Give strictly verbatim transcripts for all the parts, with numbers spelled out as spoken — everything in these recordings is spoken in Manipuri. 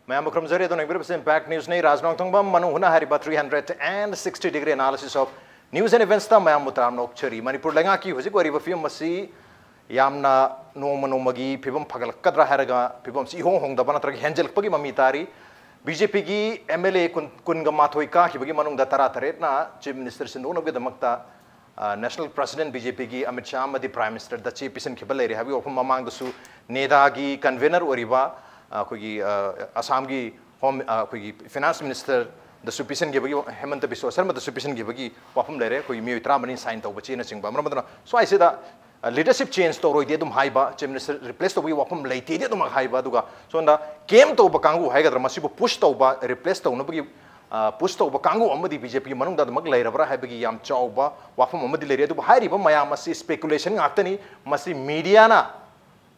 ꯃꯌꯥꯝꯕꯨ ꯈꯨꯔꯨꯝꯖꯔꯤ꯫ ꯑꯗꯣ ꯌꯦꯡꯕꯤꯔꯤꯕꯁꯤ Impact News ꯅꯤ꯫ ꯔꯥꯖ ꯅꯣꯡꯊꯣꯡꯕꯝ ꯃꯅꯨꯡ ꯍꯨꯠꯅ ꯍꯥꯏꯔꯤꯕ three hundred and sixty degree analysis of news and events ꯇ ꯃꯌꯥꯝꯕꯨ ꯇꯔꯥꯝꯅ ꯑꯣꯛꯆꯔꯤ꯫ ꯃꯅꯤꯄꯨꯔ ꯂꯩꯉꯥꯛꯀꯤ ꯍꯧꯖꯤꯛ ꯑꯣꯏꯔꯤꯕ ꯐꯤꯕꯝ ꯑꯁꯤ ꯌꯥꯝꯅ ꯅꯣꯡꯃ ꯅꯣꯡꯃꯒꯤ ꯐꯤꯕꯝ ꯐꯒꯠꯂꯛꯀꯗ꯭ꯔꯥ ꯍꯥꯏꯔꯒ ꯐꯤꯕꯝꯁꯤ ꯏꯍꯣꯡ ꯍꯣꯡꯗꯕ ꯅꯠꯇ꯭ꯔꯒ ꯍꯦꯟꯖꯜꯂꯛꯄꯒꯤ ꯃꯃꯤ ꯇꯥꯔꯤ꯫ ꯕꯤ ꯖꯦ ꯄꯤꯒꯤ ꯑꯦꯝ ꯑꯦꯜ ꯑꯦ ꯀꯨꯟ, ꯀꯨꯟꯒ ꯃꯥꯊꯣꯏ ꯀꯥꯈꯤꯕꯒꯤ ꯃꯅꯨꯡꯗ ꯇꯔꯥ ꯇꯔꯦꯠꯅ Chief Minister ꯁꯤꯟꯗꯣꯛꯅꯕꯒꯤꯗꯃꯛꯇ, ꯑ, National President ꯕꯤ ꯖꯦ ꯄꯤꯒꯤ ꯑꯃꯤꯠ ꯁꯥꯍ ꯑꯃꯗꯤ Prime Minister ꯗ ꯆꯦ ꯄꯤꯁꯤꯟꯈꯤꯕ ꯂꯩꯔꯦ ꯍꯥꯏꯕꯒꯤ ꯋꯥꯐꯝ ꯃꯃꯥꯡꯗꯁꯨ ꯅꯦꯗꯥꯒꯤ convener ꯑꯣꯏꯔꯤꯕ, ꯑ, ꯑꯩꯈꯣꯏꯒꯤ, ꯑ, ꯑꯁꯥꯝꯒꯤ Home, ꯑ, ꯑꯩꯈꯣꯏꯒꯤ Finance Minister ꯗꯁꯨ ꯄꯤꯁꯤꯟꯈꯤꯕꯒꯤ, ꯍꯦꯃꯟꯇ ꯕꯤꯁ꯭ꯋ ꯁꯔꯃꯗꯁꯨ ꯄꯤꯁꯤꯟꯈꯤꯕꯒꯤ ꯋꯥꯐꯝ ꯂꯩꯔꯦ꯫ ꯑꯩꯈꯣꯏꯒꯤ ꯃꯤꯑꯣꯏ ꯇꯔꯥꯃꯔꯤ sign ꯇꯧꯕ ꯆꯦꯅꯆꯤꯡꯕ꯫ ꯃꯔꯝ ꯑꯗꯨꯅ ꯁ꯭ꯋꯥꯏꯁꯤꯗ, ꯑ, leadership change ꯇꯧꯔꯣꯏꯗꯤ ꯑꯗꯨꯝ ꯍꯥꯏꯕ, Chief Minister replace ꯇꯧꯕꯒꯤ ꯋꯥꯐꯝ ꯂꯩꯇꯦꯗꯤ ꯑꯗꯨꯃꯛ ꯍꯥꯏꯕ, ꯑꯗꯨꯒ ꯁꯣꯝꯗ camp ꯇꯧꯕ ꯀꯥꯡꯕꯨ ꯍꯥꯏꯒꯗ꯭ꯔꯥ, ꯃꯁꯤꯕꯨ push ꯇꯧꯕ, replace ꯇꯧꯅꯕꯒꯤ, ꯑ, push ꯇꯧꯕ ꯀꯥꯡꯕꯨ ꯑꯃꯗꯤ ꯕꯤ ꯖꯦ ꯄꯤꯒꯤ ꯃꯅꯨꯡꯗ ꯑꯗꯨꯃꯛ ꯂꯩꯔꯕ꯭ꯔꯥ ꯍꯥꯏꯕꯒꯤ ꯌꯥꯝ ꯆꯥꯎꯕ ꯋꯥꯐꯝ ꯑꯃꯗꯤ ꯂꯩꯔꯤ꯫ ꯑꯗꯨꯕꯨ ꯍꯥꯏꯔꯤꯕ ꯃꯌꯥꯝ ꯑꯁꯤ speculation ꯉꯥꯛꯇꯅꯤ꯫ ꯃꯁꯤ media ꯅ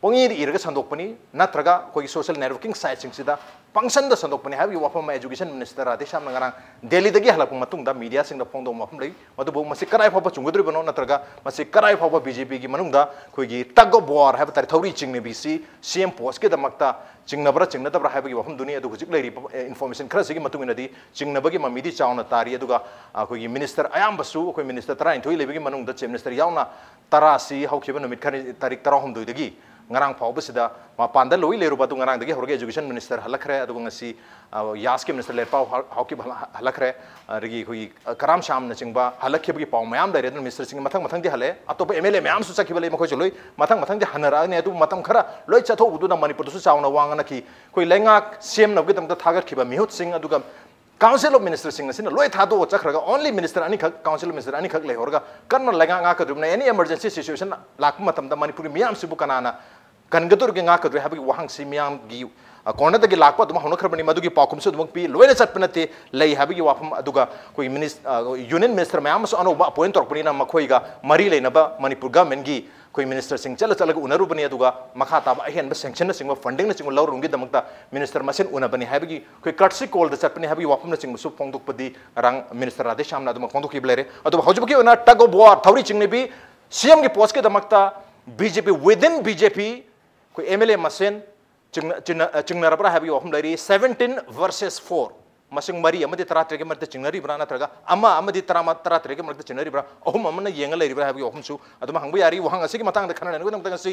ꯄꯪꯏꯗ ꯏꯔꯒ ꯁꯟꯗꯣꯛꯄꯅꯤ, ꯅꯠꯇ꯭ꯔꯒ ꯑꯩꯈꯣꯏꯒꯤ social networking site ꯁꯤꯡꯁꯤꯗ ꯄꯪꯁꯟꯗ ꯁꯟꯗꯣꯛꯄꯅꯤ ꯍꯥꯏꯕꯒꯤ ꯋꯥꯐꯝ ꯑꯃ Education Minister ꯔꯥꯙꯦꯁ꯭ꯌꯥꯝꯅ ꯉꯔꯥꯡ ꯗꯦꯜꯂꯤꯗꯒꯤ ꯍꯜꯂꯛꯄ ꯃꯇꯨꯡꯗ media ꯁꯤꯡꯗ ꯐꯣꯡꯗꯣꯛꯄ ꯋꯥꯐꯝ ꯂꯩ꯫ ꯃꯗꯨꯕꯨ ꯃꯁꯤ ꯀꯗꯥꯏ ꯐꯥꯎꯕ ꯆꯨꯝꯒꯗꯧꯔꯤꯕꯅꯣ, ꯅꯠꯇ꯭ꯔꯒ ꯃꯁꯤ ꯀꯗꯥꯏ ꯐꯥꯎꯕ ꯕꯤ ꯖꯦ ꯄꯤꯒꯤ ꯃꯅꯨꯡꯗ ꯑꯩꯈꯣꯏꯒꯤ tug of war ꯍꯥꯏꯕ ꯇꯥꯔꯦ, ꯊꯧꯔꯤ ꯆꯤꯡꯅꯕꯤꯁꯤ ꯁꯤ ꯑꯦꯝ post ꯀꯤꯗꯃꯛꯇ ꯆꯤꯡꯅꯕ꯭ꯔꯥ ꯆꯤꯡꯅꯗꯕ꯭ꯔꯥ ꯍꯥꯏꯕꯒꯤ ꯋꯥꯐꯝꯗꯨꯅꯤ꯫ ꯑꯗꯨ ꯍꯧꯖꯤꯛ ꯂꯩꯔꯤꯕ, ꯑꯦ, information ꯈꯔꯁꯤꯒꯤ ꯃꯇꯨꯡ ꯏꯟꯅꯗꯤ ꯆꯤꯡꯅꯕꯒꯤ ꯃꯃꯤꯗꯤ ꯆꯥꯎꯅ ꯇꯥꯔꯤ꯫ ꯑꯗꯨꯒ ꯑꯩꯈꯣꯏꯒꯤ minister ꯑꯌꯥꯝꯕꯁꯨ, ꯑꯩꯈꯣꯏ minister ꯇꯔꯥꯅꯤꯊꯣꯏ ꯂꯩꯕꯒꯤ ꯃꯅꯨꯡꯗ Chief Minister ꯌꯥꯎꯅ ꯇꯔꯥꯁꯤ ꯍꯧꯈꯤꯕ ꯅꯨꯃꯤꯠ ꯈꯔꯅꯤ, ꯇꯥꯔꯤꯛ ꯇꯔꯥꯍꯨꯝꯗꯣꯏꯗꯒꯤ ꯉꯔꯥꯡ ꯐꯥꯎꯕꯁꯤꯗ ꯃꯄꯥꯟꯗ ꯂꯣꯏ ꯂꯩꯔꯨꯕ꯫ ꯑꯗꯨ ꯉꯔꯥꯡꯗꯒꯤ ꯍꯧꯔꯒ Education Minister ꯍꯜꯂꯛꯈ꯭ꯔꯦ, ꯑꯗꯨꯒ ꯉꯁꯤ, ꯑ, ꯌꯥꯁꯀꯤ Minister ꯂꯦꯟꯄꯥꯎ ꯍꯥ-, ꯍꯥꯎꯀꯤꯞ ꯍꯜ-, ꯍꯜꯂꯛꯈ꯭ꯔꯦ, ꯑꯗꯒꯤ ꯑꯩꯈꯣꯏꯒꯤ, ꯑ, ꯀꯔꯥꯝ ꯁꯥꯝꯅꯆꯤꯡꯕ ꯍꯜꯂꯛꯈꯤꯕꯒꯤ ꯄꯥꯎ ꯃꯌꯥꯝ ꯂꯩꯔꯦ꯫ ꯑꯗꯨꯅ minister ꯁꯤꯡ ꯃꯊꯪ ꯃꯊꯪꯗꯤ ꯍꯜꯂꯛꯑꯦ꯫ ꯑꯇꯣꯞꯄ ꯑꯦꯝ ꯑꯦꯜ ꯑꯦ ꯃꯌꯥꯝꯁꯨ ꯆꯠꯈꯤꯕ ꯂꯩ, ꯃꯈꯣꯏꯁꯨ ꯂꯣꯏ ꯃꯊꯪ ꯃꯊꯪꯗꯤ ꯍꯟꯅꯔꯛꯑꯅꯤ꯫ ꯑꯗꯨꯕꯨ ꯃꯇꯝ ꯈꯔ ꯂꯣꯏ ꯆꯠꯊꯣꯛꯎꯕꯗꯨꯅ ꯃꯅꯤꯄꯨꯔꯗꯁꯨ ꯆꯥꯎꯅ ꯋꯥ ꯉꯥꯡꯅꯈꯤ꯫ ꯑꯩꯈꯣꯏ ꯂꯩꯉꯥꯛ ꯁꯦꯝꯅꯕꯒꯤꯗꯃꯛꯇ ꯊꯥꯒꯠꯈꯤꯕ ꯃꯤꯍꯨꯠꯁꯤꯡ, ꯑꯗꯨꯒ Council of Minister ꯁꯤꯡ ꯑꯁꯤꯅ ꯂꯣꯏ ꯊꯥꯗꯣꯛꯑ ꯆꯠꯈ꯭ꯔꯒ only minister ꯑꯅꯤꯈꯛ, Council of Minister ꯑꯅꯤꯈꯛ ꯂꯩꯍꯧꯔꯒ ꯀꯟꯅ ꯂꯩꯉꯥꯛ ꯉꯥꯛꯀꯗꯧꯔꯤꯕꯅ any emergency situation ꯂꯥꯛꯄ ꯃꯇꯝꯗ ꯃꯅꯤꯄꯨꯔꯒꯤ ꯃꯤꯌꯥꯝꯁꯤꯕꯨ ꯀꯅꯥꯅ ꯀꯟꯒꯗꯧꯔꯤꯒꯦ, ꯉꯥꯛꯀꯗꯧꯔꯤ ꯍꯥꯏꯕꯒꯤ ꯋꯥꯍꯪꯁꯤ ꯃꯤꯌꯥꯝꯒꯤ, ꯑ, corner ꯗꯒꯤ ꯂꯥꯛꯄ ꯑꯗꯨꯝ ꯍꯧꯅꯈ꯭ꯔꯕꯅꯤ꯫ ꯃꯗꯨꯒꯤ ꯄꯥꯎꯈꯨꯝꯁꯨ ꯑꯗꯨꯃꯛ ꯄꯤ꯫ ꯂꯣꯏꯅ ꯆꯠꯄ ꯅꯠꯇꯦ, ꯂꯩ ꯍꯥꯏꯕꯒꯤ ꯋꯥꯐꯝ꯫ ꯑꯗꯨꯒ ꯑꯩꯈꯣꯏꯒꯤ minis-, ꯑ, Union Minister ꯃꯌꯥꯝ ꯑꯃꯁꯨ ꯑꯅꯧꯕ appoint ꯇꯧꯔꯛꯄꯅꯤꯅ ꯃꯈꯣꯏꯒ ꯃꯔꯤ ꯂꯩꯅꯕ ꯃꯅꯤꯄꯨꯔ government ꯀꯤ ꯑꯩꯈꯣꯏ minister ꯁꯤꯡ ꯆꯠꯂ ꯆꯠꯂꯒ ꯎꯅꯔꯨꯕꯅꯤ, ꯑꯗꯨꯒ ꯃꯈꯥ ꯇꯥꯕ ꯑꯍꯦꯟꯕ sanction ꯅꯆꯤꯡꯕ funding ꯅꯆꯤꯡꯕ ꯂꯧꯔꯨꯕꯒꯤꯗꯃꯛꯇ minister ꯃꯁꯦꯟ ꯎꯅꯕꯅꯤ ꯍꯥꯏꯕꯒꯤ ꯑꯩꯈꯣꯏ courtesy call ꯗ ꯆꯠꯄꯅꯤ ꯍꯥꯏꯕꯒꯤ ꯋꯥꯐꯝꯅꯆꯤꯡꯕꯁꯨ ꯐꯣꯡꯗꯣꯛꯄꯗꯤ ꯉꯔꯥꯡ Minister ꯔꯥꯙꯦꯁ꯭ꯌꯥꯝꯅ ꯑꯗꯨꯃꯛ ꯐꯣꯡꯗꯣꯛꯈꯤꯕ ꯂꯩꯔꯦ꯫ ꯑꯗꯨꯕꯨ ꯍꯧꯖꯤꯛꯐꯥꯎꯒꯤ ꯑꯣꯏꯅ tug of war, ꯊꯧꯔꯤ ꯆꯤꯡꯅꯕꯤ, ꯁꯤ ꯑꯦꯝ ꯒꯤ post ꯀꯤꯗꯃꯛꯇ ꯕꯤ ꯖꯦ ꯄꯤ, within ꯕꯤ ꯖꯦ ꯄꯤ, ꯑꯩꯈꯣꯏ ꯑꯦꯝ ꯑꯦꯜ ꯑꯦ ꯃꯁꯦꯟ ꯆꯤꯡꯅ- ꯆꯤꯡꯅ- ꯑ, ꯆꯤꯡꯅꯔꯕ꯭ꯔꯥ ꯍꯥꯏꯕꯒꯤ ꯋꯥꯐꯝ ꯂꯩꯔꯤ꯫ Seventeen versus four, ꯃꯁꯤꯡ ꯃꯔꯤ ꯑꯃꯗꯤ ꯇꯔꯥꯇꯔꯦꯠꯀꯤ ꯃꯔꯛꯇ ꯆꯤꯡꯅꯔꯤꯕ꯭ꯔꯥ, ꯅꯠꯇ꯭ꯔꯒ ꯑꯃ ꯑꯃꯗꯤ ꯇꯔꯥꯃ- ꯇꯔꯥꯇꯔꯦꯠꯀꯤ ꯃꯔꯛꯇ ꯆꯤꯡꯅꯔꯤꯕ꯭ꯔꯥ, ꯑꯍꯨꯝ ꯑꯃꯅ ꯌꯦꯡꯉ ꯂꯩꯔꯤꯕ꯭ꯔꯥ ꯍꯥꯏꯕꯒꯤ ꯋꯥꯐꯝꯁꯨ ꯑꯗꯨꯝ ꯍꯪꯕ ꯌꯥꯔꯤ꯫ ꯋꯥꯍꯪ ꯑꯁꯤꯒꯤ ꯃꯇꯥꯡꯗ ꯈꯟꯅ ꯅꯩꯅꯕꯒꯤꯗꯃꯛꯇ ꯉꯁꯤ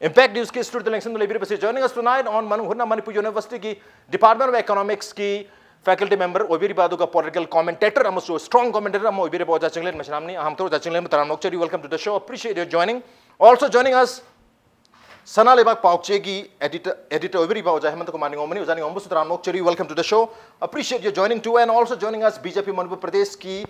Impact Newsꯀꯤ studio ꯂꯦꯡꯁꯤꯟꯗꯨꯅ ꯂꯩꯕꯤꯔꯤꯕꯁꯤ, joining us tonight on ꯃꯅꯨꯡ ꯍꯨꯠꯅ Manipur Universityꯒꯤ Department of Economicsꯀꯤ faculty member ꯑꯣꯏꯕꯤꯔꯤꯕ, ꯑꯗꯨꯒ political commentator ꯑꯃꯁꯨ strong commentator ꯑꯃ ꯑꯣꯏꯕꯤꯔꯤꯕ ꯑꯣꯖꯥ ꯆꯤꯡꯂꯦꯟ ꯃꯩꯁꯅꯥꯝꯅꯤ꯫ ꯑꯍꯥꯟꯕꯗ ꯑꯣꯖꯥ ꯆꯤꯡꯂꯦꯟꯕꯨ ꯇꯔꯥꯝꯅ ꯑꯣꯛꯆꯔꯤ, welcome to the show, appreciate your joining. Also joining us, ꯁꯅꯥ ꯂꯩꯕꯥꯛ ꯄꯥꯎꯆꯦꯒꯤ editor editor ꯑꯣꯏꯕꯤꯔꯤꯕ ꯑꯣꯖꯥ ꯍꯦꯃꯟꯇ ꯀꯨꯃꯥꯔ ꯅꯤꯉꯣꯝꯕꯅꯤ꯫ ꯑꯣꯖꯥ ꯅꯤꯉꯣꯝꯕꯁꯨ ꯇꯔꯥꯝꯅ ꯑꯣꯛꯆꯔꯤ, welcome to the show, appreciate your joining too. And also joining us, BJP Manipur ꯄ꯭ꯔꯗꯦꯁꯀꯤ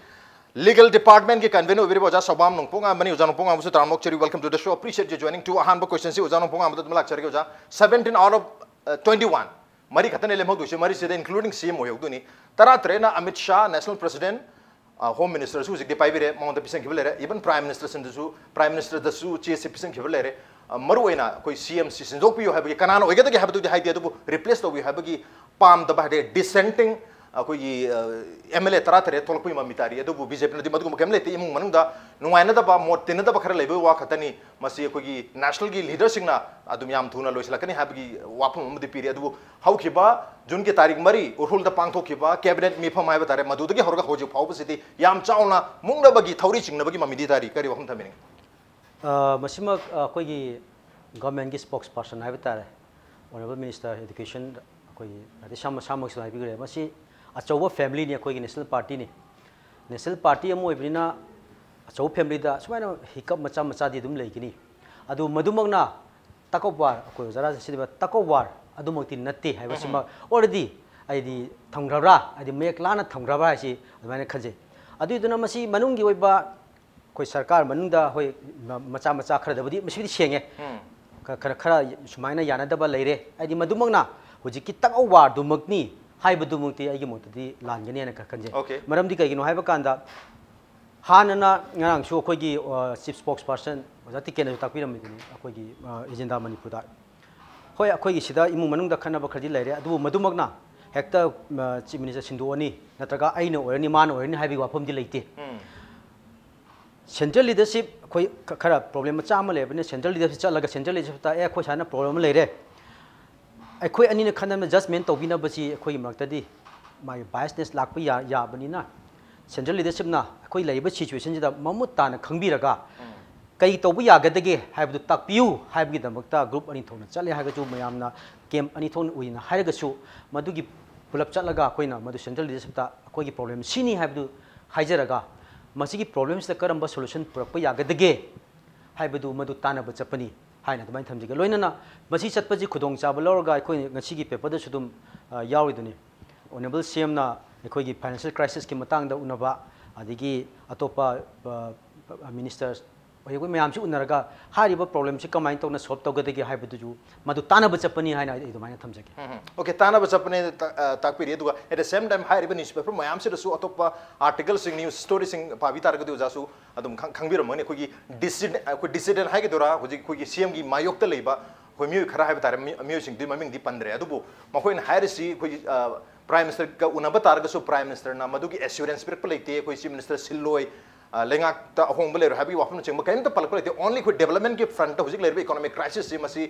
legal departmentꯀꯤ convener ꯑꯣꯏꯕꯤꯔꯤꯕ ꯑꯣꯖꯥ ꯁꯧꯕꯥꯝ ꯅꯣꯡꯄꯣꯛꯉꯥꯝꯕꯅꯤ꯫ ꯑꯣꯖꯥ ꯅꯣꯡꯄꯣꯛꯉꯥꯝꯕꯁꯨ ꯇꯔꯥꯝꯅ ꯑꯣꯛꯆꯔꯤ, welcome to the show, appreciate your joining too. ꯑꯍꯥꯟꯕ questionꯁꯤ ꯑꯣꯖꯥ ꯅꯣꯡꯄꯣꯛꯉꯥꯝꯕꯗ ꯑꯗꯨꯝ ꯂꯥꯛꯆꯔꯒꯦ ꯑꯣꯖꯥ꯫ Seventeen out of, uh, twenty-one, ꯃꯔꯤ ꯈꯛꯇꯅꯦ ꯂꯦꯝꯍꯧꯗꯣꯏꯁꯦ, ꯃꯔꯤꯁꯤꯗ including CM ꯑꯣꯏꯍꯧꯗꯣꯏꯅꯤ꯫ ꯇꯔꯥꯇꯔꯦꯠꯅ Amit Shah, national president, ꯑ, Home Ministerꯁꯨ ꯍꯧꯖꯤꯛꯇꯤ ꯄꯥꯏꯕꯤꯔꯦ, ꯃꯉꯣꯟꯗ ꯄꯤꯁꯤꯟꯈꯤꯕ ꯂꯩꯔꯦ, even Prime Ministerꯁꯤꯡꯗꯁꯨ, Prime Ministerꯗꯁꯨ ꯆꯦꯁꯤ ꯄꯤꯁꯤꯟꯈꯤꯕ ꯂꯩꯔꯦ꯫ ꯑ, ꯃꯔꯨꯑꯣꯏꯅ ꯑꯩꯈꯣꯏ CMꯁꯤ ꯁꯤꯟꯗꯣꯛꯄꯤꯌꯨ ꯍꯥꯏꯕꯒꯤ, ꯀꯅꯥꯅ ꯑꯣꯏꯒꯗꯒꯦ ꯍꯥꯏꯕꯗꯨꯗꯤ ꯍꯥꯏꯗꯦ, ꯑꯗꯨꯕꯨ replace ꯇꯧꯕꯤꯌꯨ ꯍꯥꯏꯕꯒꯤ ꯄꯥꯝꯗꯕ ꯍꯥꯏꯗꯤ dissenting ꯑꯩꯈꯣꯏꯒꯤ, ꯑ, MLA ꯇꯔꯥꯇꯔꯦꯠ ꯊꯣꯛꯂꯛꯄꯒꯤ ꯃꯃꯤ ꯇꯥꯔꯤ꯫ ꯑꯗꯨꯕꯨ BJPꯅꯗꯤ ꯃꯗꯨꯒꯨꯝꯕ ꯀꯔꯤꯝ ꯂꯩꯇꯦ, ꯏꯃꯨꯡ ꯃꯅꯨꯡꯗ ꯅꯨꯡꯉꯥꯏꯅꯗꯕ, ꯃꯣꯠ ꯇꯤꯟꯅꯗꯕ ꯈꯔ ꯂꯩꯕꯒꯤ ꯋꯥ ꯈꯛꯇꯅꯤ꯫ ꯃꯁꯤ ꯑꯩꯈꯣꯏꯒꯤ nationalꯒꯤ leaderꯁꯤꯡꯅ ꯑꯗꯨꯝ ꯌꯥꯝ ꯊꯨꯅ ꯂꯣꯏꯁꯤꯜꯂꯛꯀꯅꯤ ꯍꯥꯏꯕꯒꯤ ꯋꯥꯐꯝ ꯑꯃꯗꯤ ꯄꯤꯔꯤ꯫ ꯑꯗꯨꯕꯨ ꯍꯧꯈꯤꯕ Juneꯒꯤ ꯇꯥꯔꯤꯛ ꯃꯔꯤ ꯎꯈ꯭ꯔꯨꯜꯗ ꯄꯥꯡꯊꯣꯛꯈꯤꯕ cabinet ꯃꯤꯐꯝ ꯍꯥꯏꯕ ꯇꯥꯔꯦ, ꯃꯗꯨꯗꯒꯤ ꯍꯧꯔꯒ ꯍꯧꯖꯤꯛ ꯐꯥꯎꯕꯁꯤꯗꯤ ꯌꯥꯝ ꯆꯥꯎꯅ ꯃꯨꯛꯅꯕꯒꯤ ꯊꯧꯔꯤ ꯆꯤꯡꯅꯕꯒꯤ ꯃꯃꯤꯗꯤ ꯇꯥꯔꯤ꯫ ꯀꯔꯤ ꯋꯥꯐꯝ ꯊꯝꯕꯤꯅꯤꯡꯉꯤ? ꯑ, ꯃꯁꯤꯃꯛ, ꯑ, ꯑꯩꯈꯣꯏꯒꯤ governmentꯀꯤ spokesperson ꯍꯥꯏꯕ ꯇꯥꯔꯦ, Honourable Minister Education, ꯑꯩꯈꯣꯏꯒꯤ ꯔꯥꯙꯦꯁ꯭ꯌꯥꯝ ꯃꯁꯥꯃꯛꯁꯨ ꯍꯥꯏꯕꯤꯈ꯭ꯔꯦ, ꯃꯁꯤ ꯑꯆꯧꯕ familyꯅꯤ, ꯑꯩꯈꯣꯏꯒꯤ national partyꯅꯤ꯫ National party ꯑꯃ ꯑꯣꯏꯕꯅꯤꯅ ꯑꯆꯧꯕ familyꯗ ꯁꯨꯃꯥꯏꯅ ꯍꯤꯀꯞ ꯃꯆꯥ ꯃꯆꯥꯗꯤ ꯑꯗꯨꯝ ꯂꯩꯒꯅꯤ꯫ ꯑꯗꯨ ꯃꯗꯨꯃꯛꯅ tug of war, ꯑꯩꯈꯣꯏ ꯑꯣꯖꯥ ꯔꯥꯖꯦꯟ ꯁꯤꯗꯕ tug of war ꯑꯗꯨꯃꯛꯇꯤ ꯅꯠꯇꯦ ꯍꯥꯏꯕꯁꯤꯃ already ꯍꯥꯏꯗꯤ ꯊꯝꯈ꯭ꯔꯕ꯭ꯔꯥ, ꯍꯥꯏꯗꯤ ꯃꯌꯦꯛ ꯂꯥꯅ ꯊꯝꯈ꯭ꯔꯕ꯭ꯔꯥ ꯍꯥꯏꯁꯤ ꯑꯗꯨꯃꯥꯏꯅ ꯈꯟꯖꯩ꯫ ꯑꯗꯨꯏꯗꯨꯅ ꯃꯁꯤ ꯃꯅꯨꯡꯒꯤ ꯑꯣꯏꯕ ꯑꯩꯈꯣꯏ ꯁꯔꯀꯥꯔ ꯃꯅꯨꯡꯗ ꯍꯣꯏ ꯃ-, ꯃꯆꯥ ꯃꯆꯥ ꯈꯔꯗꯕꯨꯗꯤ ꯃꯁꯤꯗꯤ ꯁꯦꯡꯉꯦ꯫ ꯎꯝ꯫ ꯈ-, ꯈꯔ, ꯈꯔ ꯁꯨꯃꯥꯏꯅ ꯌꯥꯅꯗꯕ ꯂꯩꯔꯦ꯫ ꯍꯥꯏꯗꯤ ꯃꯗꯨꯃꯛꯅ ꯍꯧꯖꯤꯛꯀꯤ tug of warꯗꯨꯃꯛꯅꯤ ꯍꯥꯏꯕꯗꯨꯃꯛꯇꯤ ꯑꯩꯒꯤ ꯃꯣꯠꯇꯗꯤ ꯂꯥꯟꯒꯅꯤ ꯍꯥꯏꯅ ꯈ-, ꯈꯟꯖꯩ꯫ Okay꯫ ꯃꯔꯝꯗꯤ ꯀꯩꯒꯤꯅꯣ ꯍꯥꯏꯕ ꯀꯥꯟꯗ ꯍꯥꯟꯅꯅ ꯉꯔꯥꯡꯁꯨ ꯑꯩꯈꯣꯏꯒꯤ, ꯑ, chief spokesperson ꯑꯣꯖꯥ ꯇꯤꯀꯦꯟꯅꯁꯨ ꯇꯥꯛꯄꯤꯔꯝꯃꯤꯗꯨꯅꯤ ꯑꯩꯈꯣꯏꯒꯤ, ꯑ, Agenda Manipurꯗ꯫ ꯍꯣꯏ, ꯑꯩꯈꯣꯏꯒꯤ ꯁꯤꯗ ꯏꯃꯨꯡ ꯃꯅꯨꯡꯗ ꯈꯠꯅꯕ ꯈꯔꯗꯤ ꯂꯩꯔꯦ, ꯑꯗꯨꯕꯨ ꯃꯗꯨꯃꯛꯅ ꯍꯦꯛꯇ, ꯑ, chief minister ꯁꯤꯟꯗꯣꯛꯑꯅꯤ ꯅꯠꯇ꯭ꯔꯒ ꯑꯩꯅ ꯑꯣꯏꯔꯅꯤ, ꯃꯥꯅ ꯑꯣꯏꯔꯅꯤ ꯍꯥꯏꯕꯒꯤ ꯋꯥꯐꯝꯗꯤ ꯂꯩꯇꯦ꯫ ꯎꯝ꯫ Central leadership ꯑꯩꯈꯣꯏ ꯈ-, ꯈꯔ problem ꯃꯆꯥ ꯑꯃ ꯂꯩꯕꯅꯤꯅ central leadership ꯆꯠꯂꯒ central leadershipꯇ, "ꯑꯦ, ꯑꯩꯈꯣꯏ ꯁꯨꯃꯥꯏꯅ problem ꯑꯃ ꯂꯩꯔꯦ, ꯑꯩꯈꯣꯏ ꯑꯅꯤꯅ ꯈꯟꯅꯅ ꯖꯁꯃꯦꯟ ꯇꯧꯕꯤꯅꯕꯁꯤ ꯑꯩꯈꯣꯏꯒꯤ ꯃꯔꯛꯇꯗꯤ ꯃꯥꯒꯤ ꯕꯥꯏꯁꯅꯦꯁ ꯂꯥꯛꯄ ꯌꯥꯕꯅꯤꯅ, ꯁꯦꯟꯇ꯭ꯔꯦꯜ ꯂꯤꯗꯔꯁꯤꯞꯅ ꯑꯩꯈꯣꯏ ꯂꯩꯔꯤꯕ ꯁꯤꯆꯨꯋꯦꯁꯟꯁꯤꯗ ꯃꯃꯨꯠ ꯇꯥꯅ ꯈꯪꯕꯤꯔꯒ ꯀꯩ ꯇꯧꯕ ꯌꯥꯒꯗꯒꯦ ꯍꯥꯏꯕꯗꯨ ꯇꯥꯛꯄꯤꯌꯨ ꯍꯥꯏꯕꯒꯤꯗꯃꯛꯇ ꯒ꯭ꯔꯨꯞ ꯑꯅꯤ ꯊꯣꯛꯅ ꯆꯠꯂꯦ ꯍꯥꯏꯔꯒꯁꯨ, ꯃꯌꯥꯝꯅ ꯀꯦꯝꯞ ꯑꯅꯤ ꯊꯣꯛꯅ ꯎꯏꯅ ꯍꯥꯏꯔꯒꯁꯨ, ꯃꯗꯨꯒꯤ ꯄꯨꯂꯞ ꯆꯠꯂꯒ ꯑꯩꯈꯣꯏꯅ ꯃꯗꯨ ꯁꯦꯟꯇ꯭ꯔꯦꯜ ꯂꯤꯗꯔꯁꯤꯞꯇ ꯑꯩꯈꯣꯏꯒꯤ ꯄ꯭ꯔꯣꯕ꯭ꯂꯦꯝ ꯁꯤꯅꯤ ꯍꯥꯏꯕꯗꯨ ꯍꯥꯏꯖꯔꯒ, ꯃꯁꯤꯒꯤ ꯄ꯭ꯔꯣꯕ꯭ꯂꯦꯝꯁꯤꯗ ꯀꯔꯝꯕ ꯁꯣꯂꯨꯁꯟ ꯄꯨꯔꯛꯄ ꯌꯥꯒꯗꯒꯦ ꯍꯥꯏꯕꯗꯨ ꯃꯗꯨ ꯇꯥꯟꯅꯕ ꯆꯠꯄꯅꯤ ꯍꯥꯏꯅ ꯑꯗꯨꯃꯥꯏꯅ ꯊꯝꯖꯒꯦ꯫ ꯂꯣꯏꯅꯅ ꯃꯁꯤ ꯆꯠꯄꯁꯤ ꯈꯨꯗꯣꯡꯆꯥꯕ ꯂꯧꯔꯒ ꯑꯩꯈꯣꯏ ꯉꯁꯤꯒꯤ ꯄꯦꯄꯔꯗꯁꯨ ꯑꯗꯨꯝ ꯌꯥꯎꯔꯤꯗꯨꯅꯤ꯫ ꯑꯣꯅꯔꯦꯕꯜ ꯁꯤ ꯑꯦꯝꯅ ꯑꯩꯈꯣꯏꯒꯤ ꯐꯥꯏꯅꯥꯟꯁꯤꯌꯦꯜ ꯀ꯭ꯔꯥꯏꯁꯤꯁꯀꯤ ꯃꯇꯥꯡꯗ ꯎꯅꯕ, ꯑꯗꯒꯤ ꯑꯇꯣꯞꯄ ꯃꯤꯅꯤꯁꯇꯔ ꯑꯩꯈꯣꯏ ꯃꯌꯥꯝꯁꯤ ꯎꯅꯔꯒ ꯍꯥꯏꯔꯤꯕ ꯄ꯭ꯔꯣꯕ꯭ꯂꯦꯝꯁꯤ ꯀꯃꯥꯏꯅ ꯇꯧꯅ ꯁꯣꯜꯕ ꯇꯧꯒꯗꯒꯦ ꯍꯥꯏꯕꯗꯨꯁꯨ ꯃꯗꯨ ꯇꯥꯟꯅꯕ ꯆꯠꯄꯅꯤ ꯍꯥꯏꯅ ꯑꯩ ꯑꯗꯨꯃꯥꯏꯅ ꯊꯝꯖꯒꯦ꯫ ꯑꯣꯀꯦ, ꯇꯥꯟꯅꯕ ꯆꯠꯄꯅꯦ ꯇꯥꯛꯄꯤꯔꯤ꯫ ꯑꯗꯨꯒ at the same time ꯍꯥꯏꯔꯤꯕ ꯅ꯭ꯌꯨꯁꯄꯦꯄꯔ ꯃꯌꯥꯝꯁꯤꯗꯁꯨ ꯑꯇꯣꯞꯄ ꯑꯥꯔꯇꯤꯀꯜꯁꯤꯡ, ꯅ꯭ꯌꯨꯁ ꯁ꯭ꯇꯣꯔꯤꯁꯤꯡ ꯄꯥꯕꯤ ꯇꯥꯔꯒꯗꯤ ꯑꯣꯖꯥꯁꯨ ꯑꯗꯨꯝ ꯈꯪꯕꯤꯔꯝꯃꯅꯤ꯫ ꯑꯩꯈꯣꯏꯒꯤ ꯗꯤꯁꯤꯗꯦꯟ, ꯑꯩꯈꯣꯏ ꯗꯤꯁꯤꯗꯦꯟ ꯍꯥꯏꯒꯗꯣꯏꯔꯥ, ꯍꯧꯖꯤꯛ ꯑꯩꯈꯣꯏꯒꯤ ꯁꯤ ꯑꯦꯝꯒꯤ ꯃꯥꯌꯣꯛꯇ ꯂꯩꯕ ꯑꯩꯈꯣꯏ ꯃꯤꯑꯣꯏ ꯈꯔ ꯍꯥꯏꯕ ꯇꯥꯔꯦ, ꯃꯤꯑꯣꯏꯁꯤꯡꯗꯨꯒꯤ ꯃꯃꯤꯡꯗꯤ ꯄꯟꯗ꯭ꯔꯦ꯫ ꯑꯗꯨꯕꯨ ꯃꯈꯣꯏꯅ ꯍꯥꯏꯔꯤꯁꯤ ꯑꯩꯈꯣꯏ ꯄ꯭ꯔꯥꯏꯝ ꯃꯤꯅꯤꯁꯇꯔꯒ ꯎꯅꯕ ꯇꯥꯔꯒꯁꯨ ꯄ꯭ꯔꯥꯏꯝ ꯃꯤꯅꯤꯁꯇꯔꯅ ꯃꯗꯨꯒꯤ ꯑꯦꯁꯨꯔꯦꯟꯁ ꯄꯤꯔꯛꯄ ꯂꯩꯇꯦ, ꯑꯩꯈꯣꯏ ꯆꯤꯐ ꯃꯤꯅꯤꯁꯇꯔ ꯁꯤꯜꯂꯣꯏ, ꯂꯩꯉꯥꯛꯇ ꯑꯍꯣꯡꯕ ꯂꯩꯔꯣꯏ ꯍꯥꯏꯕꯒꯤ ꯋꯥꯐꯝꯅꯆꯤꯡꯕ ꯀꯔꯤꯝꯇ ꯄꯜꯂꯛꯄ ꯂꯩꯇꯦ꯫ ꯑꯣꯟꯂꯤ ꯑꯩꯈꯣꯏ ꯗꯦꯕꯂꯞꯃꯦꯟꯒꯤ ꯐ꯭ꯔꯟꯠꯇ ꯍꯧꯖꯤꯛ ꯂꯩꯔꯤꯕ ꯏꯀꯣꯅꯣꯃꯤꯛ ꯀ꯭ꯔꯥꯏꯁꯤꯁꯁꯤ ꯃꯁꯤ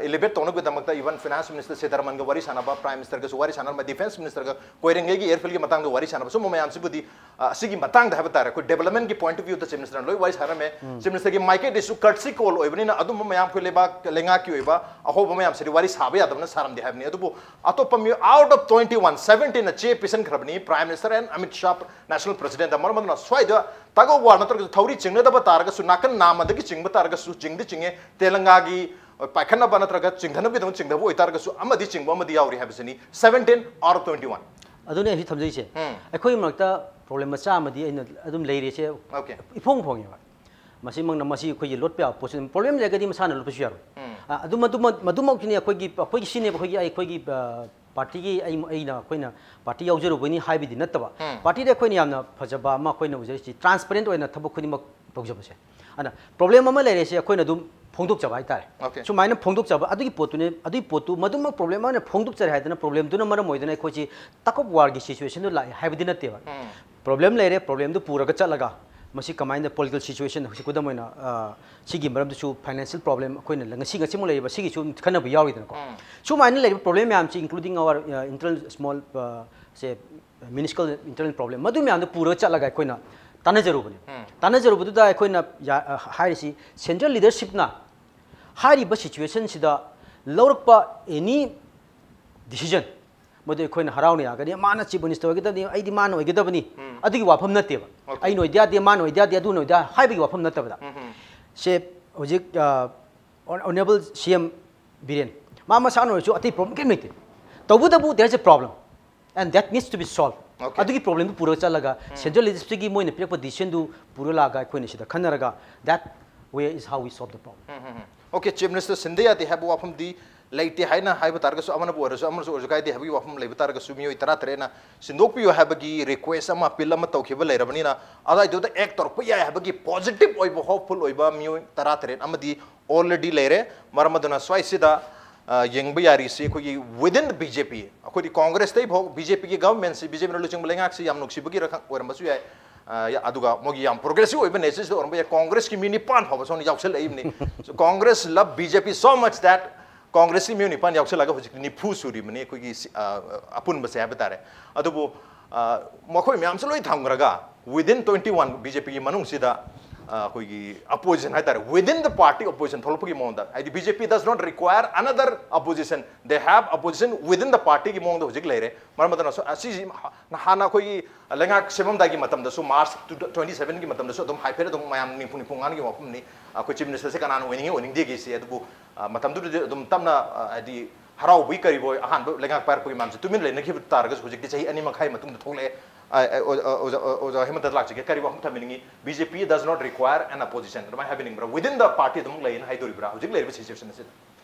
ꯏꯂꯤꯕꯦꯠ ꯇꯧꯅꯕꯒꯤꯗꯃꯛꯇ even ꯐꯥꯏꯅꯥꯟꯁ ꯃꯤꯅꯤꯁꯇꯔ ꯁꯤꯇꯥꯔꯃꯟꯒ ꯋꯥꯔꯤ ꯁꯥꯟꯅꯕ, ꯄ꯭ꯔꯥꯏꯝ ꯃꯤꯅꯤꯁꯇꯔꯒꯁꯨ ꯋꯥꯔꯤ ꯁꯥꯟꯅꯔꯝꯕ, ꯗꯤꯐꯦꯟꯁ ꯃꯤꯅꯤꯁꯇꯔꯒ ꯀꯣꯏꯔꯦꯡꯒꯩꯒꯤ ꯑꯦꯌꯔꯐꯤꯜꯒꯤ ꯃꯇꯥꯡꯗ ꯋꯥꯔꯤ ꯁꯥꯟꯅꯕ, ꯁꯨꯝꯕ ꯃꯌꯥꯝꯁꯤꯕꯨꯗꯤ ꯑꯁꯤꯒꯤ ꯃꯇꯥꯡꯗ ꯍꯥꯏꯕ ꯇꯥꯔꯦ, ꯑꯩꯈꯣꯏ ꯗꯦꯕꯂꯞꯃꯦꯟꯒꯤ ꯄꯣꯏꯟꯠ ꯑꯣꯐ ꯚ꯭ꯌꯨꯗ ꯆꯤꯐ ꯃꯤꯅꯤꯁꯇꯔꯅ ꯂꯣꯏ ꯋꯥꯔꯤ ꯁꯥꯟꯅꯔꯝꯃꯦ꯫ ꯆꯤꯐ ꯃꯤꯅꯤꯁꯇꯔꯒꯤ ꯃꯥꯏꯀꯩꯗꯁꯨ ꯀꯔꯠꯁꯤ ꯀꯣꯜ ꯑꯣꯏꯕꯅꯤꯅ ꯑꯗꯨꯝꯕ ꯃꯌꯥꯝ ꯑꯩꯈꯣꯏ ꯂꯩꯕꯥꯛ ꯂꯩꯉꯥꯛꯀꯤ ꯑꯣꯏꯕ ꯑꯍꯧꯕ ꯃꯌꯥꯝꯁꯤꯗꯤ ꯋꯥꯔꯤ ꯁꯥꯕ ꯌꯥꯗꯕꯅ ꯁꯥꯔꯝꯗꯦ ꯍꯥꯏꯕꯅꯤ꯫ ꯑꯗꯨꯕꯨ ꯑꯇꯣꯞꯄ ꯃꯤꯑꯣꯏ ꯑꯥꯎꯠ ꯑꯣꯐ ꯇ꯭ꯋꯦꯟꯇꯤ ꯋꯥꯟ, ꯁꯕꯦꯟꯇꯤꯟꯅ ꯆꯦ ꯄꯤꯁꯟꯈ꯭ꯔꯕꯅꯤ prime minister and Amit Shah, national ꯄ꯭ꯔꯁꯤꯗꯦꯟꯠꯇ꯫ ꯃꯔꯝ ꯑꯗꯨꯅ ꯁ꯭ꯋꯥꯏꯗ ꯇꯒ ꯋꯥꯔ ꯅꯠꯇ꯭ꯔꯒꯁꯨ ꯊꯧꯔꯤ ꯆꯤꯡꯅꯗꯕ ꯇꯥꯔꯒꯁꯨ ꯅꯥꯀꯟ ꯅꯥꯝꯃꯗꯒꯤ ꯆꯤꯡꯕ ꯇꯥꯔꯒꯁꯨ, ꯆꯤꯡꯗꯤ ꯆꯤꯡꯉꯦ, ꯇꯦꯂꯪꯒꯥꯒꯤ ꯄꯥꯏꯈꯠꯅꯕ ꯅꯠꯇ꯭ꯔꯒ ꯆꯤꯡꯊꯅꯕꯒꯤꯗꯃꯛ ꯆꯤꯡꯊꯕ ꯑꯣꯏꯇꯥꯔꯒꯁꯨ ꯑꯃꯗꯤ ꯆꯤꯡꯕ ꯑꯃꯗꯤ ꯌꯥꯎꯔꯤ ꯍꯥꯏꯕꯁꯤꯅꯤ꯫ Seventeen out of twenty one. ꯑꯗꯨꯅꯦ ꯑꯩꯁꯨ ꯊꯝꯖꯩꯁꯦ꯫ ꯑꯩꯈꯣꯏ ꯃꯔꯛꯇ ꯄ꯭ꯔꯣꯕ꯭ꯂꯦꯝ ꯃꯆꯥ ꯑꯃꯗꯤ ꯑꯩꯅ ꯑꯗꯨꯝ ꯂꯩꯔꯤꯁꯦ꯫ ꯑꯣꯀꯦ꯫ ꯏꯐꯣꯡ ꯐꯣꯡꯉꯦꯕ꯫ ꯃꯁꯤꯃꯛꯅ ꯃꯁꯤ ꯑꯩꯈꯣꯏꯒꯤ ꯂꯣꯠꯄ ꯌꯥꯕ ꯄꯣꯠꯁꯨ, ꯄ꯭ꯔꯣꯕ꯭ꯂꯦꯝ ꯂꯩꯔꯒꯗꯤ ꯃꯁꯥꯅ ꯂꯣꯠꯄꯁꯨ ꯌꯥꯔꯣꯏ꯫ ꯑ, ꯑꯗꯨ ꯃꯗꯨꯃꯛ-, ꯃꯗꯨꯃꯛꯇꯨꯅꯤ ꯑꯩꯈꯣꯏꯒꯤ, ꯑꯩꯈꯣꯏꯒꯤ ꯁꯤꯅꯦꯕ, ꯑꯩꯈꯣꯏꯒꯤ, ꯑꯩꯈꯣꯏꯒꯤ, ꯑ, ꯄꯥꯔꯇꯤꯒꯤ ꯑꯩ-, ꯑꯩꯅ, ꯑꯩꯈꯣꯏꯅ ꯄꯥꯔꯇꯤ ꯌꯥꯎꯖꯔꯨꯕꯅꯤ ꯍꯥꯏꯕꯗꯤ ꯅꯠꯇꯕ, ꯄꯥꯔꯇꯤꯗ ꯑꯩꯈꯣꯏꯅ ꯌꯥꯝꯅ ꯐꯖꯕ ꯑꯃ ꯑꯩꯈꯣꯏꯅ ꯎꯖꯔꯤꯁꯤ ꯇ꯭ꯔꯥꯟꯁꯄꯔꯦꯟꯠ ꯑꯣꯏꯅ ꯊꯕꯛ ꯈꯨꯗꯤꯡꯃꯛ ꯇꯧꯖꯕꯁꯦ꯫ ꯑꯗ ꯄ꯭ꯔꯣꯕ꯭ꯂꯦꯝ ꯑꯃ ꯂꯩꯔꯦꯁꯦ ꯑꯩꯈꯣꯏꯅ ꯑꯗꯨꯝ ꯐꯣꯡꯗꯣꯛꯆꯕ ꯍꯥꯏꯇꯥꯔꯦ꯫ ꯑꯣꯀꯦ꯫ ꯁꯨꯃꯥꯏꯅ ꯐꯣꯡꯗꯣꯛꯆꯕ, ꯑꯗꯨꯒꯤ ꯄꯣꯠꯇꯨꯅꯦ, ꯑꯗꯨꯒꯤ ꯄꯣꯠꯇꯨ ꯃꯗꯨꯃꯛ ꯄ꯭ꯔꯣꯕ꯭ꯂꯦꯝ ꯑꯃ ꯐꯣꯡꯗꯣꯛꯆꯔꯦ ꯍꯥꯏꯗꯅ ꯄ꯭ꯔꯣꯕ꯭ꯂꯦꯝꯗꯨꯅ ꯃꯔꯝ ꯑꯣꯏꯗꯅ ꯑꯩꯈꯣꯏꯁꯤ ꯇꯒ ꯑꯣꯐ ꯋꯥꯔꯒꯤ ꯁꯤꯆꯨꯋꯦꯁꯟꯗꯨ ꯂꯥꯛꯑꯦ ꯍꯥꯏꯕꯗꯤ ꯅꯠꯇꯦꯕ꯫ ꯄ꯭ꯔꯣꯕ꯭ꯂꯦꯝ ꯂꯩꯔꯦ, ꯄ꯭ꯔꯣꯕ꯭ꯂꯦꯝꯗꯨ ꯄꯨꯔꯒ ꯆꯠꯂꯒ ꯃꯁꯤ ꯀꯃꯥꯏꯅ political situation, ꯍꯧꯖꯤꯛ ꯈꯨꯗꯝ ꯑꯣꯏꯅ, ꯑ, ꯁꯤꯒꯤ ꯃꯔꯝꯗꯁꯨ financial problem ꯑꯩꯈꯣꯏꯅ ꯉꯁꯤ, ꯉꯁꯤꯃꯛ ꯂꯩꯔꯤꯕ ꯁꯤꯒꯤꯁꯨ ꯈꯟꯅꯕ ꯌꯥꯎꯔꯤꯗꯅꯀꯣ꯫ ꯎꯝ꯫ ꯁꯨꯃꯥꯏꯅ ꯂꯩꯔꯤꯕ problem ꯃꯌꯥꯝꯁꯤ, including our, uh, internal small, uh, say, minuscule internal problem, ꯃꯗꯨ ꯃꯌꯥꯝꯗꯣ ꯄꯨꯔꯒ ꯆꯠꯂꯒ ꯑꯩꯈꯣꯏꯅ ꯇꯥꯟꯅꯖꯔꯨꯕꯅꯦ꯫ ꯎꯝ꯫ ꯇꯥꯟꯅꯖꯔꯨꯕꯗꯨꯗ ꯑꯩꯈꯣꯏꯅ ꯌꯥ-, ꯑ, ꯍꯥꯏꯔꯤꯁꯤ, central leadershipꯅ ꯍꯥꯏꯔꯤꯕ situationꯁꯤꯗ ꯂꯧꯔꯛꯄ any decision, ꯃꯗꯨ ꯑꯩꯈꯣꯏꯅ ꯍꯔꯥꯎꯅ ꯌꯥꯒꯅꯤ, ꯃꯥꯅ chief minister ꯑꯣꯏꯒꯗꯕꯅꯤ, ꯑꯩꯗꯤ ꯃꯥꯅ ꯑꯣꯏꯒꯗꯕꯅꯤ, ꯎꯝ꯫ ꯑꯗꯨꯒꯤ ꯋꯥꯐꯝ ꯅꯠꯇꯦꯕ꯫ Okay꯫ ꯑꯩꯅ ꯑꯣꯏꯗ ꯌꯥꯗꯦ, ꯃꯥꯅ ꯑꯣꯏꯗ ꯌꯥꯗꯦ, ꯑꯗꯨꯅ ꯑꯣꯏꯗ ꯌꯥ-, ꯍꯥꯏꯕꯒꯤ ꯋꯥꯐꯝ ꯅꯠꯇꯕꯗ꯫ ꯎꯝ, ꯎꯝ꯫ ꯁꯦ, ꯍꯧꯖꯤꯛ, ꯑ, Hon-, Honourable C M Biren, ꯃꯥ ꯃꯁꯥꯅ ꯑꯣꯏꯔꯁꯨ ꯑꯇꯩ problem ꯀꯔꯤꯝ ꯂꯩꯇꯦ꯫ ꯇꯧꯕꯇꯕꯨ there is a problem and that needs to be solved꯫ Okay꯫ ꯑꯗꯨꯒꯤ problemꯗꯨ ꯄꯨꯔꯒ ꯆꯠꯂꯒ, ꯎꯝ꯫ Central leadershipꯀꯤ ꯃꯣꯏꯅ ꯄꯤꯔꯛꯄ decisionꯗꯨ ꯄꯨꯔ ꯂꯥꯛꯑꯒ ꯑꯩꯈꯣꯏꯅ ꯁꯤꯗ ꯈꯟꯅꯔꯒ, that way is how we solve the problem꯫ Um, um, um. Okay, Chief Minister ꯁꯤꯟꯗ ꯌꯥꯗꯦ ꯍꯥꯏꯕ ꯋꯥꯐꯝꯗꯤ ꯂꯩꯇꯦ ꯍꯥꯏꯅ ꯍꯥꯏꯕ ꯇꯥꯔꯒꯁꯨ, ꯑꯃꯅꯕꯨ ꯑꯣꯏꯔꯁꯨ, ꯑꯃꯅꯁꯨ ꯑꯣꯏꯔꯁꯨ ꯀꯥꯏꯗꯦ ꯍꯥꯏꯕꯒꯤ ꯋꯥꯐꯝ ꯂꯩꯕ ꯇꯥꯔꯒꯁꯨ, ꯃꯤꯑꯣꯏ ꯇꯔꯥ ꯇꯔꯦꯠꯅ ꯁꯤꯟꯗꯣꯛꯄꯤꯌꯨ ꯍꯥꯏꯕꯒꯤ request ꯑꯃ, appeal ꯑꯃ ꯇꯧꯈꯤꯕ ꯂꯩꯔꯕꯅꯤꯅ, ꯑꯗꯨꯋꯥꯏꯗꯨꯗ act ꯇꯧꯔꯛꯄ ꯌꯥꯏ ꯍꯥꯏꯕꯒꯤ positive ꯑꯣꯏꯕ, hopeful ꯑꯣꯏꯕ ꯃꯤꯑꯣꯏ ꯇꯔꯥ ꯇꯔꯦꯠ ꯑꯃꯗꯤ already ꯂꯩꯔꯦ꯫ ꯃꯔꯝ ꯑꯗꯨꯅ ꯁ꯭ꯋꯥꯏꯁꯤꯗ, ꯑ, ꯌꯦꯡꯕ ꯌꯥꯔꯤꯁꯤ ꯑꯩꯈꯣꯏꯒꯤ within the B J P, ꯑꯩꯈꯣꯏꯗꯤ Congressꯇꯩ ꯐꯥꯎ, BJ P ꯒꯤ governmentꯁꯤ, B J Pꯅ ꯂꯨꯆꯤꯡꯕ ꯂꯩꯉꯥꯛꯁꯤ ꯌꯥꯝ ꯅꯨꯡꯁꯤꯕꯒꯤꯔ ꯈꯪ-, ꯑꯣꯏꯔꯝꯕꯁꯨ ꯌꯥꯏ꯫ ꯑ, ꯌꯥ-, ꯑꯗꯨꯒ ꯃꯣꯏꯒꯤ ꯌꯥꯝ progressive ꯑꯣꯏꯕ natureꯁꯤꯗ ꯑꯣꯏꯔꯝꯕ ꯌꯥꯏ꯫ Congressꯀꯤ ꯃꯤ ꯅꯤꯄꯥꯟ ꯐꯥꯎꯕ ꯁꯣꯝꯗ ꯌꯥꯎꯁꯜꯂꯛꯏꯕꯅꯤ꯫ So, Congress love B J P so much that Congressꯀꯤ ꯃꯤ ꯅꯤꯄꯥꯟ ꯌꯥꯎꯁꯜꯂꯒ ꯍꯧꯖꯤꯛꯇꯤ ꯅꯤꯐꯨ ꯁꯨꯔꯤꯕꯅꯤ ꯑꯩꯈꯣꯏꯒꯤ ꯁꯤ-, ꯑ, ꯑꯄꯨꯟꯕꯁꯦ ꯍꯥꯏꯕ ꯇꯥꯔꯦ꯫ ꯑꯗꯨꯕꯨ, ꯑ, ꯃꯈꯣꯏ ꯃꯌꯥꯝꯁꯨ ꯂꯣꯏ ꯊꯝꯈ꯭ꯔꯒ, within twenty one B J P ꯒꯤ ꯃꯅꯨꯡꯁꯤꯗ, ꯑ, ꯑꯩꯈꯣꯏꯒꯤ opposition ꯍꯥꯏ ꯇꯥꯔꯦ, within the party opposition ꯊꯣꯛꯂꯛꯄꯒꯤ ꯃꯑꯣꯡꯗ, ꯍꯥꯏꯗꯤ B J P does not require another opposition, they have opposition within the partyꯒꯤ ꯃꯑꯣꯡꯗ ꯍꯧꯖꯤꯛ ꯂꯩꯔꯦ꯫ ꯃꯔꯝ ꯑꯗꯨꯅ ꯁꯨ-, ꯑꯁꯤꯁꯤ ꯍꯥꯟꯅ ꯑꯩꯈꯣꯏꯒꯤ ꯂꯩꯉꯥꯛ ꯁꯦꯝꯃꯝꯗꯥꯏꯒꯤ ꯃꯇꯝꯗꯁꯨ, March twenty sevenꯒꯤ ꯃꯇꯝꯗꯁꯨ ꯑꯗꯨꯝ ꯍꯥꯏꯐꯦꯠ ꯑꯗꯨꯝ ꯃꯌꯥꯝ ꯅꯤꯡꯐꯨ ꯅꯤꯡꯐꯨ ꯉꯥꯡꯒꯤ ꯋꯥꯐꯝꯅꯤ꯫ ꯑꯩꯈꯣꯏ Chief Ministerꯁꯦ ꯀꯅꯥꯅ ꯑꯣꯏꯅꯤꯡꯉꯤ ꯑꯣꯏꯅꯤꯡꯗꯦꯒꯦꯁꯦ꯫ ꯑꯗꯨꯕꯨ, ꯑ, ꯃꯇꯝꯗꯨꯗꯗꯤ ꯑꯗꯨꯝ ꯇꯞꯅ, ꯑ, ꯍꯥꯏꯗꯤ ꯍꯔꯥꯎꯕꯒꯤ ꯀꯔꯤꯕꯣꯏ ꯑꯍꯥꯟꯕ ꯂꯩꯉꯥꯛ ꯄꯥꯏꯔꯛꯄꯒꯤ ꯃꯌꯥꯝꯁꯦ ꯇꯨꯃꯤꯟ ꯂꯩꯅꯈꯤꯕ ꯇꯥꯔꯒꯁꯨ, ꯍꯧꯖꯤꯛꯇꯤ ꯆꯍꯤ ꯑꯅꯤ ꯃꯈꯥꯏ ꯃꯇꯨꯡꯗ ꯊꯣꯛꯂꯛꯑꯦ꯫ ꯑ, ꯑ, ꯑꯣꯖꯥ, ꯑꯣꯖꯥ, ꯑꯣꯖꯥ ꯍꯦꯃꯟꯇ ꯂꯥꯛꯆꯒꯦ, ꯀꯔꯤ ꯋꯥꯐꯝ ꯊꯝꯕꯤꯅꯤꯡꯉꯤ? B J P does not require an opposition ꯑꯗꯨꯃꯥꯏꯅ ꯍꯥꯏꯕꯤꯅꯤꯡꯕ꯭ꯔꯥ? Within the party ꯑꯗꯨꯝ ꯂꯩꯌꯦꯅ ꯍꯥꯏꯗꯣꯔꯤꯕ꯭ꯔꯥ ꯍꯧꯖꯤꯛ ꯂꯩꯔꯤꯕ situation ꯑꯁꯤꯗ?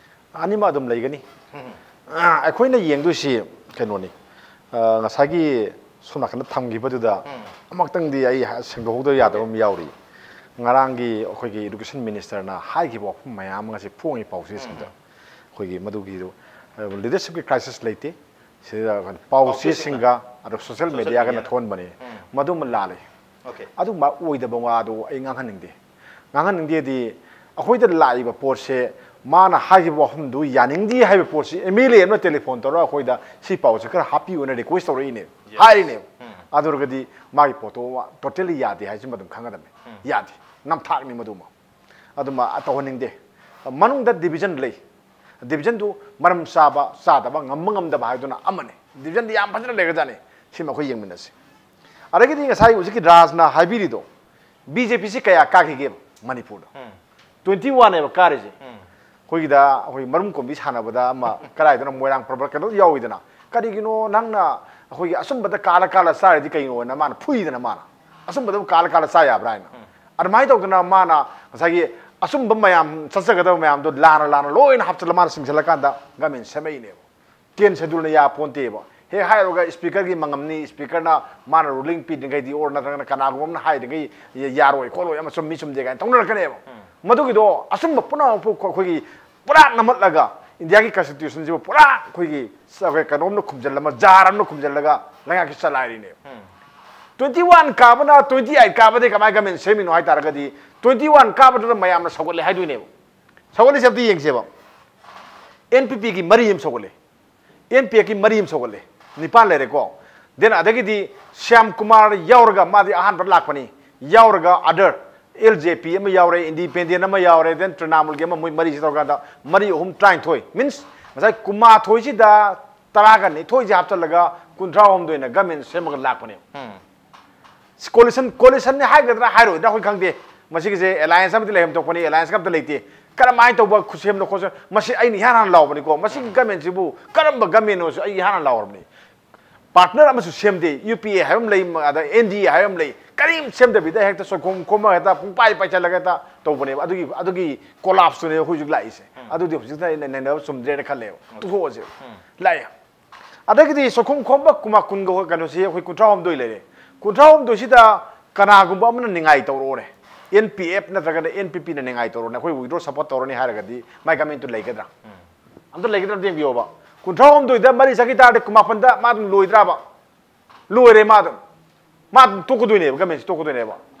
ꯑꯅꯤꯃꯛ ꯑꯗꯨꯝ ꯂꯩꯒꯅꯤ꯫ ꯎꯝ꯫ ꯑ, ꯑꯩꯈꯣꯏꯅ ꯌꯦꯡꯗꯣꯏꯁꯤ ꯀꯩꯅꯣꯅꯤ꯫ ꯑ, ꯉꯁꯥꯏꯒꯤ ꯁꯣꯝ ꯅꯥꯀꯟꯗ ꯊꯝꯈꯤꯕꯗꯨꯗ ꯎꯝ꯫ ꯑꯃꯨꯛꯇꯪꯗꯤ ꯑꯩ ꯍ-, ꯁꯦꯡꯗꯣꯛꯍꯧꯗꯕ ꯌꯥꯗꯕ ꯑꯃ ꯌꯥꯎꯔꯤ꯫ ꯉꯔꯥꯡꯒꯤ ꯑꯩꯈꯣꯏꯒꯤ Education Ministerꯅ ꯍꯥꯏꯈꯤꯕ ꯋꯥꯐꯝ ꯃꯌꯥꯝ ꯑꯃ ꯉꯁꯤ ꯐꯣꯡꯉꯤ ꯄꯥꯎꯆꯦꯁꯤꯡꯗ꯫ ꯎꯝ꯫ ꯑꯩꯈꯣꯏꯒꯤ ꯃꯗꯨꯒꯤꯗꯨ, ꯑ, leadershipꯀꯤ crisis ꯂꯩꯇꯦ꯫ ꯁꯤꯗ ꯄꯥꯎꯆꯦꯁꯤꯡꯒ, ꯑꯗꯨꯒ social mediaꯒꯅ ꯊꯣꯛꯍꯟꯕꯅꯤ꯫ ꯎꯝ꯫ ꯃꯗꯨꯃ ꯂꯥꯜꯂꯤ꯫ ꯑꯗꯨꯒꯨꯝꯕ ꯑꯣꯏꯗꯕ ꯋꯥꯗꯣ ꯑꯩ ꯉꯥꯡꯍꯟꯅꯤꯡꯗꯦ꯫ ꯉꯥꯡꯍꯟꯅꯤꯡꯗꯦꯗꯤ, ꯑꯩꯈꯣꯏꯗ ꯂꯥꯛꯏꯕ ꯄꯣꯠꯁꯦ, ꯃꯥꯅ ꯍꯥꯏꯈꯤꯕ ꯋꯥꯐꯝꯗꯨ ꯌꯥꯅꯤꯡꯗꯦ ꯍꯥꯏꯕ ꯄꯣꯠꯁꯤ ꯑꯦꯝ ꯑꯦꯜ ꯑꯦ ꯑꯃꯅ ꯇꯦꯂꯤꯐꯣꯟ ꯇꯧꯔꯒ ꯑꯩꯈꯣꯏꯗ ꯁꯤ ꯄꯥꯎꯁꯦ ꯈꯔ ꯍꯥꯞꯄꯤꯌꯨꯅ ꯔꯤꯀ꯭ꯋꯦꯁ ꯇꯧꯔꯛꯏꯅꯦ, ꯍꯥꯏꯔꯤꯅꯦꯕ꯫ ꯑꯗꯨ ꯑꯣꯏꯔꯒꯗꯤ ꯃꯥꯒꯤ ꯄꯣꯠꯇꯣ ꯇꯣꯇꯦꯂꯤ ꯌꯥꯗꯦ ꯍꯥꯏꯁꯤꯃ ꯑꯗꯨꯝ ꯈꯪꯒꯗꯕꯅꯤ꯫ ꯌꯥꯗꯦ, ꯅꯝꯊꯥꯛꯅꯤ ꯃꯗꯨꯃ꯫ ꯑꯗꯨꯃ ꯇꯧꯍꯟꯅꯤꯡꯗꯦ꯫ ꯃꯅꯨꯡꯗ ꯗꯤꯕꯤꯖꯟ ꯂꯩ꯫ ꯗꯤꯕꯤꯖꯟꯗꯨ ꯃꯔꯝ ꯆꯥꯕ ꯆꯥꯗꯕ, ꯉꯝꯕ ꯉꯝꯗꯕ ꯍꯥꯏꯗꯨꯅ ꯑꯃꯅꯤ꯫ ꯗꯤꯕꯤꯖꯟꯗꯤ ꯌꯥꯝ ꯐꯖꯅ ꯂꯩꯒ꯭ꯔꯖꯥꯠꯅꯤ꯫ ꯁꯤꯃ ꯑꯩꯈꯣꯏ ꯌꯦꯡꯃꯤꯟꯅꯁꯤ꯫ ꯑꯗꯒꯤꯗꯤ ꯉꯁꯥꯏ ꯍꯧꯖꯤꯛꯀꯤ ꯔꯥꯖꯅ ꯍꯥꯏꯕꯤꯔꯤꯗꯣ, ꯕꯤ ꯖꯦ ꯄꯤꯁꯤ ꯀꯌꯥ ꯀꯥꯈꯤꯒꯦꯕ ꯃꯅꯤꯄꯨꯔꯗ? ꯇ꯭ꯋꯦꯟꯇꯤ ꯋꯥꯟꯅꯦꯕ ꯀꯥꯔꯤꯁꯦ꯫ ꯑꯩꯈꯣꯏꯒꯤꯗ ꯑꯩꯈꯣꯏ ꯃꯔꯨꯝ ꯀꯣꯟꯕꯤ ꯁꯥꯟꯅꯕꯗ ꯑꯃ ꯀꯗꯥꯏꯗꯅꯣ ꯃꯣꯏꯔꯥꯡ ꯄ꯭ꯔꯕ ꯀꯩꯅꯣ ꯌꯥꯎꯋꯤꯗꯅ, "ꯀꯔꯤꯒꯤꯅꯣ ꯅꯪꯅ ꯑꯩꯈꯣꯏꯒꯤ ꯑꯆꯨꯝꯕꯗ ꯀꯥꯜꯂ ꯀꯥꯜꯂ ꯆꯥꯔꯤꯗꯤ ꯀꯩꯅꯣꯅ?" ꯃꯥꯅ ꯐꯨꯏꯗꯅ, ꯃꯥꯅ ꯑꯆꯨꯝꯕꯗꯕꯨ ꯀꯥꯜꯂ ꯀꯥꯜꯂ ꯆꯥ ꯌꯥꯕ꯭ꯔꯥ ꯍꯥꯏꯅ꯫ ꯑꯗꯨꯃꯥꯏꯅ ꯇꯧꯗꯅ ꯃꯥꯅ ꯉꯁꯥꯏꯒꯤ ꯑꯆꯨꯝꯕ ꯃꯌꯥꯝ, ꯆꯠꯆꯒꯗꯕ ꯃꯌꯥꯝꯗꯣ ꯂꯥꯟꯅ ꯂꯥꯟꯅ ꯂꯣꯏꯅ ꯍꯥꯞꯆꯤꯜꯂ ꯃꯥꯅ ꯆꯤꯡꯁꯤꯜꯂꯀꯥꯟꯗ ꯒꯃꯦꯟ ꯁꯦꯝꯃꯛꯏꯅꯦꯕ꯫ ꯇꯦꯟ ꯁꯦꯗꯨꯜꯅ ꯌꯥꯄꯣꯟꯇꯦꯕ꯫ ꯍꯦꯛ ꯍꯥꯏꯔꯨꯔꯒ ꯁ꯭ꯄꯤꯀꯔꯒꯤ ꯃꯉꯝꯅꯤ, ꯁ꯭ꯄꯤꯀꯔꯅ ꯃꯥꯅ ꯔꯨꯂꯤꯡ ꯄꯤꯗ꯭ꯔꯤꯉꯩꯗꯤ ꯑꯣꯔ ꯅꯠꯇ꯭ꯔꯒꯅ ꯀꯅꯥꯒꯨꯝꯕ ꯑꯃꯅ ꯍꯥꯏꯗ꯭ꯔꯤꯉꯩ ꯌꯥꯔꯣꯏ ꯈꯣꯠꯂꯣꯏ ꯑꯃ ꯆꯨꯝꯃꯤ ꯆꯨꯝꯗꯦ ꯀꯥꯏꯅ ꯇꯧꯅꯔꯛꯀꯅꯦꯕ꯫ ꯃꯗꯨꯒꯤꯗꯣ ꯑꯆꯨꯝꯕ ꯄꯨꯝꯅꯃꯛꯄꯨ ꯑꯩꯈꯣꯏꯒꯤ ꯄꯨꯔꯥ ꯅꯝꯍꯠꯂꯒ ꯏꯟꯗꯤꯌꯥꯒꯤ ꯀꯟꯁꯇꯤꯇ꯭ꯌꯨꯁꯟꯁꯤꯕꯨ ꯄꯨꯔꯥ ꯑꯩꯈꯣꯏꯒꯤ ꯀꯩꯅꯣꯝꯅ ꯈꯨꯝꯖꯤꯜꯂ, ꯖꯥꯔ ꯑꯃꯅ ꯈꯨꯝꯖꯤꯜꯂꯒ ꯂꯩꯉꯥꯛꯁꯤ ꯆꯂꯥꯏꯔꯤꯅꯦꯕ꯫ ꯇ꯭ꯋꯦꯟꯇꯤ ꯋꯥꯟ ꯀꯥꯕꯅ ꯇ꯭ꯋꯦꯟꯇꯤ ꯑꯩꯠ ꯀꯥꯕꯗꯩ ꯀꯃꯥꯏꯅ ꯒꯃꯦꯟ ꯁꯦꯝꯃꯤꯅꯣ ꯍꯥꯏ ꯇꯥꯔꯒꯗꯤ, ꯇ꯭ꯋꯦꯟꯇꯤ ꯋꯥꯟ ꯀꯥꯕꯗꯨꯗ ꯃꯌꯥꯝꯅ ꯁꯧꯒꯠꯂꯦ ꯍꯥꯏꯗꯣꯏꯅꯦꯕ꯫ ꯁꯧꯒꯠꯂꯤꯁꯦ ꯑꯝꯇ ꯌꯦꯡꯁꯦꯕ꯫ ꯑꯦꯟ ꯄꯤ ꯄꯤꯒꯤ ꯃꯔꯤ ꯑꯃ ꯁꯧꯒꯠꯂꯦ, ꯑꯦꯟ ꯄꯤ ꯑꯦꯐꯀꯤ ꯃꯔꯤ ꯑꯃ ꯁꯧꯒꯠꯂꯦ, ꯅꯤꯄꯥꯟ ꯂꯩꯔꯦꯀꯣ꯫ ꯗꯦꯟ ꯑꯗꯒꯤꯗꯤ ꯁ꯭ꯌꯥꯝ ꯀꯨꯃꯥꯔ ꯌꯥꯎꯔꯒ ꯃꯥꯗꯤ ꯑꯍꯥꯟꯕ ꯂꯥꯛꯄꯅꯤ, ꯌꯥꯎꯔꯒ ꯑꯗꯔ ꯑꯦꯜ ꯖꯦ ꯄꯤ ꯑꯃ ꯌꯥꯎꯔꯦ, ꯏꯟꯗꯤꯄꯦꯟꯗꯦꯟ ꯑꯃ ꯌꯥꯎꯔꯦ, ꯗꯦꯟ ꯇ꯭ꯔꯤꯅꯥꯃꯨꯜꯒꯤ ꯑꯃ, ꯃꯣꯏ ꯃꯔꯤꯁꯤ ꯇꯧꯔꯀꯥꯟꯗ ꯃꯔꯤ ꯑꯍꯨꯝ ꯇꯔꯥꯅꯤꯊꯣꯏ, ꯃꯤꯟꯁ ꯉꯁꯥꯏ ꯀꯨꯟꯃꯥꯊꯣꯏꯁꯤꯗ ꯇꯔꯥꯒ ꯅꯤꯊꯣꯏꯁꯦ ꯍꯥꯞꯆꯤꯜꯂꯒ ꯀꯨꯟꯊ꯭ꯔꯥ ꯍꯨꯝꯗꯣꯏꯅ ꯒꯃꯦꯟ ꯁꯦꯝꯃꯒ ꯂꯥꯛꯄꯅꯦꯕ꯫ ꯀꯣꯂꯤꯁꯟ, ꯀꯣꯂꯤꯁꯟꯅꯤ ꯍꯥꯏꯒꯗ꯭ꯔꯥ ꯍꯥꯏꯔꯣꯏꯗ꯭ꯔꯥ ꯑꯩꯈꯣꯏ ꯈꯪꯗꯦ꯫ ꯃꯁꯤꯒꯤꯁꯦ ꯑꯦꯂꯥꯌꯟꯁ ꯑꯃꯗꯤ ꯂꯩꯐꯝ ꯊꯣꯛꯄꯅꯤ, ꯑꯦꯂꯥꯌꯟꯁ ꯑꯃꯇ ꯂꯩꯇꯦ꯫ ꯀꯔꯝꯍꯥꯏꯅ ꯇꯧꯕ ꯈꯨꯠꯁꯦꯝꯅꯣ ꯈꯣꯠꯁꯦꯝ, ꯃꯁꯤ ꯑꯩꯅ ꯏꯍꯥꯟ ꯍꯥꯟꯅ ꯂꯥꯎꯕꯅꯤꯀꯣ꯫ ꯃꯁꯤꯒꯤ ꯒꯃꯦꯟꯁꯤꯕꯨ ꯀꯔꯝꯕ ꯒꯃꯦꯟꯅꯣꯁꯨ ꯑꯩ ꯏꯍꯥꯟ ꯍꯥꯟꯅ ꯂꯥꯎꯔꯕꯅꯤ꯫ ꯄꯥꯔꯠꯅꯔ ꯑꯃꯁꯨ ꯁꯦꯝꯗꯦ, ꯌꯨ ꯄꯤ ꯑꯦ ꯍꯥꯏꯕ ꯑꯃ ꯂꯩ, ꯑꯗ ꯑꯦꯟ ꯗꯤ ꯑꯦ ꯍꯥꯏꯕ ꯑꯃ ꯂꯩ, ꯀꯔꯤꯝ ꯁꯦꯝꯗꯕꯤꯗ ꯍꯦꯛꯇ ꯁꯣꯏꯈꯣꯝ ꯈꯣꯝꯃꯒ ꯍꯦꯛꯇ ꯄꯨꯡꯄꯥꯏ ꯄꯥꯏꯁꯜꯂꯒ ꯍꯦꯛꯇ ꯇꯧꯕꯅꯦꯕ꯫ ꯑꯗꯨꯒꯤ, ꯑꯗꯨꯒꯤ ꯀꯣꯂꯥꯞꯁꯇꯨꯅꯦꯕ ꯍꯧꯖꯤꯛ ꯂꯥꯛꯏꯁꯦ꯫ ꯑꯗꯨꯗꯤ ꯍꯧꯖꯤꯛꯇ ꯑꯩꯅ ꯅꯩꯅꯕ ꯆꯨꯝꯗ꯭ꯔꯦꯅ ꯈꯜꯂꯦꯕ꯫ ꯇꯣꯛꯊꯣꯛꯑꯁꯦꯕ꯫ ꯂꯥꯛꯑꯦ꯫ ꯑꯗꯒꯤꯗꯤ ꯁꯣꯏꯈꯣꯝ ꯈꯣꯝꯕ ꯀꯨꯃꯥ ꯀꯨꯟꯒ ꯍꯣ-, ꯀꯩꯅꯣꯁꯤ ꯑꯩꯈꯣꯏ ꯀꯨꯟꯊ꯭ꯔꯥ ꯍꯨꯝꯗꯣꯏ ꯂꯩꯔꯦ꯫ ꯀꯨꯟꯊ꯭ꯔꯥ ꯍꯨꯝꯗꯣꯏꯁꯤꯗ ꯀꯅꯥꯒꯨꯝꯕ ꯑꯃꯅ ꯅꯤꯡꯉꯥꯏ ꯇꯧꯔꯛꯑꯣꯔꯦ, ꯑꯦꯟ ꯄꯤ ꯑꯦꯐ ꯅꯠꯇ꯭ꯔꯒꯅ ꯑꯦꯟ ꯄꯤ ꯄꯤꯅ ꯅꯤꯡꯉꯥꯏ ꯇꯧꯔꯣꯅꯦ, ꯑꯩꯈꯣꯏ ꯋꯤꯗ꯭ꯔꯣ ꯁꯄꯣꯔꯠ ꯇꯧꯔꯅꯤ ꯍꯥꯏꯔꯒꯗꯤ ꯃꯥꯏ ꯒꯃꯦꯟꯇꯨ ꯂꯩꯒꯗ꯭ꯔꯥ? ꯑꯝꯇ ꯂꯩꯒꯗ꯭ꯔꯥ ꯑꯝꯇ ꯌꯦꯡꯕꯤꯌꯣꯕ꯫ ꯀꯨꯟꯊ꯭ꯔꯥ ꯍꯨꯝꯗꯣꯏꯗ ꯃꯔꯤ ꯆꯠꯈꯤ ꯇꯥꯔꯗꯤ ꯀꯨꯟꯃꯥꯄꯟꯗ ꯃꯥ ꯑꯗꯨꯝ ꯂꯣꯏꯗ꯭ꯔꯥꯕ? ꯂꯣꯏꯔꯦ ꯃꯥ ꯑꯗꯨꯝ꯫ ꯃꯥ ꯑꯗꯨꯝ ꯇꯣꯛꯀꯗꯣꯏꯅꯦꯕ, ꯒꯃꯦꯟꯁꯤ ꯇꯣꯛꯀꯗꯣꯏꯅꯦꯕ꯫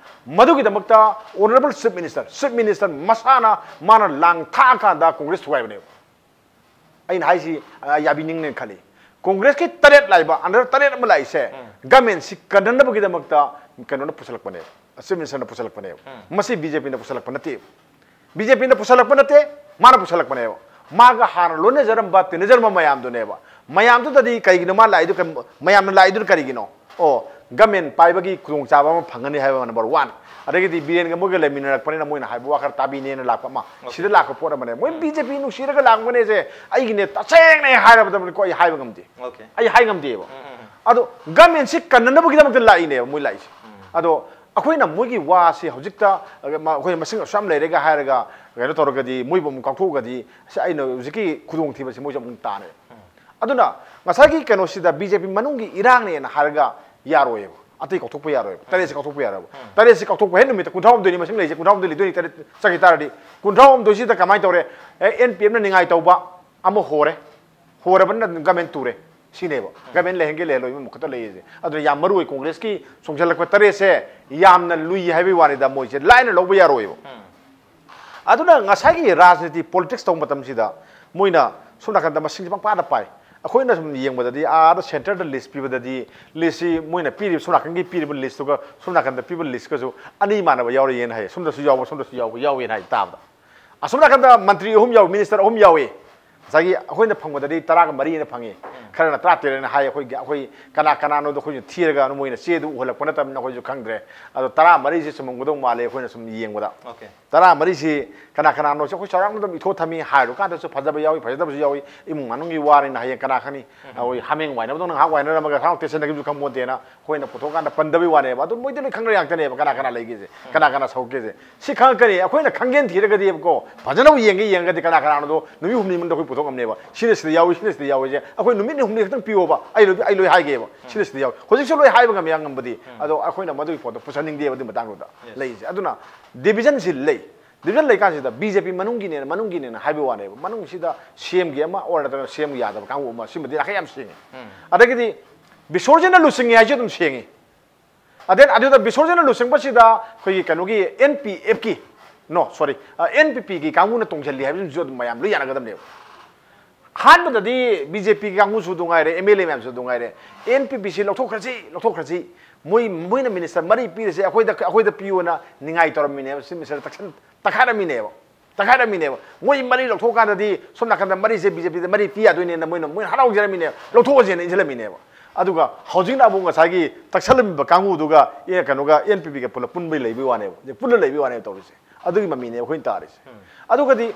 ꯃꯗꯨꯒꯤꯗꯃꯛꯇ honourable chief minister, chief minister ꯃꯁꯥꯅ ꯃꯥꯅ ꯂꯥꯡ ꯊꯥꯛꯑꯀꯥꯟꯗ ꯀꯣꯡꯒ꯭ꯔꯦꯁ ꯊꯨꯒꯥꯏꯕꯅꯦꯕ꯫ ꯑꯩꯅ ꯍꯥꯏꯁꯤ ꯑ, ꯌꯥꯕꯤꯅꯤꯡꯅꯦꯅ ꯈꯜꯂꯤ꯫ ꯀꯣꯡꯒ꯭ꯔꯦꯁꯀꯤ ꯇꯔꯦꯠ ꯂꯥꯛꯏꯕ, ꯑꯟꯗꯔ ꯇꯔꯦꯠ ꯑꯃ ꯂꯥꯛꯏꯁꯦ, ꯎꯝ꯫ ꯒꯃꯦꯟꯁꯤ ꯀꯟꯅꯅꯕꯒꯤꯗꯃꯛꯇ ꯀꯩꯅꯣꯅ ꯄꯨꯁꯜꯂꯛꯄꯅꯦꯕ, ꯆꯤꯐ ꯃꯤꯅꯤꯁꯇꯔꯅ ꯄꯨꯁꯜꯂꯛꯄꯅꯦꯕ꯫ ꯎꯝ꯫ ꯃꯁꯤ ꯕꯤ ꯖꯦ ꯄꯤꯅ ꯄꯨꯁꯜꯂꯛꯄ ꯅꯠꯇꯦꯕ꯫ ꯕꯤ ꯖꯦ ꯄꯤꯅ ꯄꯨꯁꯜꯂꯛꯄ ꯅꯠꯇꯦ, ꯃꯥꯅ ꯄꯨꯁꯜꯂꯛꯄꯅꯦꯕ꯫ ꯃꯥꯒ ꯍꯥꯟꯅ ꯂꯣꯏꯅꯖꯔꯝꯕ, ꯇꯤꯟꯅꯖꯔꯝꯕ ꯃꯌꯥꯝꯗꯨꯅꯦꯕ꯫ ꯃꯌꯥꯝꯗꯨꯗꯗꯤ ꯀꯩꯒꯤꯅꯣ ꯃꯥ ꯂꯥꯛꯏꯗꯨ, ꯀꯩ-, ꯃꯌꯥꯝꯅ ꯂꯥꯛꯏꯗꯨꯅ ꯀꯔꯤꯒꯤꯅꯣ? ꯑꯣ, ꯒꯃꯦꯟ ꯄꯥꯏꯕꯒꯤ ꯈꯨꯗꯣꯡꯆꯥꯕ ꯑꯃ ꯐꯪꯒꯅꯤ ꯍꯥꯏꯕ ꯑꯃ, ꯅꯝꯕꯔ ꯋꯥꯟ꯫ ꯑꯗꯒꯤꯗꯤ ꯕꯤꯔꯦꯟꯒ ꯃꯣꯏꯒ ꯂꯩꯃꯤꯟꯅꯔꯛꯄꯅꯤꯅ ꯃꯣꯏꯅ ꯍꯥꯏꯕ ꯋꯥ ꯈꯔ ꯇꯥꯕꯤꯅꯦꯅ ꯂꯥꯛꯄ ꯑꯃ꯫ ꯑꯣꯀꯦ꯫ ꯁꯤꯗ ꯂꯥꯛꯄ ꯄꯣꯠ ꯑꯃꯅꯦ꯫ ꯃꯣꯏ ꯎꯝ꯫ ꯕꯤ ꯖꯦ ꯄꯤ ꯅꯨꯡꯁꯤꯔꯒ ꯂꯥꯛꯄꯅꯦꯁꯦ ꯑꯩꯒꯤꯅꯦ, ꯇꯁꯦꯡꯅ ꯑꯩ ꯍꯥꯏꯔꯕꯗꯀꯣ, ꯑꯩ ꯍꯥꯏꯕ ꯉꯝꯗꯦ꯫ ꯑꯣꯀꯦ꯫ ꯑꯩ ꯍꯥꯏ ꯉꯝꯗꯦꯕ꯫ ꯎꯝ, ꯎꯝ, ꯎꯝ꯫ ꯑꯗꯣ ꯒꯃꯦꯟꯁꯤ ꯀꯟꯅꯅꯕꯒꯤꯗꯃꯛꯇ ꯂꯥꯛꯏꯅꯦꯕ ꯃꯣꯏ ꯂꯥꯛꯏꯁꯦ꯫ ꯎꯝ꯫ ꯑꯗꯣ ꯑꯩꯈꯣꯏꯅ ꯃꯣꯏꯒꯤ ꯋꯥꯁꯤ ꯍꯧꯖꯤꯛꯇ, ꯑ, ꯃ-, ꯑꯩꯈꯣꯏ ꯃꯁꯤꯡ ꯑꯁꯨꯛ ꯌꯥꯝ ꯂꯩꯔꯦꯒ ꯍꯥꯏꯔꯒ ꯀꯩꯅꯣ ꯇꯧꯔꯒꯗꯤ, ꯃꯣꯏꯕꯨ ꯑꯃꯨꯛ ꯀꯥꯎꯊꯣꯛꯑꯒꯗꯤ, ꯑꯁ, ꯑꯩꯅ ꯍꯧꯖꯤꯛꯀꯤ ꯈꯨꯗꯣꯡꯊꯤꯕꯁꯤ ꯃꯣꯏꯁꯨ ꯑꯃꯨꯛ ꯇꯥꯔꯦ꯫ ꯎꯝ꯫ ꯑꯗꯨꯅ ꯉꯁꯥꯏꯒꯤ ꯀꯩꯅꯣꯁꯤꯗ ꯕꯤ ꯖꯦ ꯄꯤ ꯃꯅꯨꯡꯒꯤ ꯏꯔꯥꯡꯅꯦꯅ ꯍꯥꯏꯔꯒ ꯌꯥꯔꯣꯏꯌꯦꯕ, ꯑꯇꯩ ꯀꯥꯎꯊꯣꯛꯄ ꯌꯥꯔꯣꯏꯕ, ꯇꯔꯦꯠꯁꯤ ꯀꯥꯎꯊꯣꯛꯄ ꯌꯥꯔꯣꯏꯕ꯫ ꯎꯝ꯫ ꯇꯔꯦꯠꯁꯤ ꯀꯥꯎꯊꯣꯛꯄ ꯍꯦꯛ ꯅꯨꯃꯤꯠꯇ ꯀꯨꯟꯊ꯭ꯔꯥ ꯍꯨꯝꯗꯣꯏꯅꯤ ꯃꯁꯤꯡ ꯂꯩꯁꯦ, ꯀꯨꯟꯊ꯭ꯔꯥ ꯍꯨꯝꯗꯣꯏ ꯂꯩꯗꯣꯏꯅꯤ, ꯇꯔꯦꯠ ꯆꯠꯈꯤ ꯇꯥꯔꯗꯤ꯫ ꯀꯨꯟꯊ꯭ꯔꯥ ꯍꯨꯝꯗꯣꯏꯁꯤꯗ ꯀꯃꯥꯏꯅ ꯇꯧꯔꯦ? ꯑꯦ, ꯑꯦꯟ ꯄꯤ ꯑꯦꯐꯅ ꯅꯤꯡꯉꯥꯏ ꯇꯧꯕ ꯑꯃ ꯍꯣꯔꯦ꯫ ꯍꯣꯔꯕꯅꯤꯅ ꯑꯗꯨꯝ ꯒꯃꯦꯟ ꯇꯨꯔꯦ꯫ ꯁꯤꯅꯦꯕ꯫ ꯎꯝ꯫ ꯒꯃꯦꯟ ꯂꯩꯍꯟꯒꯦ ꯂꯩꯍꯜꯂꯣꯏ ꯃꯈꯨꯠꯇ ꯂꯩꯔꯤꯁꯦ꯫ ꯑꯗꯨꯅ ꯌꯥꯝ ꯃꯔꯨ ꯑꯣꯏ, ꯀꯣꯡꯒ꯭ꯔꯦꯁꯀꯤ ꯆꯣꯡꯁꯤꯜꯂꯛꯄ ꯇꯔꯦꯠꯁꯦ ꯌꯥꯝꯅ ꯂꯨꯏ ꯍꯥꯏꯕꯒꯤ ꯋꯥꯅꯤꯗ, ꯃꯣꯏꯁꯦ ꯂꯥꯏꯅ ꯂꯧꯕ ꯌꯥꯔꯣꯏꯕ꯫ ꯎꯝ꯫ ꯑꯗꯨꯅ ꯉꯁꯥꯏꯒꯤ ꯔꯥꯖꯅꯤꯇꯤ, ꯄꯣꯂꯤꯇꯤꯛꯁ ꯇꯧꯕ ꯃꯇꯝꯁꯤꯗ ꯃꯣꯏꯅ ꯁꯣꯝ ꯅꯥꯀꯟꯗ ꯃꯁꯤꯡꯁꯦ ꯄꯪꯄꯥꯗ ꯄꯥꯏ꯫ ꯑꯩꯈꯣꯏꯅ ꯁꯨꯝ ꯌꯦꯡꯕꯗꯗꯤ ꯑꯥꯗ ꯁꯦꯟꯇꯔꯗ ꯂꯤꯁ ꯄꯤꯕꯗꯗꯤ, ꯂꯤꯁꯁꯤ ꯃꯣꯏꯅ ꯄꯤꯔꯤꯕ, ꯁꯣꯝ ꯅꯥꯀꯟꯒꯤ ꯄꯤꯔꯤꯕ ꯂꯤꯁꯇꯨꯒ ꯁꯣꯝ ꯅꯥꯀꯟꯗ ꯄꯤꯕ ꯂꯤꯁꯀꯁꯨ ꯑꯅꯤ ꯃꯥꯟꯅꯕ ꯌꯥꯎꯔꯤꯑꯅ ꯍꯥꯏ, ꯁꯣꯝꯗꯁꯨ ꯌꯥꯎꯕ, ꯁꯣꯝꯗꯁꯨ ꯌꯥꯎꯕ ꯌꯥꯎꯏꯅ ꯍꯥꯏ ꯇꯥꯕꯗ꯫ ꯑꯁꯣꯝ ꯅꯥꯀꯟꯗ ꯃꯟꯇ꯭ꯔꯤ ꯑꯍꯨꯝ ꯌꯥꯎꯏ, ꯃꯤꯅꯤꯁꯇꯔ ꯑꯍꯨꯝ ꯌꯥꯎꯏ꯫ ꯉꯁꯥꯏꯒꯤ ꯑꯩꯈꯣꯏꯅ ꯐꯪꯕꯗꯗꯤ ꯇꯔꯥꯒ ꯃꯔꯤꯅ ꯐꯪꯉꯤ꯫ ꯎꯝ꯫ ꯈꯔꯅ ꯇꯔꯥꯇꯔꯦꯠꯅ ꯍꯥꯏ꯫ ꯑꯩꯈꯣꯏꯒꯤ, ꯑꯩꯈꯣꯏ ꯀꯅꯥ ꯀꯅꯥꯅꯣꯗꯣ ꯑꯩꯈꯣꯏꯁꯨ ꯊꯤꯔꯒ ꯃꯣꯏꯅ ꯆꯦꯗꯨ ꯎꯍꯜꯂꯛꯄ ꯅꯠꯇꯕꯅꯤꯅ ꯑꯩꯈꯣꯏꯁꯨ ꯈꯪꯗ꯭ꯔꯦ꯫ ꯑꯗꯣ ꯇꯔꯥꯃꯔꯤꯁꯤ ꯆꯨꯝꯃꯝꯒꯗꯧ ꯃꯥꯜꯂꯦ ꯑꯩꯈꯣꯏꯅ ꯁꯨꯝ ꯌꯦꯡꯕꯗ꯫ ꯑꯣꯀꯦ꯫ ꯇꯔꯥꯃꯔꯤꯁꯤ ꯀꯅꯥ ꯀꯅꯥꯅꯣꯁꯤ ꯑꯩꯈꯣꯏ ꯆꯥꯎꯔꯥꯛꯅ ꯑꯗꯨꯝ ꯏꯊꯣꯛ ꯊꯝꯃꯤ꯫ ꯍꯥꯏꯔꯨꯀꯥꯟꯗꯁꯨ ꯐꯖꯕ ꯌꯥꯎꯏ, ꯐꯖꯗꯕꯁꯨ ꯌꯥꯎꯏ꯫ ꯏꯃꯨꯡ ꯃꯅꯨꯡꯒꯤ ꯋꯥꯅꯤꯅ ꯍꯌꯦꯡ ꯀꯅꯥ ꯈꯪꯅꯤ? ꯎꯝ꯫ ꯑꯩꯈꯣꯏ ꯍꯥꯃꯦꯡ ꯋꯥꯏꯅꯕꯗꯧꯅ ꯉꯥꯏꯍꯥꯛ ꯋꯥꯏꯅꯔꯝꯃꯒ ꯉꯥꯏꯍꯥꯛ ꯇꯦꯠꯁꯟꯅꯈꯤꯕꯁꯨ ꯈꯪꯄꯣꯟꯇꯦꯅ ꯑꯩꯈꯣꯏꯅ ꯄꯨꯊꯣꯛꯑꯀꯥꯟꯗ ꯄꯟꯗꯕꯩ ꯋꯥꯅꯦꯕ꯫ ꯑꯗꯨ ꯃꯣꯏꯗꯤ ꯂꯣꯏ ꯈꯪꯅ ꯉꯥꯛꯇꯅꯦꯕ, ꯀꯅꯥ ꯀꯅꯥ ꯂꯩꯒꯦꯁꯦ, ꯎꯝ꯫ ꯀꯅꯥ ꯀꯅꯥ ꯁꯧꯀꯦꯁꯦ꯫ ꯁꯤ ꯈꯪꯉꯛꯀꯅꯤ꯫ ꯑꯩꯈꯣꯏꯅ ꯈꯪꯒꯦꯅ ꯊꯤꯔꯒꯗꯤꯕꯀꯣ, ꯐꯖꯅ ꯌꯦꯡꯒꯦ ꯌꯦꯡꯉꯒꯗꯤ ꯀꯅꯥ ꯀꯅꯥꯅꯣꯗꯣ ꯅꯨꯃꯤꯠ ꯍꯨꯝꯅꯤ ꯃꯅꯨꯡꯗ ꯑꯩꯈꯣꯏ ꯄꯨꯊꯣꯛ ꯉꯝꯅꯦꯕ꯫ ꯁꯤꯅ ꯁꯤꯗ ꯌꯥꯎꯏ, ꯁꯤꯅ ꯁꯤꯗ ꯌꯥꯎꯏꯁꯦ ꯑꯩꯈꯣꯏ ꯅꯨꯃꯤꯠ ꯍꯨꯝꯅꯤ ꯈꯛꯇꯪ ꯄꯤꯌꯣꯕ, ꯑꯩ ꯂꯣꯏ, ꯑꯩ ꯂꯣꯏ ꯍꯥꯏꯒꯦꯕ꯫ ꯎꯝ꯫ ꯁꯤꯅ ꯁꯤꯗ ꯌꯥꯎꯏ꯫ ꯍꯧꯖꯤꯛꯁꯨ ꯂꯣꯏ ꯍꯥꯏꯕ ꯉꯝꯃꯤ, ꯉꯝꯕꯗꯤ꯫ ꯎꯝ꯫ ꯑꯗꯣ ꯑꯩꯈꯣꯏꯅ ꯃꯗꯨꯒꯤ ꯄꯣꯠꯇꯣ ꯄꯨꯁꯟꯅꯤꯡꯗꯦꯕ ꯑꯗꯨꯒꯤ ꯃꯇꯥꯡꯗꯨꯗ꯫ Yes꯫ ꯂꯩꯔꯤꯁꯦ꯫ ꯑꯗꯨꯅ ꯗꯤꯕꯤꯖꯟꯁꯤ ꯂꯩ꯫ ꯗꯤꯕꯤꯖꯟ ꯂꯩꯀꯥꯟꯁꯤꯗ ꯕꯤ ꯖꯦ ꯄꯤ ꯃꯅꯨꯡꯒꯤꯅꯦꯅ, ꯃꯅꯨꯡꯒꯤꯅꯦꯅ ꯍꯥꯏꯕ ꯋꯥꯅꯦꯕ꯫ ꯃꯅꯨꯡꯁꯤꯗ ꯁꯤ ꯑꯦꯝꯒꯤ ꯑꯃ ꯑꯣꯔ ꯅꯠꯇ꯭ꯔꯒ ꯁꯤ ꯑꯦꯝꯒꯤ ꯌꯥꯗꯕ ꯀꯥꯡꯕꯨ ꯑꯃ, ꯁꯤꯃꯗꯤ ꯅꯥꯈꯩ ꯌꯥꯝ ꯁꯦꯡꯉꯤ꯫ ꯎꯝ꯫ ꯑꯗꯒꯤꯗꯤ ꯕꯤꯁꯣꯔꯖꯤꯠꯅ ꯂꯨꯆꯤꯡꯉꯦ ꯍꯥꯏꯁꯨ ꯑꯗꯨꯝ ꯁꯦꯡꯉꯤ꯫ ꯑꯗꯦꯟ ꯑꯗꯨꯗ ꯕꯤꯁꯣꯔꯖꯤꯅ ꯂꯨꯆꯤꯡꯕꯁꯤꯗ ꯑꯩꯈꯣꯏꯒꯤ ꯀꯩꯅꯣꯒꯤ N P F ꯀꯤ, no, sorry, N P P ꯒꯤ ꯀꯥꯡꯕꯨꯅ ꯇꯣꯡꯁꯤꯜꯂꯤ ꯍꯥꯏꯕꯁꯤꯃꯁꯨ ꯑꯗꯨꯝ ꯃꯌꯥꯝ ꯂꯣꯏ ꯌꯥꯅꯒꯗꯕꯅꯦꯕ꯫ ꯑꯍꯥꯟꯕꯗꯗꯤ B J P ꯀꯥꯡꯕꯨꯁꯨ ꯑꯗꯨ ꯉꯥꯏꯔꯦ, M L A ꯃꯌꯥꯝꯁꯨ ꯑꯗꯨ ꯉꯥꯏꯔꯦ, N P P ꯁꯤ ꯂꯧꯊꯣꯛꯈ꯭ꯔꯁꯤ, ꯂꯧꯊꯣꯛꯈ꯭ꯔꯁꯤ, ꯃꯣꯏ, ꯃꯣꯏꯅ ꯃꯤꯅꯤꯁꯇꯔ ꯃꯔꯤ ꯄꯤꯔꯤꯁꯦ ꯑꯩꯈꯣꯏꯗ, ꯑꯩꯈꯣꯏꯗ ꯄꯤꯌꯣꯅ ꯅꯤꯡꯉꯥꯏ ꯇꯧꯔꯝꯃꯤꯅꯦꯕ, ꯆꯤꯐ ꯃꯤꯅꯤꯁꯇꯔ ꯇꯛꯁꯟ-, ꯇꯛꯈꯥꯏꯔꯝꯃꯤꯅꯦꯕ, ꯇꯛꯈꯥꯏꯔꯝꯃꯤꯅꯦꯕ꯫ ꯃꯣꯏ ꯃꯔꯤ ꯂꯧꯊꯣꯛꯀꯥꯟꯗꯗꯤ ꯁꯣꯝ ꯅꯥꯀꯟꯗ ꯃꯔꯤꯁꯦ B J P ꯗ ꯃꯔꯤ ꯄꯤ ꯌꯥꯗꯣꯏꯅꯦꯅ ꯃꯣꯏꯅ, ꯃꯣꯏꯅ ꯍꯔꯥꯎꯖꯔꯝꯃꯤꯅꯦꯕ, ꯂꯧꯊꯣꯛꯑꯁꯦꯅ ꯏꯟꯁꯤꯜꯂꯝꯃꯤꯅꯦꯕ꯫ ꯑꯗꯨꯒ ꯍꯧꯖꯤꯛꯅ ꯑꯃꯨꯛ ꯉꯁꯥꯏꯒꯤ ꯇꯛꯁꯜꯂꯝꯃꯤꯕ ꯀꯥꯡꯕꯨꯗꯨꯒ, ꯑꯦ, ꯀꯩꯅꯣꯒ, N P P ꯒ ꯄꯨꯂꯞ ꯄꯨꯟꯕꯩ ꯂꯩꯕꯩ ꯋꯥꯅꯦꯕ, ꯄꯨꯟꯅ ꯂꯩꯕꯩ ꯋꯥꯅꯦꯕ ꯇꯧꯔꯤꯁꯦ꯫ ꯑꯗꯨꯒꯤ ꯃꯃꯤꯅꯦ ꯑꯩꯈꯣꯏꯅ ꯇꯥꯔꯤꯁꯦ꯫ ꯑꯗꯨꯒꯗꯤ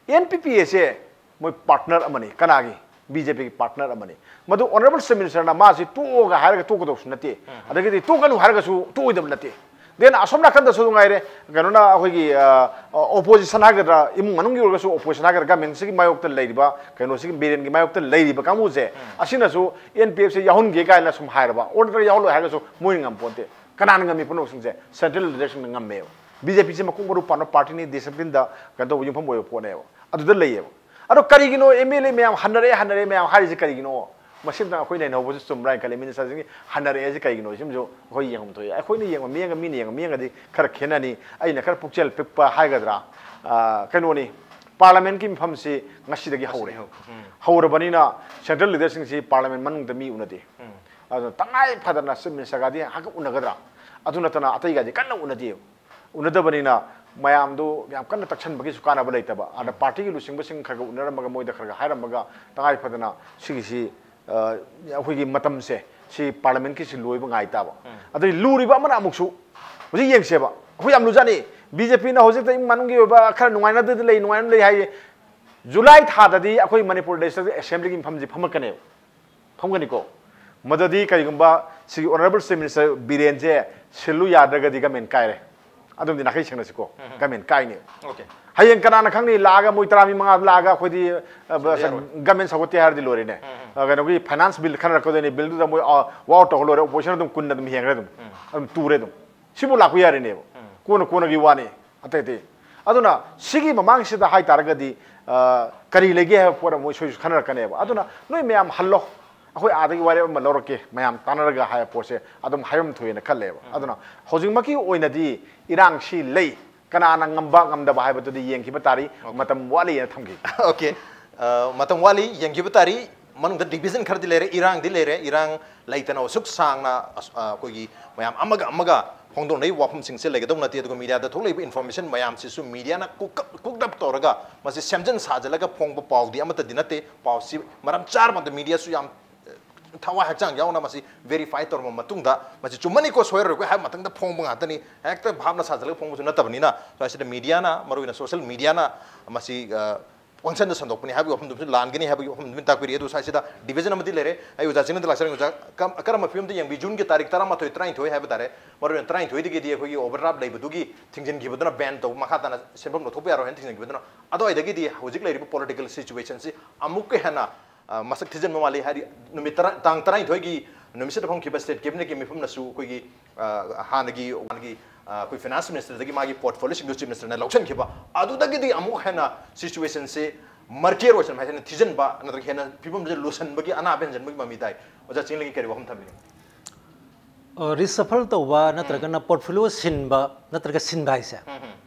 N P P ꯑꯁꯦ ꯃꯣꯏ ꯄꯥꯔꯠꯅꯔ ꯑꯃꯅꯤ꯫ ꯀꯅꯥꯒꯤ? B J P ꯒꯤ ꯄꯥꯔꯠꯅꯔ ꯑꯃꯅꯤ꯫ ꯃꯗꯨ ꯑꯣꯅꯔꯦꯕꯜ ꯆꯤꯐ ꯃꯤꯅꯤꯁꯇꯔꯅ ꯃꯥꯁꯤ ꯇꯣꯛꯑꯣꯒ ꯍꯥꯏꯔꯒ ꯇꯣꯛꯀꯗꯧꯁꯨ ꯅꯠꯇꯦ, ꯑꯗꯒꯤꯗꯤ ꯇꯣꯛꯀꯅꯨ ꯍꯥꯏꯔꯒꯁꯨ ꯇꯣꯛꯑꯣꯏꯗꯕ ꯅꯠꯇꯦ꯫ ꯗꯦꯟ ꯑꯁꯣꯝ ꯅꯥꯀꯟꯗꯁꯨ ꯑꯗꯨꯝ ꯉꯥꯏꯔꯦ, ꯀꯩꯅꯣꯅ ꯑꯩꯈꯣꯏꯒꯤ, ꯑ, ꯑꯣꯄꯣꯖꯤꯁꯟ ꯍꯥꯏꯒꯗ꯭ꯔꯥ, ꯏꯃꯨꯡ ꯃꯅꯨꯡꯒꯤ ꯑꯣꯏꯔꯒꯁꯨ ꯑꯣꯄꯣꯖꯤꯁꯟ ꯍꯥꯏꯒꯗ꯭ꯔꯥ, ꯒꯃꯦꯟꯁꯤꯒꯤ ꯃꯥꯌꯣꯛꯇ ꯂꯩꯔꯤꯕ, ꯀꯩꯅꯣꯁꯤꯒꯤ ꯕꯤꯔꯦꯟꯒꯤ ꯃꯥꯌꯣꯛꯇ ꯂꯩꯔꯤꯕ ꯀꯥꯡꯕꯨꯁꯦ, ꯑꯁꯤꯅꯁꯨ N P F ꯁꯦ ꯌꯥꯎꯍꯟꯒꯦ ꯀꯥꯏꯅ ꯁꯨꯝ ꯍꯥꯏꯔꯕ, ꯑꯣꯔꯗꯔ ꯌꯥꯎꯍꯜꯂꯣꯏ ꯍꯥꯏꯔꯒꯁꯨ ꯃꯣꯏꯅ ꯉꯝꯄꯣꯟꯇꯦ꯫ ꯀꯅꯥꯅ ꯉꯝꯃꯤ? ꯄꯨꯝꯅꯃꯛꯁꯤꯡꯁꯦ ꯁꯦꯟꯇ꯭ꯔꯦꯜ ꯂꯤꯗꯔꯁꯤꯡꯅ ꯉꯝꯃꯦꯕ꯫ B J P ꯁꯦ ꯃꯀꯣꯛ ꯃꯔꯨ ꯄꯥꯟꯕ ꯄꯥꯔꯇꯤꯅꯤ, ꯗꯤꯁꯤꯄ꯭ꯂꯤꯟꯗ ꯀꯩꯅꯣ ꯇꯧꯕ, ꯌꯨꯝꯐꯝ ꯑꯣꯏꯕ ꯄꯣꯠꯅꯦꯕ꯫ ꯑꯗꯨꯗ ꯂꯩꯌꯦꯕ꯫ ꯑꯗꯣ ꯀꯔꯤꯒꯤꯅꯣ M L A ꯃꯌꯥꯝ ꯍꯟꯅꯔꯛꯑꯦ, ꯍꯟꯅꯔꯛꯑꯦ ꯃꯌꯥꯝ ꯍꯥꯏꯔꯤꯁꯦ ꯀꯔꯤꯒꯤꯅꯣ? ꯃꯁꯤꯝꯇꯪ ꯑꯩꯈꯣꯏ ꯅꯩꯅꯍꯧꯕꯁꯨ ꯆꯨꯝꯕ꯭ꯔꯥ ꯍꯥꯏꯅ ꯈꯜꯂꯤ꯫ ꯃꯤꯅꯤꯁꯇꯔꯁꯤꯡꯒꯤ ꯍꯟꯅꯔꯛꯑꯦꯁꯦ ꯀꯩꯒꯤꯅꯣ? ꯁꯤꯃꯁꯨ ꯑꯩꯈꯣꯏ ꯌꯦꯡꯐꯝ ꯊꯣꯛꯏ꯫ ꯑꯩꯈꯣꯏꯅ ꯌꯦꯡꯕ ꯃꯤꯠꯌꯦꯡꯒ ꯃꯤꯅ ꯌꯦꯡꯕ ꯃꯤꯠꯌꯦꯡꯒꯗꯤ ꯈꯔ ꯈꯦꯠꯅꯅꯤ꯫ ꯑꯩꯅ ꯈꯔ ꯄꯨꯛꯆꯦꯜ ꯄꯤꯛꯄ ꯍꯥꯏꯒꯗ꯭ꯔꯥ, ꯑ, ꯀꯩꯅꯣꯅꯤ, ꯄꯥꯔꯂꯤꯌꯥꯃꯦꯟꯠꯀꯤ ꯃꯤꯐꯝꯁꯤ ꯉꯁꯤꯗꯒꯤ ꯍꯧꯔꯦ꯫ ꯉꯁꯤꯗꯒꯤ ꯍꯧ-, ꯎꯝ꯫ ꯍꯧꯔꯕꯅꯤꯅ ꯁꯦꯟꯇ꯭ꯔꯦꯜ ꯂꯤꯗꯔꯁꯤꯡꯁꯤ ꯄꯥꯔꯂꯤꯌꯥꯃꯦꯟꯠ ꯃꯅꯨꯡꯗ ꯃꯤ ꯎꯅꯗꯦ꯫ ꯎꯝ꯫ ꯑꯗꯨꯅ ꯇꯉꯥꯏ ꯐꯗꯅ ꯆꯤꯐ ꯃꯤꯅꯤꯁꯇꯔꯒꯗꯤ ꯉꯥꯏꯍꯥꯛ ꯎꯅꯒꯗ꯭ꯔꯥ? ꯑꯗꯨ ꯅꯠꯇꯅ ꯑꯇꯩꯒꯗꯤ ꯀꯟꯅ ꯎꯅꯗꯦ꯫ ꯎꯅꯗꯕꯅꯤꯅ ꯃꯌꯥꯝꯗꯨ ꯌꯥꯝ ꯀꯟꯅ ꯇꯛꯁꯟꯕꯒꯤꯁꯨ ꯀꯥꯟꯅꯕ ꯂꯩꯇꯕ꯫ ꯑꯗ ꯄꯥꯔꯇꯤꯒꯤ ꯂꯨꯆꯤꯡꯕꯁꯤꯡ ꯈꯔ ꯈꯔ ꯎꯅꯔꯝꯃꯒ, ꯃꯣꯏꯗ ꯈꯔ ꯈꯔ ꯍꯥꯏꯔꯝꯃꯒ, ꯇꯉꯥꯏ ꯐꯗꯅ ꯁꯤꯒꯤꯁꯤ, ꯑ, ꯑꯩꯈꯣꯏꯒꯤ ꯃꯇꯝꯁꯦ, ꯁꯤ ꯄꯥꯔꯂꯤꯌꯥꯃꯦꯟꯠꯀꯤꯁꯤ ꯂꯣꯏꯕ ꯉꯥꯏ ꯇꯥꯕ꯫ ꯎꯝ꯫ ꯑꯗꯩ ꯂꯨꯔꯤꯕ ꯑꯃꯅ ꯑꯃꯨꯛꯁꯨ, ꯍꯧꯖꯤꯛ ꯌꯦꯡꯁꯦꯕ, ꯑꯩꯈꯣꯏ ꯌꯥꯝ ꯂꯨꯖꯥꯠꯅꯤ꯫ B J P ꯅ ꯍꯧꯖꯤꯛꯇ ꯏꯃꯨꯡ ꯃꯅꯨꯡꯒꯤ ꯑꯣꯏꯕ ꯈꯔ ꯅꯨꯡꯉꯥꯏꯅꯗꯗꯤ ꯂꯩ, ꯅꯨꯡꯉꯥꯏꯅ ꯂꯩ ꯍꯥꯏꯌꯦ꯫ ꯖꯨꯂꯥꯏ ꯊꯥꯗꯗꯤ ꯑꯩꯈꯣꯏ ꯃꯅꯤꯄꯨꯔ ꯂꯦꯖꯤꯁꯂꯦꯇꯤꯚ ꯑꯦꯁꯦꯝꯕ꯭ꯂꯤꯒꯤ ꯃꯤꯐꯝꯁꯤ ꯐꯝꯃꯛꯀꯅꯦꯕ꯫ ꯐꯝꯒꯅꯤꯀꯣ꯫ ꯃꯗꯨꯗꯤ ꯀꯔꯤꯒꯨꯝꯕ ꯁꯤꯒꯤ ꯑꯣꯅꯔꯦꯕꯜ ꯆꯤꯐ ꯃꯤꯅꯤꯁꯇꯔ ꯕꯤꯔꯦꯟꯁꯦ ꯁꯤꯜꯂꯨ ꯌꯥꯗ꯭ꯔꯒꯗꯤ ꯒꯃꯦꯟ ꯀꯥꯏꯔꯦ꯫ ꯑꯗꯨꯝꯗꯤ ꯅꯥꯈꯩ ꯁꯦꯡꯅꯁꯤꯀꯣ꯫ ꯎꯝ꯫ ꯒꯃꯦꯟ ꯀꯥꯏꯅꯤ꯫ ꯑꯣꯀꯦ꯫ ꯍꯌꯦꯡ ꯀꯅꯥꯅ ꯈꯪꯅꯤ, ꯂꯥꯛꯑꯒ ꯃꯣꯏ ꯇꯔꯥ ꯃꯤ ꯃꯉꯥ ꯂꯥꯛꯑꯒ ꯑꯩꯈꯣꯏꯗꯤ, ꯑ, ꯁꯤꯜꯂꯨ ꯌꯥꯔꯣꯏ꯫ ꯒꯃꯦꯟ ꯁꯧꯒꯠꯇꯦ ꯍꯥꯏꯔꯗꯤ ꯂꯣꯏꯔꯦꯅꯦ꯫ ꯎꯝ, ꯎꯝ꯫ ꯑ, ꯀꯩꯅꯣꯒꯤ ꯐꯥꯏꯅꯥꯟꯁ ꯕꯤꯜ ꯈꯟꯅꯔꯛꯀꯗꯣꯏꯅꯤ, ꯕꯤꯜꯗꯨꯗ ꯃꯣꯏ, ꯑ, ꯋꯥꯛ ꯑꯥꯎꯠ ꯇꯧꯍꯜꯂꯣꯏꯔꯦ, ꯑꯣꯄꯣꯖꯤꯁꯟ ꯑꯗꯨꯝ ꯀꯨꯟꯅ ꯑꯗꯨꯝ ꯍꯦꯟꯈ꯭ꯔꯦ ꯑꯗꯨꯝ꯫ ꯎꯝ꯫ ꯑꯗꯨꯝ ꯇꯨꯔꯦ ꯑꯗꯨꯝ꯫ ꯁꯤꯕꯨ ꯂꯥꯛꯄ ꯌꯥꯔꯤꯅꯦꯕ꯫ ꯎꯝ꯫ ꯀꯣꯟꯅ ꯀꯣꯟꯅꯒꯤ ꯋꯥꯅꯤ꯫ ꯑꯇꯩ ꯑꯇꯩ꯫ ꯑꯗꯨꯅ ꯁꯤꯒꯤ ꯃꯃꯥꯡꯁꯤꯗ ꯍꯥꯏꯇꯥꯔꯒꯗꯤ, ꯑ, ꯀꯔꯤ ꯂꯩꯒꯦ ꯍꯥꯏꯕ ꯄꯣꯠ ꯑꯃ ꯃꯣꯏ ꯁꯣꯏꯁꯨ ꯈꯟꯅꯔꯛꯀꯅꯦꯕ꯫ ꯑꯗꯨꯅ ꯅꯣꯏ ꯃꯌꯥꯝ ꯍꯜꯂꯣ꯫ ꯑꯩꯈꯣꯏ ꯑꯥꯗꯒꯤ ꯋꯥꯔꯦꯞ ꯑꯃ ꯂꯧꯔꯛꯀꯦ, ꯃꯌꯥꯝ ꯇꯥꯟꯅꯔꯒ ꯍꯥꯏꯕ ꯄꯣꯠꯁꯦ ꯑꯗꯨꯝ ꯍꯥꯏꯐꯝ ꯊꯣꯛꯑꯦꯅ ꯈꯜꯂꯦꯕ꯫ ꯑꯗꯨꯅ ꯍꯧꯖꯤꯛꯃꯛꯀꯤ ꯑꯣꯏꯅꯗꯤ ꯏꯔꯥꯡꯁꯤ ꯂꯩ, ꯀꯅꯥꯅ ꯉꯝꯕ ꯉꯝꯗꯕ ꯍꯥꯏꯕꯗꯨꯗꯤ ꯌꯦꯡꯈꯤꯕ ꯇꯥꯔꯤ, ꯃꯇꯝ ꯋꯥꯠꯂꯤꯅ ꯊꯝꯈꯤ꯫ ꯑꯣꯀꯦ꯫ ꯃꯇꯝ ꯋꯥꯠꯂꯤ, ꯌꯦꯡꯈꯤꯕ ꯇꯥꯔꯤ꯫ ꯃꯅꯨꯡꯗ ꯗꯤꯚꯤꯖꯟ ꯈꯔꯗꯤ ꯂꯩꯔꯦ, ꯏꯔꯥꯡꯗꯤ ꯂꯩꯔꯦ꯫ ꯏꯔꯥꯡ ꯂꯩꯇꯅ ꯑꯁꯨꯛ ꯁꯥꯡꯅ ꯑꯁ- ꯑ, ꯑꯩꯈꯣꯏꯒꯤ ꯃꯌꯥꯝ ꯑꯃꯒ ꯑꯃꯒ ꯐꯣꯡꯗꯣꯛꯅꯔꯤꯕ ꯋꯥꯐꯝꯁꯤꯡꯁꯦ ꯂꯩꯒꯗꯧ ꯅꯠꯇꯦ꯫ ꯑꯗꯨꯒ ꯃꯤꯗꯤꯌꯥꯗ ꯊꯣꯛꯂꯛꯏꯕ ꯏꯟꯐꯣꯔꯃꯦꯁꯟ ꯃꯌꯥꯝꯁꯤꯁꯨ ꯃꯤꯗꯤꯌꯥꯅ ꯀꯨꯛ ꯑꯞ ꯇꯧꯔꯒ ꯃꯁꯤ ꯁꯦꯝꯖꯤꯟ ꯁꯥꯖꯤꯜꯂꯒ ꯐꯣꯡꯕ ꯄꯥꯎꯗꯤ ꯑꯃꯠꯇꯗꯤ ꯅꯠꯇꯦ꯫ ꯄꯥꯎꯁꯤ ꯃꯔꯝ ꯆꯥꯔꯕ ꯃꯇꯝꯗ ꯃꯤꯗꯤꯌꯥꯁꯨ ꯌꯥꯝ ꯊꯋꯥꯏ ꯍꯛꯆꯥꯡ ꯌꯥꯎꯅ ꯃꯁꯤ ꯚꯦꯔꯤꯐꯥꯏ ꯇꯧꯔꯕ ꯃꯇꯨꯡꯗ ꯃꯁꯤ ꯆꯨꯝꯃꯅꯤꯀꯣ ꯁꯣꯏꯔꯣꯏꯀꯣ ꯍꯥꯏꯕ ꯃꯊꯪꯗ ꯐꯣꯡꯕ ꯉꯥꯛꯇꯅꯤ꯫ ꯍꯦꯛꯇ ꯚꯥꯞꯅ ꯁꯥꯖꯤꯜꯂꯒ ꯐꯣꯡꯕꯁꯨ ꯅꯠꯇꯕꯅꯤꯅ, ꯁ꯭ꯋꯥꯏꯁꯤꯗ ꯃꯤꯗꯤꯌꯥꯅ, ꯃꯔꯨꯑꯣꯏꯅ ꯁꯣꯁꯤꯌꯦꯜ ꯃꯤꯗꯤꯌꯥꯅ ꯃꯁꯤ ꯑ, ꯄꯪꯁꯟꯗ ꯁꯟꯗꯣꯛꯄꯅꯤ ꯍꯥꯏꯕꯒꯤ ꯋꯥꯐꯝꯗꯨꯃꯁꯨ ꯂꯥꯟꯒꯅꯤ ꯍꯥꯏꯕꯒꯤ ꯋꯥꯐꯝꯗꯨꯃ ꯇꯥꯛꯄꯤꯔꯤ꯫ ꯑꯗꯨ ꯁ꯭ꯋꯥꯏꯁꯤꯗ ꯗꯤꯚꯤꯖꯟ ꯑꯃꯗꯤ ꯂꯩꯔꯦ꯫ ꯑꯩ ꯑꯣꯖꯥ ꯆꯤꯡꯅꯗ ꯂꯥꯛꯆꯔꯦ꯫ ꯑꯣꯖꯥ, ꯀꯔꯝ- ꯀꯔꯝꯕ ꯐꯤꯕꯝꯗ ꯌꯦꯡꯕꯤ? ꯖꯨꯟꯒꯤ ꯇꯥꯔꯤꯛ ꯇꯔꯥꯃꯥꯊꯣꯏ, ꯇꯔꯥꯅꯤꯊꯣꯏ ꯍꯥꯏꯕ ꯇꯥꯔꯦ, ꯃꯔꯨꯑꯣꯏꯅ ꯇꯔꯥꯅꯤꯊꯣꯏꯗꯒꯤꯗꯤ ꯑꯩꯈꯣꯏꯒꯤ ꯑꯣꯚꯔꯗ꯭ꯔꯥꯐ ꯂꯩꯕꯗꯨꯒꯤ ꯊꯤꯡꯖꯤꯟꯈꯤꯕꯗꯨꯅ, ꯕꯦꯟ ꯇꯧꯕ, ꯃꯈꯥ ꯇꯥꯅ ꯁꯦꯟꯐꯝ ꯂꯧꯊꯣꯛꯄ ꯌꯥꯔꯣꯏ ꯍꯥꯏꯅ ꯊꯤꯡꯖꯤꯟꯈꯤꯕꯗꯨꯅ, ꯑꯗꯨꯋꯥꯏꯗꯒꯤꯗꯤ ꯍꯧꯖꯤꯛ ꯂꯩꯔꯤꯕ ꯄꯣꯂꯤꯇꯤꯀꯦꯜ ꯁꯤꯆꯨꯋꯦꯁꯟꯁꯤ ꯑꯃꯨꯛꯀ ꯍꯦꯟꯅ ꯑ, ꯃꯁꯛ ꯊꯤꯖꯤꯟꯕ ꯃꯥꯜꯂꯤ꯫ ꯍꯥꯏꯗꯤ ꯅꯨꯃꯤꯠ ꯇꯔꯥ, ꯇꯥꯡ ꯇꯔꯥꯅꯤꯊꯣꯏꯒꯤ ꯅꯨꯃꯤꯠꯁꯤꯗ ꯐꯝꯈꯤꯕ ꯁ꯭ꯇꯦꯠ ꯀꯦꯕꯤꯅꯦꯠꯀꯤ ꯃꯤꯐꯝꯅꯁꯨ ꯑꯩꯈꯣꯏꯒꯤ, ꯑ, ꯍꯥꯟꯅꯒꯤ, ꯍꯥꯟꯅꯒꯤ, ꯑ, ꯑꯩꯈꯣꯏ ꯐꯤꯅꯥꯟꯁ ꯃꯤꯅꯤꯁꯇꯔꯗꯒꯤ ꯃꯥꯒꯤ ꯄꯣꯔꯠꯐꯣꯂꯤꯑꯣꯁꯤꯡꯗꯨ ꯆꯤꯐ ꯃꯤꯅꯤꯁꯇꯔꯅ ꯂꯧꯁꯤꯟꯈꯤꯕ, ꯑꯗꯨꯗꯒꯤꯗꯤ ꯑꯃꯨꯛ ꯍꯦꯟꯅ ꯁꯤꯆꯨꯋꯦꯁꯟꯁꯤ ꯃꯔꯀꯤꯌꯔ ꯑꯣꯏꯁꯟꯕ ꯍꯥꯏꯗꯅ ꯊꯤꯖꯤꯟꯕ ꯅꯠꯇ꯭ꯔꯒ ꯍꯦꯟꯅ ꯐꯤꯕꯝꯁꯦ ꯂꯨꯁꯟꯕꯒꯤ, ꯑꯅꯥꯕ ꯍꯦꯟꯖꯟꯕꯒꯤ ꯃꯃꯤ ꯇꯥꯏ꯫ ꯑꯣꯖꯥ ꯆꯤꯡꯂꯦꯟꯒꯤ ꯀꯔꯤ ꯋꯥꯐꯝ ꯊꯝꯕꯤꯅꯤ? ꯔꯤꯁꯐꯜ ꯇꯧꯕ ꯅꯠꯇ꯭ꯔꯒꯅ ꯄꯣꯔꯠꯐꯣꯂꯤꯑꯣ ꯁꯤꯟꯕ ꯅꯠꯇ꯭ꯔꯒ ꯁꯤꯟꯕ ꯍꯥꯏꯁꯦ,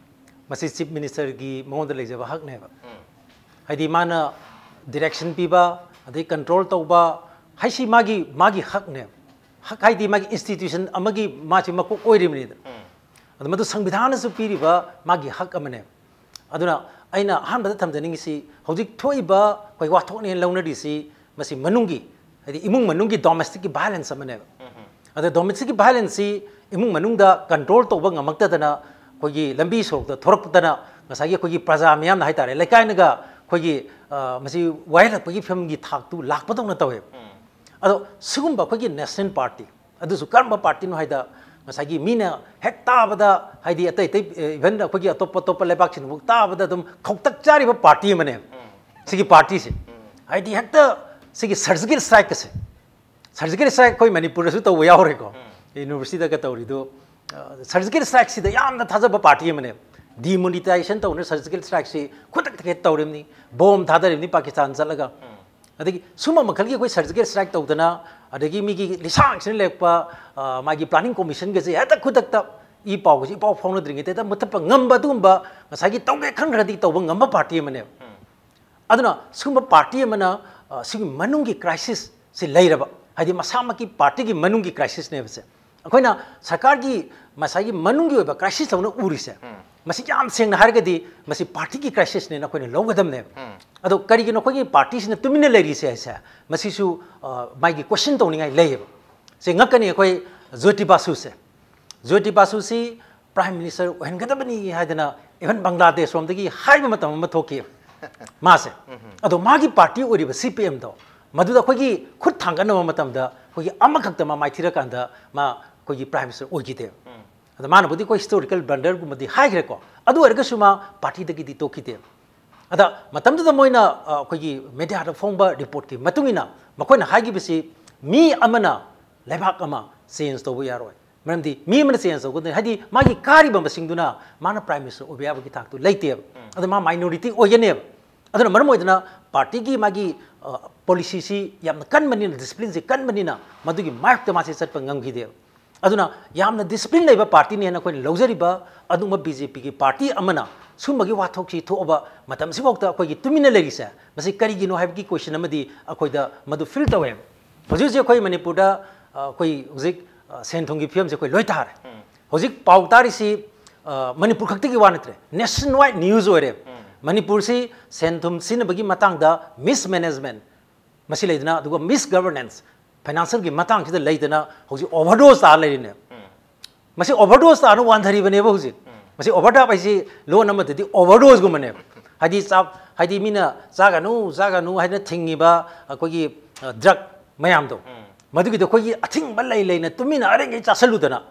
ꯃꯁꯤ ꯆꯤꯐ ꯃꯤꯅꯤꯁꯇꯔꯒꯤ ꯃꯉꯣꯟꯗ ꯂꯩꯖꯕ ꯍꯛꯅꯦꯕ꯫ ꯍꯥꯏꯗꯤ ꯃꯥꯅ ꯗꯤꯔꯦꯛꯁꯟ ꯄꯤꯕ, ꯑꯗꯩ ꯀꯟꯇ꯭ꯔꯣꯜ ꯇꯧꯕ ꯍꯥꯏꯁꯤ ꯃꯥꯒꯤ, ꯃꯥꯒꯤ ꯍꯛꯅꯦꯕ꯫ ꯍꯛ ꯍꯥꯏꯗꯤ ꯃꯥꯒꯤ ꯏꯟꯁꯇꯤꯇ꯭ꯌꯨꯁꯟ ꯑꯃꯒꯤ ꯃꯥꯁꯤ ꯃꯀꯣꯛ ꯑꯣꯏꯔꯤꯕꯅꯤꯗ꯫ ꯑꯗꯨ ꯃꯗꯨ ꯁꯪꯕꯤꯙꯥꯟꯅꯁꯨ ꯄꯤꯔꯤꯕ ꯃꯥꯒꯤ ꯍꯛ ꯑꯃꯅꯦꯕ꯫ ꯑꯗꯨꯅ ꯑꯩꯅ ꯑꯍꯥꯟꯕꯗ ꯊꯝꯖꯅꯤꯡꯉꯤꯁꯤ, ꯍꯧꯖꯤꯛ ꯊꯣꯛꯏꯕ ꯑꯩꯈꯣꯏ ꯋꯥꯊꯣꯛꯅꯦꯅ ꯂꯧꯅꯔꯤꯁꯤ, ꯃꯁꯤ ꯃꯅꯨꯡꯒꯤ, ꯍꯥꯏꯗꯤ ꯏꯃꯨꯡ ꯃꯅꯨꯡꯒꯤ ꯗꯣꯃꯦꯁꯇꯤꯛꯀꯤ ꯚꯥꯏꯂꯦꯟꯁ ꯑꯃꯅꯦꯕ꯫ ꯑꯗ ꯗꯣꯃꯦꯁꯇꯤꯛꯀꯤ ꯚꯥꯏꯂꯦꯟꯁꯁꯤ ꯏꯃꯨꯡ ꯃꯅꯨꯡꯗ ꯀꯟꯇ꯭ꯔꯣꯜ ꯇꯧꯕ ꯉꯝꯃꯛꯇꯗꯅ ꯑꯩꯈꯣꯏꯒꯤ ꯂꯝꯕꯤ ꯁꯣꯔꯣꯛꯇ ꯊꯣꯔꯛꯇꯅ ꯉꯁꯥꯏꯒꯤ ꯑꯩꯈꯣꯏꯒꯤ ꯄ꯭ꯔꯖꯥ ꯃꯤꯌꯥꯝꯅ ꯍꯥꯏꯇꯥꯔꯦ, ꯂꯩꯀꯥꯏꯅꯒ ꯑꯩꯈꯣꯏꯒꯤ, ꯑ, ꯃꯁꯤ ꯋꯥꯌꯦꯜꯂꯛꯄꯒꯤ ꯐꯤꯕꯝꯒꯤ ꯊꯥꯛꯇꯨ ꯂꯥꯛꯄꯗꯧꯅ ꯇꯧꯋꯦꯕ꯫ ꯑꯗꯣ ꯁꯤꯒꯨꯝꯕ ꯑꯩꯈꯣꯏꯒꯤ ꯅꯦꯁꯅꯦꯜ ꯄꯥꯔꯇꯤ, ꯑꯗꯨꯁꯨ ꯀꯔꯝꯕ ꯄꯥꯔꯇꯤꯅꯣ ꯍꯥꯏꯗ, ꯉꯁꯥꯏꯒꯤ ꯃꯤꯅ ꯍꯦꯛ ꯇꯥꯕꯗ, ꯍꯥꯏꯗꯤ ꯑꯇꯩ ꯑꯇꯩ, ꯏꯚꯟ ꯑꯩꯈꯣꯏꯒꯤ ꯑꯇꯣꯞꯄ ꯑꯇꯣꯞꯄ ꯂꯩꯕꯥꯛꯁꯤꯡꯗꯐꯥꯎ ꯇꯥꯕꯗ ꯑꯗꯨꯝ ꯈꯧꯇꯛ ꯆꯥꯔꯤꯕ ꯄꯥꯔꯇꯤ ꯑꯃꯅꯦꯕ ꯁꯤꯒꯤ ꯄꯥꯔꯇꯤꯁꯦ꯫ ꯍꯥꯏꯗꯤ ꯍꯦꯛꯇ ꯁꯤꯒꯤ ꯁꯔꯖꯤꯀꯦꯜ ꯁ꯭ꯇ꯭ꯔꯥꯏꯛꯀꯁꯦ, ꯁꯔꯖꯤꯀꯦꯜ ꯁ꯭ꯇ꯭ꯔꯥꯏꯛ ꯑꯩꯈꯣꯏ ꯃꯅꯤꯄꯨꯔꯗꯁꯨ ꯇꯧꯕ ꯌꯥꯎꯔꯦꯀꯣ꯫ ꯌꯨꯅꯤꯚꯔꯁꯤꯇꯤꯗꯒ ꯇꯧꯔꯤꯗꯣ, ꯁꯔꯖꯤꯀꯦꯜ ꯁ꯭ꯇ꯭ꯔꯥꯏꯛꯁꯤꯗ ꯌꯥꯝꯅ ꯊꯥꯖꯕ ꯄꯥꯔꯇꯤ ꯑꯃꯅꯦꯕ꯫ ꯗꯤꯃꯣꯅꯤꯇꯥꯏꯖꯦꯁꯟ ꯇꯧꯅ ꯁꯔꯖꯤꯀꯦꯜ ꯁ꯭ꯇ꯭ꯔꯥꯏꯛꯁꯤ ꯈꯨꯗꯛꯇ ꯍꯦꯛ ꯇꯧꯔꯤꯕꯅꯤ, ꯕꯣꯝ ꯊꯥꯗꯔꯤꯕꯅꯤ ꯄꯥꯀꯤꯁꯇꯥꯟ ꯆꯠꯂꯒ꯫ ꯑꯗꯒꯤ ꯁꯨꯝꯕ ꯃꯈꯜꯒꯤ ꯑꯩꯈꯣꯏ surgical strike ꯇꯧꯗꯅ, ꯑꯗꯒꯤ ꯃꯤꯒꯤ ꯂꯤꯁꯥꯡꯁꯤꯅ ꯂꯦꯛꯄ, ꯑ, ꯃꯥꯒꯤ planning commissionꯒꯁꯦ ꯍꯦꯛꯇ ꯈꯨꯗꯛꯇ ꯏ ꯄꯥꯎꯒꯁꯦ ꯏ ꯄꯥꯎ ꯐꯥꯎꯅꯗ꯭ꯔꯤꯉꯩꯗ ꯍꯦꯛꯇ ꯃꯨꯊꯠꯄ ꯉꯝꯕ ꯑꯗꯨꯒꯨꯝꯕ ꯉꯁꯥꯏꯒꯤ ꯇꯧꯒꯦ ꯈꯟꯈ꯭ꯔꯗꯤ ꯇꯧꯕ ꯉꯝꯕ party ꯑꯃꯅꯦꯕ꯫ ꯑꯗꯨꯅ ꯁꯤꯒꯨꯝꯕ party ꯑꯃꯅ, ꯑ, ꯁꯤꯒꯤ ꯃꯅꯨꯡꯒꯤ crisisꯁꯤ ꯂꯩꯔꯕ, ꯍꯥꯏꯗꯤ ꯃꯁꯥꯃꯛꯀꯤ partyꯒꯤ ꯃꯅꯨꯡꯒꯤ crisisꯅꯦꯕꯁꯦ꯫ ꯑꯩꯈꯣꯏꯅ ꯁꯔꯀꯥꯔꯒꯤ ꯉꯁꯥꯏꯒꯤ ꯃꯅꯨꯡꯒꯤ ꯑꯣꯏꯕ crisis ꯇꯧꯅ ꯎꯔꯤꯁꯦ, ꯃꯁꯤ ꯌꯥꯝ ꯁꯦꯡꯅ ꯍꯥꯏꯔꯒꯗꯤ ꯃꯁꯤ partyꯒꯤ crisisꯅꯦꯅ ꯑꯩꯈꯣꯏꯅ ꯂꯧꯒꯗꯕꯅꯦꯕ꯫ ꯑꯗꯣ ꯀꯔꯤꯒꯤꯅꯣ ꯑꯩꯈꯣꯏꯒꯤ partyꯁꯤꯅ ꯇꯨꯃꯤꯟꯅ ꯂꯩꯔꯤꯁꯦ ꯍꯥꯏꯁꯦ? ꯃꯁꯤꯁꯨ, ꯑ, ꯃꯥꯒꯤ question ꯇꯧꯅꯤꯡꯉꯥꯏ ꯂꯩꯌꯦꯕ꯫ ꯁꯦ ꯉꯛꯀꯅꯤ ꯑꯩꯈꯣꯏ ꯖꯣꯇꯤ ꯕꯥꯁꯨꯁꯦ꯫ ꯖꯣꯇꯤ ꯕꯥꯁꯨꯁꯤ Prime Minister ꯑꯣꯏꯍꯟꯒꯗꯕꯅꯤ ꯍꯥꯏꯗꯅ even ꯕꯪꯒ꯭ꯂꯥꯗꯦꯁ ꯔꯣꯝꯗꯒꯤ ꯍꯥꯏꯕ ꯃꯇꯝ ꯑꯃ ꯊꯣꯛꯈꯤ ꯃꯥꯁꯦ꯫ ꯑꯗꯣ ꯃꯥꯒꯤ party ꯑꯣꯏꯔꯤꯕ CPMꯗꯣ, ꯃꯗꯨꯗ ꯑꯩꯈꯣꯏꯒꯤ ꯈꯨꯠ ꯊꯥꯡꯒꯠꯅꯕ ꯃꯇꯝꯗ ꯑꯩꯈꯣꯏꯒꯤ ꯑꯃꯈꯛꯇ ꯃꯃꯥꯏ ꯊꯤꯔꯀꯥꯟꯗ ꯃꯥ ꯑꯩꯈꯣꯏꯒꯤ Prime Minister ꯑꯣꯏꯈꯤꯗꯦꯕ꯫ ꯑꯗ ꯃꯥꯅꯕꯨꯗꯤ ꯑꯩꯈꯣꯏ historical blunderꯒꯨꯝꯕꯗꯤ ꯍꯥꯏꯈ꯭ꯔꯦꯀꯣ, ꯑꯗꯨ ꯑꯣꯏꯔꯒꯁꯨ ꯃꯥ partyꯗꯒꯤꯗꯤ ꯇꯣꯛꯈꯤꯗꯦꯕ꯫ ꯑꯗ ꯃꯇꯝꯗꯨꯗ ꯃꯣꯏꯅ, ꯑ, ꯑꯩꯈꯣꯏꯒꯤ mediaꯗ ꯐꯣꯡꯕ reportꯀꯤ ꯃꯇꯨꯡ ꯏꯟꯅ ꯃꯈꯣꯏꯅ ꯍꯥꯏꯈꯤꯕꯁꯤ, ꯃꯤ ꯑꯃꯅ ꯂꯩꯕꯥꯛ ꯑꯃ change ꯇꯧꯕ ꯌꯥꯔꯣꯏ꯫ ꯃꯔꯝꯗꯤ ꯃꯤ ꯑꯃꯅ change ꯇꯧꯒꯗꯕꯅꯤ, ꯍꯥꯏꯗꯤ ꯃꯥꯒꯤ ꯀꯥꯔꯤꯕ ꯃꯁꯤꯡꯗꯨꯅ ꯃꯥꯅ Prime Minister ꯑꯣꯏꯕ ꯌꯥꯕꯒꯤ ꯊꯥꯛꯇꯨ ꯂꯩꯇꯦꯕ꯫ ꯑꯗ ꯃꯥ minority ꯑꯣꯏꯒꯅꯦꯕ꯫ ꯑꯗꯨꯅ ꯃꯔꯝ ꯑꯣꯏꯗꯅ partyꯒꯤ ꯃꯥꯒꯤ, ꯑ, policyꯁꯤ ꯌꯥꯝꯅ ꯀꯟꯕꯅꯤꯅ, disciplineꯁꯤ ꯀꯟꯕꯅꯤꯅ ꯃꯗꯨꯒꯤ ꯃꯥꯌꯣꯛꯇ ꯃꯥꯁꯤ ꯆꯠꯄ ꯉꯝꯈꯤꯗꯦꯕ꯫ ꯑꯗꯨꯅ ꯌꯥꯝꯅ discipline ꯂꯩꯕ partyꯅꯦꯅ ꯑꯩꯈꯣꯏꯅ ꯂꯧꯖꯔꯤꯕ ꯑꯗꯨꯒꯨꯝꯕ BJPꯒꯤ party ꯑꯃꯅ ꯁꯨꯝꯕꯒꯤ ꯋꯥꯊꯣꯛꯁꯤ ꯊꯣꯛꯑꯕ ꯃꯇꯝꯁꯤꯐꯥꯎꯗ ꯑꯩꯈꯣꯏꯒꯤ ꯇꯨꯃꯤꯟꯅ ꯂꯩꯔꯤꯁꯦ, ꯃꯁꯤ ꯀꯔꯤꯒꯤꯅꯣ ꯍꯥꯏꯕꯒꯤ question ꯑꯃꯗꯤ ꯑꯩꯈꯣꯏꯗ ꯃꯗꯨ feel ꯇꯧꯋꯦꯕ꯫ ꯍꯧꯖꯤꯛ ꯍꯧꯖꯤꯛ ꯑꯩꯈꯣꯏ ꯃꯅꯤꯄꯨꯔꯗ, ꯑ, ꯑꯩꯈꯣꯏ ꯍꯧꯖꯤꯛ, ꯑ, ꯁꯦꯟ ꯊꯨꯝꯒꯤ ꯐꯤꯕꯝꯁꯦ ꯑꯩꯈꯣꯏ ꯂꯣꯏ ꯇꯥꯔꯦ꯫ ꯍꯧꯖꯤꯛ ꯄꯥꯎ ꯇꯥꯔꯤꯁꯤ, ꯑ, ꯃꯅꯤꯄꯨꯔ ꯈꯛꯇꯒꯤ ꯋꯥ ꯅꯠꯇ꯭ꯔꯦ, nationwide news ꯑꯣꯏꯔꯦ꯫ ꯃꯅꯤꯄꯨꯔꯁꯤ ꯁꯦꯟ ꯊꯨꯝ ꯁꯤꯖꯤꯟꯅꯕꯒꯤ ꯃꯇꯥꯡꯗ mismanagement ꯃꯁꯤ ꯂꯩꯗꯅ, ꯑꯗꯨꯒ misgovernance, financialꯒꯤ ꯃꯇꯥꯡꯁꯤꯗ ꯂꯩꯗꯅ ꯍꯧꯖꯤꯛ overdose ꯇꯥꯔ ꯂꯩꯔꯤꯅꯦ꯫ ꯃꯁꯤ overdose ꯇꯥꯅ ꯋꯥꯟꯊꯔꯤꯕꯅꯦꯕ ꯍꯧꯖꯤꯛ꯫ ꯃꯁꯤ overdose ꯍꯥꯏꯁꯤ ꯂꯣꯟ ꯑꯃꯗꯗꯤ overdoseꯒꯨꯝꯕꯅꯦꯕ꯫ ꯍꯥꯏꯗꯤ ꯆꯥ-, ꯍꯥꯏꯗꯤ ꯃꯤꯅ ꯆꯥꯒꯅꯨ, ꯆꯥꯒꯅꯨ ꯍꯥꯏꯅ ꯊꯤꯡꯉꯤꯕ ꯑꯩꯈꯣꯏꯒꯤ, ꯑ, drug ꯃꯌꯥꯝꯗꯣ, ꯃꯗꯨꯒꯤꯗꯣ ꯑꯩꯈꯣꯏꯒꯤ ꯑꯊꯤꯡꯕ ꯂꯩ ꯂꯩꯅ ꯇꯨꯃꯤꯟꯅ ꯑꯔꯦꯡꯒꯩ ꯆꯥꯁꯜꯂꯨꯗꯅ,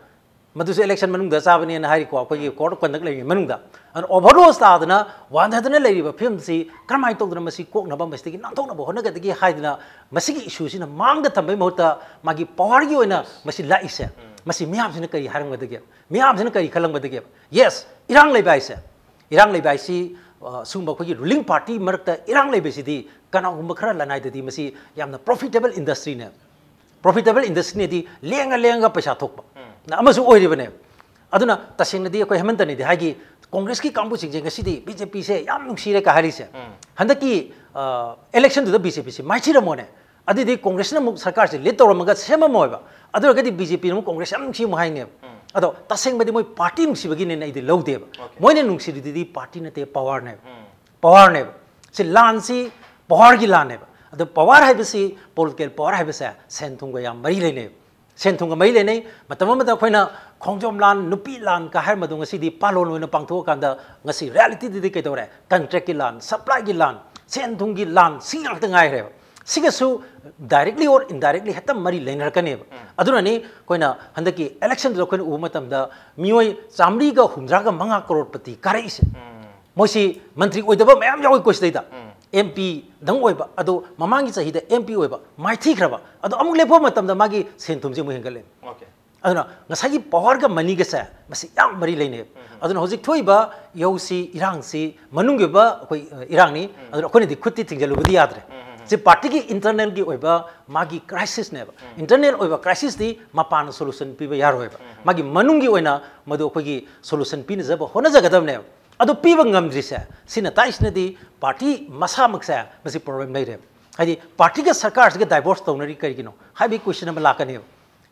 ꯃꯗꯨꯁꯨ election ꯃꯅꯨꯡꯗ ꯆꯥꯕꯅꯦꯅ ꯍꯥꯏꯔꯤꯀꯣ, ꯑꯩꯈꯣꯏꯒꯤ code of conduct ꯂꯩꯔꯤꯉꯩ ꯃꯅꯨꯡꯗ꯫ ꯑꯗꯨꯅ overdose ꯇꯥꯗꯅ ꯋꯥꯟꯊꯗꯅ ꯂꯩꯔꯤꯕ ꯐꯤꯕꯝꯁꯤ ꯀꯔꯝꯍꯥꯏꯅ ꯇꯧꯗꯅ ꯃꯁꯤ ꯀꯣꯛꯅꯕ, ꯃꯁꯤꯗꯒꯤ ꯅꯥꯟꯊꯣꯛꯅꯕ ꯍꯣꯠꯅꯒꯗꯒꯦ ꯍꯥꯏꯗꯅ ꯃꯁꯤꯒꯤ issueꯁꯤꯅ ꯃꯥꯡꯗ ꯊꯝꯕꯒꯤ ꯃꯍꯨꯠꯇ ꯃꯥꯒꯤ powerꯒꯤ ꯑꯣꯏꯅ ꯃꯁꯤ ꯂꯥꯛꯏꯁꯦ, ꯃꯁꯤ ꯃꯤꯌꯥꯝꯁꯤꯅ ꯀꯔꯤ ꯍꯥꯏꯔꯝꯒꯗꯒꯦ? ꯃꯤꯌꯥꯝꯁꯤꯅ ꯀꯔꯤ ꯈꯜꯂꯝꯒꯗꯒꯦ? Yes, ꯏꯔꯥꯡ ꯂꯩꯕ ꯍꯥꯏꯁꯦ, ꯏꯔꯥꯡ ꯂꯩꯕ ꯍꯥꯏꯁꯤ, ꯑ, ꯁꯤꯒꯨꯝꯕ ꯑꯩꯈꯣꯏꯒꯤ ꯔꯨꯂꯤꯡ ꯄꯥꯔꯇꯤ ꯃꯔꯛꯇ ꯏꯔꯥꯡ ꯂꯩꯕꯁꯤꯗꯤ ꯀꯅꯥꯒꯨꯝꯕ ꯈꯔ ꯂꯅꯥꯏꯗꯗꯤ ꯃꯁꯤ ꯌꯥꯝꯅ ꯄ꯭ꯔꯣꯐꯤꯇꯦꯕꯜ ꯏꯟꯗꯁꯇ꯭ꯔꯤꯅꯦ꯫ ꯄ꯭ꯔꯣꯐꯤꯇꯦꯕꯜ ꯏꯟꯗꯁꯇ꯭ꯔꯤꯅꯦꯗꯤ ꯂꯦꯡꯉ ꯂꯦꯡꯉꯒ ꯄꯩꯁꯥ ꯊꯣꯛꯄ ꯅ ꯑꯃꯁꯨ ꯑꯣꯏꯔꯤꯕꯅꯦ꯫ ꯑꯗꯨꯅ ꯇꯁꯦꯡꯅꯗꯤ ꯑꯩꯈꯣꯏ ꯍꯦꯃꯟꯇꯅꯗꯤ ꯍꯥꯏꯒꯤ, "ꯀꯣꯡꯒ꯭ꯔꯦꯁꯀꯤ ꯀꯥꯡꯕꯨꯁꯤꯡꯁꯦ ꯉꯁꯤꯗꯤ ꯕꯤ ꯖꯦ ꯄꯤꯁꯦ ꯌꯥꯝ ꯅꯨꯡꯁꯤꯔꯦ" ꯀ ꯍꯥꯏꯔꯤꯁꯦ꯫ ꯍꯟꯗꯛꯀꯤ, ꯑ, ꯏꯂꯦꯛꯁꯟꯗꯨꯗ ꯕꯤ ꯖꯦ ꯄꯤꯁꯦ ꯃꯥꯏꯊꯤꯔꯝꯃꯣꯅꯦ꯫ ꯑꯗꯨꯗꯤ ꯀꯣꯡꯒ꯭ꯔꯦꯁꯅ ꯑꯃꯨꯛ ꯁꯔꯀꯥꯔꯁꯦ ꯂꯤꯗ ꯇꯧꯔꯝꯃꯒ ꯁꯦꯝꯃꯝꯃꯣꯏꯕ꯫ ꯑꯗꯨ ꯑꯣꯏꯔꯒꯗꯤ ꯕꯤ ꯖꯦ ꯄꯤꯅ ꯑꯃꯨꯛ ꯀꯣꯡꯒ꯭ꯔꯦꯁ ꯌꯥꯝ ꯅꯨꯡꯁꯤ ꯑꯃꯨꯛ ꯍꯥꯏꯅꯦꯕ꯫ ꯑꯗꯣ ꯇꯁꯦꯡꯕꯗꯤ ꯃꯣꯏ ꯄꯥꯔꯇꯤ ꯅꯨꯡꯁꯤꯕꯒꯤꯅꯦꯅ ꯑꯩꯗꯤ ꯂꯧꯗꯦꯕ꯫ ꯃꯣꯏꯅ ꯅꯨꯡꯁꯤꯔꯤꯗꯨꯗꯤ ꯄꯥꯔꯇꯤ ꯅꯠꯇꯦ, ꯄꯋꯥꯔꯅꯦꯕ꯫ ꯄꯋꯥꯔꯅꯦꯕ꯫ ꯁꯤ ꯂꯥꯟꯁꯤ ꯄꯋꯥꯔꯒꯤ ꯂꯥꯟꯅꯦꯕ꯫ ꯑꯗꯣ ꯄꯋꯥꯔ ꯍꯥꯏꯕꯁꯤ, ꯄꯣꯂꯤꯇꯤꯀꯦꯜ ꯄꯋꯥꯔ ꯍꯥꯏꯕꯁꯦ ꯁꯦꯟ ꯊꯨꯝꯒ ꯌꯥꯝ ꯃꯔꯤ ꯂꯩꯅꯩꯕ꯫ ꯁꯦꯟ ꯊꯨꯝꯒ ꯃꯔꯤ ꯂꯩꯅꯩ꯫ ꯃꯇꯝ ꯑꯃꯗ ꯑꯩꯈꯣꯏꯅ ꯈꯣꯡꯖꯣꯝ ꯂꯥꯟ, ꯅꯨꯄꯤ ꯂꯥꯟ ꯀ ꯍꯥꯏꯔꯝꯕꯗꯣ ꯉꯁꯤꯗꯤ ꯄꯥꯂꯣꯟ ꯑꯣꯏꯅ ꯄꯥꯡꯊꯣꯛꯑꯀꯥꯟꯗ ꯉꯁꯤ ꯔꯤꯌꯦꯂꯤꯇꯤꯗꯗꯤ ꯀꯩꯗꯧꯔꯦ? ꯀꯟꯇ꯭ꯔꯦꯛꯀꯤ ꯂꯥꯟ, ꯁꯄ꯭ꯂꯥꯏꯒꯤ ꯂꯥꯟ, ꯁꯦꯟ ꯊꯨꯝꯒꯤ ꯂꯥꯟ, ꯁꯤ ꯉꯥꯛꯇ ꯉꯥꯏꯈ꯭ꯔꯦꯕ꯫ ꯁꯤꯒꯁꯨ directly or indirectly ꯍꯦꯛꯇ ꯃꯔꯤ ꯂꯩꯅꯔꯛꯀꯅꯦꯕ꯫ ꯑꯗꯨꯅꯅꯤ ꯑꯩꯈꯣꯏꯅ ꯍꯟꯗꯛꯀꯤ ꯏꯂꯦꯛꯁꯟꯗꯨꯗ ꯑꯩꯈꯣꯏꯅ ꯎꯕ ꯃꯇꯝꯗ ꯃꯤꯑꯣꯏ ꯆꯥꯃꯔꯤꯒ ꯍꯨꯝꯗ꯭ꯔꯥꯒ ꯃꯉꯥ ꯀꯔꯣꯔꯄꯇꯤ ꯀꯥꯔꯛꯏꯁꯦ꯫ ꯃꯣꯏꯁꯤ ꯃꯟꯇ꯭ꯔꯤ ꯑꯣꯏꯗꯕ ꯃꯌꯥꯝ ꯌꯥꯎꯏꯀꯣ ꯁꯤꯗꯩꯗ꯫ ꯑꯦꯝ ꯄꯤꯗꯪ ꯑꯣꯏꯕ, ꯑꯗꯣ ꯃꯃꯥꯡꯒꯤ ꯆꯍꯤꯗ ꯑꯦꯝ ꯄꯤ ꯑꯣꯏꯕ ꯃꯥꯏꯊꯤꯈ꯭ꯔꯕ, ꯑꯗꯣ ꯑꯃꯨꯛ ꯂꯦꯞꯄ ꯃꯇꯝꯗ ꯃꯥꯒꯤ ꯁꯦꯟ ꯊꯨꯝꯁꯦ ꯑꯃꯨꯛ ꯍꯦꯟꯒꯠꯂꯦ꯫ ꯑꯗꯨꯅ ꯉꯁꯥꯏꯒꯤ ꯄꯋꯥꯔꯒ ꯃꯅꯤꯒꯁꯦ ꯃꯁꯤ ꯌꯥꯝ ꯃꯔꯤ ꯂꯩꯅꯩ꯫ ꯑꯗꯨꯅ ꯍꯧꯖꯤꯛ ꯊꯣꯛꯏꯕ ꯌꯧꯁꯤ ꯏꯔꯥꯡꯁꯤ ꯃꯅꯨꯡꯒꯤ ꯑꯣꯏꯕ ꯑꯩꯈꯣꯏ, ꯑ, ꯏꯔꯥꯡꯅꯤ꯫ ꯑꯗꯨꯅ ꯑꯩꯈꯣꯏꯅꯗꯤ ꯈꯨꯠꯇꯤ ꯊꯤꯡꯖꯤꯜꯂꯨꯕꯗꯤ ꯌꯥꯗ꯭ꯔꯦ꯫ ꯁꯤ ꯄꯥꯔꯇꯤꯒꯤ ꯏꯟꯇꯔꯅꯦꯜꯒꯤ ꯑꯣꯏꯕ ꯃꯥꯒꯤ ꯀ꯭ꯔꯥꯏꯁꯤꯁꯅꯦꯕ꯫ ꯏꯟꯇꯔꯅꯦꯜ ꯑꯣꯏꯕ ꯀ꯭ꯔꯥꯏꯁꯤꯁꯇꯤ ꯃꯄꯥꯟꯅ ꯁꯣꯂꯨꯁꯟ ꯄꯤꯕ ꯌꯥꯔꯣꯏꯕ꯫ ꯃꯥꯒꯤ ꯃꯅꯨꯡꯒꯤ ꯑꯣꯏꯅ ꯃꯗꯨ ꯑꯩꯈꯣꯏꯒꯤ ꯁꯣꯂꯨꯁꯟ ꯄꯤꯅꯖꯕ ꯍꯣꯠꯅꯖꯒꯗꯕꯅꯦꯕ꯫ ꯑꯗꯨ ꯄꯤꯕ ꯉꯝꯗ꯭ꯔꯤꯁꯦ, ꯁꯤꯅ ꯇꯥꯛꯏꯁꯤꯅꯗꯤ ꯄꯥꯔꯇꯤ ꯃꯁꯥꯃꯛꯁꯦ ꯃꯁꯤ ꯄ꯭ꯔꯣꯕ꯭ꯂꯦꯝ ꯂꯩꯔꯦꯕ꯫ ꯍꯥꯏꯗꯤ ꯄꯥꯔꯇꯤꯒ ꯁꯔꯀꯥꯔꯁꯤꯒ ꯗꯥꯏꯚꯣꯔꯁ ꯇꯧꯅꯔꯤ ꯀꯔꯤꯒꯤꯅꯣ ꯍꯥꯏꯕꯒꯤ ꯀꯣꯏꯁꯟ ꯑꯃ ꯂꯥꯛꯀꯅꯦꯕ꯫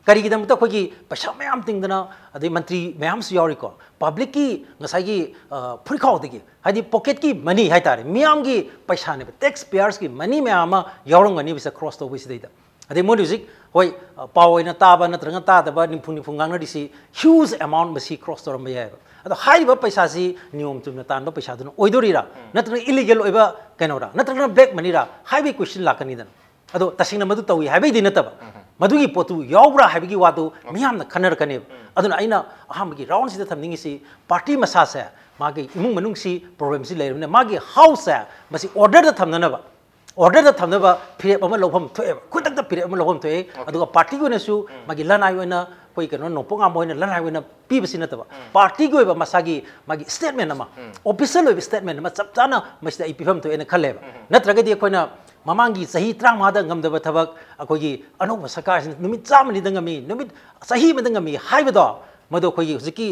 ꯀꯔꯤꯒꯤꯗꯃꯛꯇ ꯑꯩꯈꯣꯏꯒꯤ ꯄꯩꯁꯥ ꯃꯌꯥꯝ ꯇꯤꯡꯗꯅ, ꯑꯗꯩ ꯃꯟꯇ꯭ꯔꯤ ꯃꯌꯥꯝꯁꯨ ꯌꯥꯎꯔꯤꯀꯣ, ꯄꯕ꯭ꯂꯤꯛꯀꯤ ꯉꯁꯥꯏꯒꯤ, ꯑ, ꯐꯨꯔꯤꯠꯈꯥꯎꯗꯒꯤ, ꯍꯥꯏꯗꯤ ꯄꯣꯀꯦꯠꯀꯤ ꯃꯅꯤ ꯍꯥꯏꯇꯥꯔꯦ, ꯃꯤꯌꯥꯝꯒꯤ ꯄꯩꯁꯥꯅꯦꯕ, ꯇꯦꯛꯁ ꯄꯦꯌꯔꯁꯀꯤ ꯃꯅꯤ ꯃꯌꯥꯝ ꯑꯃ ꯌꯥꯎꯔꯝꯒꯅꯤꯕꯁꯦ ꯀ꯭ꯔꯣꯁ ꯇꯧꯕꯁꯤꯗꯩꯗ꯫ ꯑꯗꯩ ꯃꯣꯏꯅ ꯍꯧꯖꯤꯛ, ꯍꯣꯏ, ꯑ, ꯄꯥꯎ ꯑꯣꯏꯅ ꯇꯥꯕ ꯅꯠꯇ꯭ꯔꯒ ꯇꯥꯗꯕ ꯅꯤꯝꯐꯨ ꯅꯤꯝꯐꯨ ꯉꯥꯡꯅꯔꯤꯁꯤ huge amount ꯃꯁꯤ ꯀ꯭ꯔꯣꯁ ꯇꯧꯔꯝꯕ ꯌꯥꯏꯑꯕ꯫ ꯑꯗꯣ ꯍꯥꯏꯔꯤꯕ ꯄꯩꯁꯥꯁꯤ ꯅꯤꯌꯣꯝ ꯆꯨꯝꯅ ꯇꯥꯟꯕ ꯄꯩꯁꯥꯗꯨꯅ ꯑꯣꯏꯗꯣꯔꯤꯔꯥ, ꯅꯠꯇ꯭ꯔꯒ ꯏꯂꯤꯒꯦꯜ ꯑꯣꯏꯕ ꯀꯩꯅꯣꯔꯥ, ꯅꯠꯇ꯭ꯔꯒꯅ ꯕ꯭ꯂꯦꯛ ꯃꯅꯤꯔꯥ ꯍꯥꯏꯕꯒꯤ ꯀꯣꯏꯁꯟ ꯂꯥꯛꯀꯅꯤꯗꯅ꯫ ꯑꯗꯣ ꯇꯁꯦꯡꯅ ꯃꯗꯨ ꯇꯧꯏ ꯍꯥꯏꯕꯩꯗꯤ ꯅꯠꯇꯕ, ꯃꯗꯨꯒꯤ ꯄꯣꯠꯇꯨ ꯌꯥꯎꯕ꯭ꯔꯥ ꯍꯥꯏꯕꯒꯤ ꯋꯥꯗꯨ ꯃꯤꯌꯥꯝꯅ ꯈꯟꯅꯔꯛꯀꯅꯦꯕ꯫ ꯑꯗꯨꯅ ꯑꯩꯅ ꯑꯍꯥꯟꯕꯒꯤ ꯔꯥꯎꯟꯁꯤꯗ ꯊꯝꯅꯤꯡꯉꯤꯁꯤ, ꯄꯥꯔꯇꯤ ꯃꯁꯥꯁꯦ, ꯃꯥꯒꯤ ꯏꯃꯨꯡ ꯃꯅꯨꯡꯁꯤ ꯄ꯭ꯔꯣꯕ꯭ꯂꯦꯝꯁꯤ ꯂꯩꯔꯕꯅꯤꯅ ꯃꯥꯒꯤ ꯍꯥꯎꯁꯁꯦ ꯃꯁꯤ ꯑꯣꯔꯗꯔꯗ ꯊꯝꯅꯅꯕ, ꯑꯣꯔꯗꯔꯗ ꯊꯝꯅꯕ ꯐꯤꯔꯦꯞ ꯑꯃ ꯂꯧꯐꯝ ꯊꯣꯛꯑꯦꯕ, ꯈꯨꯗꯛꯇ ꯐꯤꯔꯦꯞ ꯑꯃ ꯂꯧꯐꯝ ꯊꯣꯛꯑꯦ꯫ ꯑꯗꯨꯒ ꯄꯥꯔꯇꯤꯒꯤ ꯑꯣꯏꯅꯁꯨ ꯃꯥꯒꯤ ꯂꯅꯥꯏ ꯑꯣꯏꯅ ꯑꯩꯈꯣꯏ ꯀꯩꯅꯣ ꯅꯣꯡꯄꯣꯛ ꯉꯥꯝꯕ ꯍꯣꯏꯅ ꯂꯅꯥꯏ ꯑꯣꯏꯅ ꯄꯤꯕꯁꯤ ꯅꯠꯇꯕ, ꯄꯥꯔꯇꯤꯒꯤ ꯑꯣꯏꯕ ꯃꯁꯥꯒꯤ ꯃꯥꯒꯤ ꯁ꯭ꯇꯦꯠꯃꯦꯟ ꯑꯃ, ꯑꯣꯐꯤꯁꯤꯌꯦꯜ ꯑꯣꯏꯕ ꯁ꯭ꯇꯦꯠꯃꯦꯟ ꯑꯃ ꯆꯞ ꯆꯥꯅ ꯃꯁꯤꯗ ꯑꯩ ꯄꯤꯐꯝ ꯊꯣꯛꯑꯦꯅ ꯈꯜꯂꯦꯕ꯫ ꯅꯠꯇ꯭ꯔꯒꯗꯤ ꯑꯩꯈꯣꯏꯅ ꯃꯃꯥꯡꯒꯤ ꯆꯍꯤ ꯇꯔꯥꯃꯉꯥꯗ ꯉꯝꯗꯕ ꯊꯕꯛ ꯑꯩꯈꯣꯏꯒꯤ ꯑꯅꯧꯕ ꯁꯔꯀꯥꯔꯁꯤꯅ ꯅꯨꯃꯤꯠ ꯆꯥꯝꯃꯅꯤꯗ ꯉꯝꯃꯤ, ꯅꯨꯃꯤꯠ ꯆꯍꯤ ꯑꯃꯗ ꯉꯝꯃꯤ ꯍꯥꯏꯕꯗꯣ, ꯃꯗꯨ ꯑꯩꯈꯣꯏꯒꯤ ꯍꯧꯖꯤꯛꯀꯤ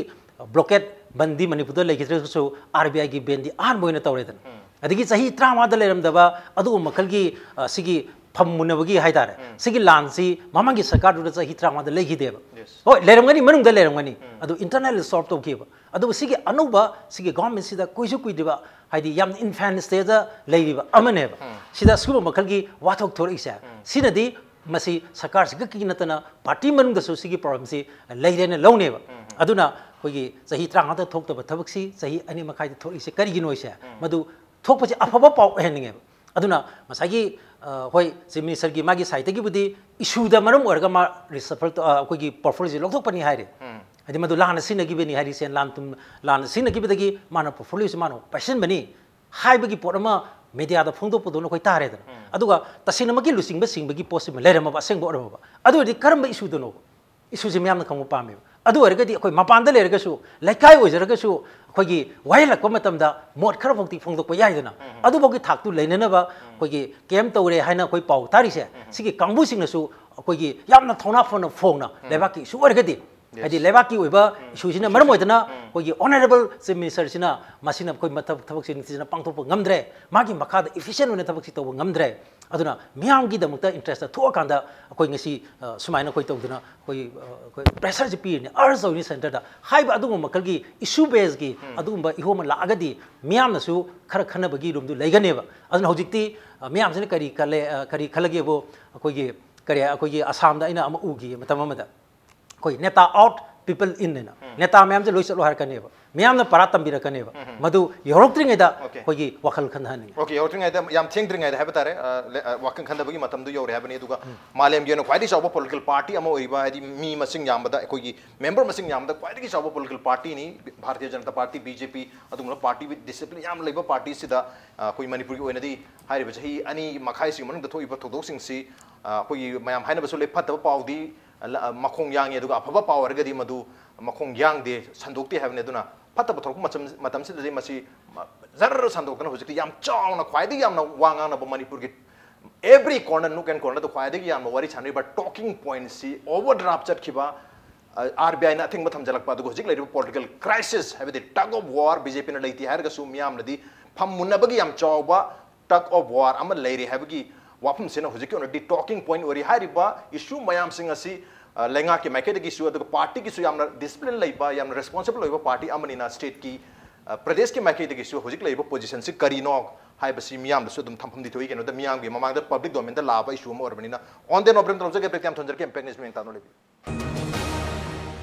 ꯕ꯭ꯂꯣꯀꯦꯠ ꯕꯟꯗꯤ ꯃꯅꯤꯄꯨꯔꯗ ꯂꯩꯈꯤꯗ꯭ꯔꯒꯁꯨ, ꯑꯥꯔ ꯕꯤ ꯑꯥꯏꯒꯤ ꯕꯦꯟꯗꯤ ꯑꯍꯥꯟꯕ ꯑꯣꯏꯅ ꯇꯧꯔꯦꯗꯅ꯫ ꯑꯗꯒꯤ ꯆꯍꯤ ꯇꯔꯥꯃꯉꯥꯗ ꯂꯩꯔꯝꯗꯕ ꯑꯗꯨꯒꯨꯝꯕ ꯃꯈꯜꯒꯤ, ꯑ, ꯁꯤꯒꯤ ꯐꯝ ꯃꯨꯟꯅꯕꯒꯤ ꯍꯥꯏꯇꯥꯔꯦ, ꯁꯤꯒꯤ ꯂꯥꯟꯁꯤ ꯃꯃꯥꯡꯒꯤ ꯁꯔꯀꯥꯔꯗꯨꯗ ꯆꯍꯤ ꯇꯔꯥꯃꯉꯥꯗ ꯂꯩꯈꯤꯗꯦꯕ꯫ ꯍꯣꯏ, ꯂꯩꯔꯝꯒꯅꯤ, ꯃꯅꯨꯡꯗ ꯂꯩꯔꯝꯒꯅꯤ, ꯑꯗꯨ ꯏꯟꯇꯔꯅꯦꯜ ꯁꯣꯜꯕ ꯇꯧꯈꯤꯕ꯫ ꯑꯗꯨꯕꯨ ꯁꯤꯒꯤ ꯑꯅꯧꯕ ꯁꯤꯒꯤ ꯒꯣꯔꯃꯦꯟꯁꯤꯗ ꯀꯨꯏꯁꯨ ꯀꯨꯏꯗ꯭ꯔꯤꯕ, ꯍꯥꯏꯗꯤ ꯌꯥꯝꯅ ꯏꯟꯐꯦꯟ ꯁ꯭ꯇꯦꯖꯇ ꯂꯩꯔꯤꯕ ꯑꯃꯅꯦꯕ꯫ ꯁꯤꯗ ꯁꯤꯒꯨꯝꯕ ꯃꯈꯜꯒꯤ ꯋꯥꯊꯣꯛ ꯊꯣꯔꯛꯏꯁꯦ, ꯁꯤꯅꯗꯤ ꯃꯁꯤ ꯁꯔꯀꯥꯔꯁꯤꯈꯛꯀꯤ ꯅꯠꯇꯅ ꯄꯥꯔꯇꯤ ꯃꯅꯨꯡꯗꯁꯨ ꯁꯤꯒꯤ ꯄ꯭ꯔꯣꯕ꯭ꯂꯦꯝꯁꯤ ꯂꯩꯔꯦꯅ ꯂꯧꯅꯦꯕ꯫ ꯑꯗꯨꯅ ꯑꯩꯈꯣꯏꯒꯤ ꯆꯍꯤ ꯇꯔꯥꯃꯉꯥꯗ ꯊꯣꯛꯇꯕ ꯊꯕꯛꯁꯤ ꯆꯍꯤ ꯑꯅꯤ ꯃꯈꯥꯏꯗ ꯊꯣꯛꯏꯁꯦ ꯀꯔꯤꯒꯤꯅꯣ ꯍꯥꯏꯁꯦ? ꯃꯗꯨ ꯊꯣꯛꯄꯁꯦ ꯑꯐꯕ ꯄꯥꯎ ꯑꯣꯏꯍꯟꯅꯤꯡꯉꯦꯕ꯫ ꯑꯗꯨꯅ ꯉꯁꯥꯏꯒꯤ, ꯑ, ꯍꯣꯏ, ꯆꯤꯐ ꯃꯤꯅꯤꯁꯇꯔꯒꯤ ꯃꯥꯒꯤ ꯁꯥꯏꯠꯇꯒꯤꯕꯨꯗꯤ ꯏꯁꯨꯗ ꯃꯔꯝ ꯑꯣꯏꯔꯒ ꯃꯥ ꯔꯤꯁꯐꯜ ꯇꯧ-, ꯑ, ꯑꯩꯈꯣꯏꯒꯤ ꯄꯣꯔꯠꯐꯣꯂꯤꯑꯣꯁꯤ ꯂꯧꯊꯣꯛꯄꯅꯤ ꯍꯥꯏꯔꯦ꯫ ꯍꯥꯏꯗꯤ ꯃꯗꯨ ꯂꯥꯟꯅ ꯁꯤꯖꯤꯟꯅꯈꯤꯕꯅꯤ ꯍꯥꯏꯔꯤ, ꯁꯦꯟ ꯂꯥꯟ ꯊꯨꯝ ꯂꯥꯟꯅ ꯁꯤꯖꯤꯟꯅꯈꯤꯕꯗꯒꯤ ꯃꯥꯅ ꯄꯣꯔꯠꯐꯣꯂꯤꯑꯣꯁꯤ ꯃꯥꯅ ꯄꯥꯏꯁꯤꯟꯕꯅꯤ ꯍꯥꯏꯕꯒꯤ ꯄꯣꯠ ꯑꯃ ꯃꯦꯗꯤꯌꯥꯗ ꯐꯣꯡꯗꯣꯛꯄꯗꯧꯅ ꯑꯩꯈꯣꯏ ꯇꯥꯔꯦꯗꯅ꯫ ꯑꯗꯨꯒ ꯇꯁꯦꯡꯅꯃꯛꯀꯤ ꯂꯨꯆꯤꯡꯕ ꯆꯤꯡꯕꯒꯤ ꯄꯣꯠꯁꯤꯃ ꯂꯩꯔꯝꯃꯕ, ꯑꯁꯦꯡꯕ ꯑꯣꯏꯔꯝꯃꯕ, ꯑꯗꯨ ꯑꯣꯏꯔꯗꯤ ꯀꯔꯝꯕ ꯏꯁꯨꯗꯅꯣꯕ? ꯏꯁꯨꯁꯦ ꯃꯤꯌꯥꯝꯅ ꯈꯪꯕ ꯄꯥꯝꯃꯦꯕ꯫ ꯑꯗꯨ ꯑꯣꯏꯔꯒꯗꯤ ꯑꯩꯈꯣꯏ ꯃꯄꯥꯟꯗ ꯂꯩꯔꯒꯁꯨ, ꯂꯩꯀꯥꯏ ꯑꯣꯏꯖꯔꯒꯁꯨ, ꯑꯩꯈꯣꯏꯒꯤ ꯋꯥꯍꯩ ꯍꯜꯂꯛꯄ ꯃꯇꯝꯗ ꯃꯣꯠ ꯈꯔ ꯐꯥꯎꯗꯤ ꯐꯣꯡꯗꯣꯛꯄ ꯌꯥꯏꯗꯅ꯫ ꯑꯗꯨꯐꯥꯎꯒꯤ ꯊꯥꯛꯇꯨ ꯂꯩꯅꯅꯕ ꯑꯩꯈꯣꯏꯒꯤ ꯀꯦꯝ ꯇꯧꯔꯦ ꯍꯥꯏꯅ ꯑꯩꯈꯣꯏ ꯄꯥꯎ ꯇꯥꯔꯤꯁꯦ, ꯁꯤꯒꯤ ꯀꯥꯡꯕꯨꯁꯤꯡꯅꯁꯨ ꯑꯩꯈꯣꯏꯒꯤ ꯌꯥꯝꯅ ꯊꯧꯅꯥ ꯐꯅ ꯐꯣꯡꯅ ꯂꯩꯕꯥꯛꯀꯤ ꯏꯁꯨ ꯑꯣꯏꯔꯒꯗꯤ, ꯍꯥꯏꯗꯤ ꯂꯩꯕꯥꯛꯀꯤ ꯑꯣꯏꯕ ꯏꯁꯨꯁꯤꯅ ꯃꯔꯝ ꯑꯣꯏꯗꯅ ꯑꯩꯈꯣꯏꯒꯤ ꯑꯣꯅꯔꯦꯕꯜ ꯆꯤꯐ ꯃꯤꯅꯤꯁꯇꯔꯁꯤꯅ ꯃꯁꯤꯅ ꯑꯩꯈꯣꯏ ꯃꯊꯛ ꯊꯕꯛꯁꯦ ꯅꯤꯡꯊꯤꯖꯅ ꯄꯥꯡꯊꯣꯛꯄ ꯉꯝꯗ꯭ꯔꯦ, ꯃꯥꯒꯤ ꯃꯈꯥꯗ ꯏꯐꯤꯁꯤꯌꯦꯟ ꯑꯣꯏꯅ ꯊꯕꯛꯁꯤ ꯇꯧꯕ ꯉꯝꯗ꯭ꯔꯦ꯫ ꯑꯗꯨꯅ ꯃꯤꯌꯥꯝꯒꯤꯗꯃꯛꯇ ꯏꯟꯇꯔꯦꯁꯇ ꯊꯣꯛꯑꯀꯥꯟꯗ ꯑꯩꯈꯣꯏ ꯉꯁꯤ, ꯑ, ꯁꯨꯃꯥꯏꯅ ꯑꯩꯈꯣꯏ ꯇꯧꯗꯅ ꯑꯩꯈꯣꯏ, ꯑ, ꯑꯩꯈꯣꯏ ꯄ꯭ꯔꯦꯁꯔꯁꯤ ꯄꯤꯔꯤꯅꯤ, ꯑꯔꯖ ꯇꯧꯔꯤꯅꯤ ꯁꯦꯟꯇꯔꯗ꯫ ꯍꯥꯏꯕ ꯑꯗꯨꯒꯨꯝꯕ ꯃꯈꯜꯒꯤ ꯏꯁꯨ ꯕꯦꯁꯀꯤ ꯑꯗꯨꯒꯨꯝꯕ ꯏꯍꯨ ꯑꯃ ꯂꯥꯛꯑꯒꯗꯤ ꯃꯤꯌꯥꯝꯅꯁꯨ ꯈꯔ ꯈꯟꯅꯕꯒꯤ ꯔꯨꯝꯗꯨ ꯂꯩꯒꯅꯦꯕ꯫ ꯑꯗꯨꯅ ꯍꯧꯖꯤꯛꯇꯤ, ꯑ, ꯃꯤꯌꯥꯝꯁꯤꯅ ꯀꯔꯤ ꯈꯜꯂꯦ, ꯑ, ꯀꯔꯤ ꯈꯜꯂꯒꯦꯕꯨ, ꯑꯩꯈꯣꯏꯒꯤ ꯀꯔꯤ, ꯑꯩꯈꯣꯏꯒꯤ ꯑꯁꯥꯝꯗ ꯑꯩꯅ ꯑꯃ ꯎꯈꯤ ꯃꯇꯝ ꯑꯃꯗ꯫ ꯑꯩꯈꯣꯏ ꯅꯦꯇꯥ ꯑꯥꯎꯠ, ꯄꯤꯄꯜ ꯏꯟ ꯍꯥꯏꯅ꯫ ꯅꯦꯇꯥ ꯃꯌꯥꯝꯁꯦ ꯂꯣꯏ ꯆꯠꯂꯣ ꯍꯥꯏꯔꯛꯀꯅꯦꯕ꯫ ꯃꯤꯌꯥꯝꯅ ꯄꯥꯔꯥ ꯇꯝꯕꯤꯔꯛꯀꯅꯦꯕ꯫ ꯃꯗꯨ ꯌꯧꯔꯛꯇ꯭ꯔꯤꯉꯩꯗ ꯑꯩꯈꯣꯏꯒꯤ ꯋꯥꯈꯜ ꯈꯟꯊꯍꯟꯅꯤꯡꯉꯤ꯫ ꯑꯣꯀꯦ, ꯌꯧꯔꯛꯇ꯭ꯔꯤꯉꯩꯗ, ꯌꯥꯝ ꯊꯦꯡꯗ꯭ꯔꯤꯉꯩꯗ ꯍꯥꯏꯕ ꯇꯥꯔꯦ, ꯑ, ꯂꯦ-, ꯑ, ꯋꯥꯈꯜ ꯈꯟꯊꯕꯒꯤ ꯃꯇꯝꯗꯨ ꯌꯧꯔꯦ ꯍꯥꯏꯕꯅꯤ꯫ ꯑꯗꯨꯒ ꯃꯥꯂꯦꯝꯒꯤ ꯑꯣꯏꯅ ꯈ꯭ꯋꯥꯏꯗꯒꯤ ꯆꯥꯎꯕ ꯄꯣꯂꯤꯇꯤꯀꯦꯜ ꯄꯥꯔꯇꯤ ꯑꯃ ꯑꯣꯏꯔꯤꯕ, ꯍꯥꯏꯗꯤ ꯃꯤ ꯃꯁꯤꯡ ꯌꯥꯝꯕꯗ, ꯑꯩꯈꯣꯏꯒꯤ ꯃꯦꯝꯕꯔ ꯃꯁꯤꯡ ꯌꯥꯝꯕꯗ ꯈ꯭ꯋꯥꯏꯗꯒꯤ ꯆꯥꯎꯕ political ꯄꯥꯔꯇꯤꯅꯤ Bharatiya Janata party, B J ꯄꯤ꯫ ꯑꯗꯨꯒꯨꯝꯂꯕ ꯄꯥꯔꯇꯤ ꯋꯤꯠ ꯗꯤꯁꯤꯄ꯭ꯂꯤꯟ ꯌꯥꯝꯅ ꯂꯩꯕ ꯄꯥꯔꯇꯤꯁꯤꯗ, ꯑ, ꯑꯩꯈꯣꯏ ꯃꯅꯤꯄꯨꯔꯒꯤ ꯑꯣꯏꯅꯗꯤ ꯍꯥꯏꯔꯤꯕ ꯆꯍꯤ ꯑꯅꯤ ꯃꯈꯥꯏꯁꯤꯒꯤ ꯃꯅꯨꯡꯗ ꯊꯣꯛꯏꯕ ꯊꯧꯗꯣꯛꯁꯤꯡꯁꯤ, ꯑ, ꯑꯩꯈꯣꯏꯒꯤ ꯃꯌꯥꯝ ꯍꯥꯏꯅꯕꯁꯨ ꯂꯩ, ꯐꯠꯇꯕ ꯄꯥꯎꯗꯤ, ꯃꯈꯣꯡ ꯌꯥꯡꯉꯤ, ꯑꯗꯨꯒ ꯑꯐꯕ ꯄꯥꯎ ꯑꯣꯏꯔꯒꯗꯤ ꯃꯗꯨ ꯃꯈꯣꯡ ꯌꯥꯡꯗꯦ, ꯁꯟꯗꯣꯛꯇꯦ ꯍꯥꯏꯕꯅꯤ꯫ ꯑꯗꯨꯅ ꯐꯠꯇꯕ ꯊꯣꯔꯛꯄ ꯃꯇꯝ-, ꯃꯇꯝꯁꯤꯗꯗꯤ ꯃꯁꯤ ꯖꯔ ꯁꯟꯗꯣꯛꯇꯅ ꯍꯧꯖꯤꯛꯇꯤ ꯌꯥꯝ ꯆꯥꯎꯅ, ꯈ꯭ꯋꯥꯏꯗꯒꯤ ꯌꯥꯝꯅ ꯋꯥ ꯉꯥꯡꯅꯕ ꯃꯅꯤꯄꯨꯔꯒꯤ every corner, nook and corner ꯗ ꯈ꯭ꯋꯥꯏꯗꯒꯤ ꯌꯥꯝꯅ ꯋꯥꯔꯤ ꯁꯥꯟꯅꯔꯤꯕ talking point ꯁꯤ overdraft ꯆꯠꯈꯤꯕ, ꯑꯥꯔ ꯕꯤ ꯑꯥꯏꯅ ꯑꯊꯤꯡꯕ ꯊꯝꯖꯤꯜꯂꯛꯄ, ꯑꯗꯨꯒ ꯍꯧꯖꯤꯛ ꯂꯩꯔꯤꯕ political crisis ꯍꯥꯏꯕꯗꯤ tug of war, B J ꯄꯤꯅ ꯂꯩꯇꯦ ꯍꯥꯏꯔꯒꯁꯨ ꯃꯤꯌꯥꯝꯅꯗꯤ ꯐꯝ ꯃꯨꯟꯅꯕꯒꯤ ꯌꯥꯝ ꯆꯥꯎꯕ tug of war ꯑꯃ ꯂꯩꯔꯤ ꯍꯥꯏꯕꯒꯤ ꯋꯥꯐꯝꯁꯤꯅ ꯍꯧꯖꯤꯛꯀꯤ ꯑꯣꯏꯅꯗꯤ talking point ꯑꯣꯏꯔꯤ꯫ ꯍꯥꯏꯔꯤꯕ issue ꯃꯌꯥꯝꯁꯤꯡ ꯑꯁꯤ, ꯑ, ꯂꯩꯉꯥꯛꯀꯤ ꯃꯥꯏꯀꯩꯗꯒꯤꯁꯨ, ꯑꯗꯨꯒ party ꯒꯤꯁꯨ ꯌꯥꯝꯅ discipline ꯂꯩꯕ, ꯌꯥꯝꯅ responsible ꯑꯣꯏꯕ party ꯑꯃꯅꯤꯅ state ꯀꯤ, ꯑ, ꯄ꯭ꯔꯗꯦꯁꯀꯤ ꯃꯥꯏꯀꯩꯗꯒꯤꯁꯨ ꯍꯧꯖꯤꯛ ꯂꯩꯔꯤꯕ position ꯁꯤ ꯀꯔꯤꯅꯣ ꯍꯥꯏꯕꯁꯤ ꯃꯤꯌꯥꯝꯗꯁꯨ ꯑꯗꯨꯝ ꯊꯝꯐꯝꯗꯤ ꯊꯣꯛꯏ꯫ ꯀꯩꯅꯣꯗ ꯃꯤꯌꯥꯝꯒꯤ ꯃꯃꯥꯡꯗ public domain ꯗ ꯂꯥꯛꯑꯕ issue ꯑꯃ ꯑꯣꯏꯔꯕꯅꯤꯅ꯫ On the note ꯕ꯭ꯔꯦꯛ ꯇꯧꯖꯒꯦ, ꯕ꯭ꯔꯦꯛ ꯌꯥꯝ ꯊꯝꯖꯔꯒꯦ, ꯏꯝꯄꯦꯛ ꯅ꯭ꯌꯨꯁ ꯃꯤꯠꯌꯦꯡ ꯇꯥꯗꯨꯅ ꯂꯩꯕꯤꯌꯨ꯫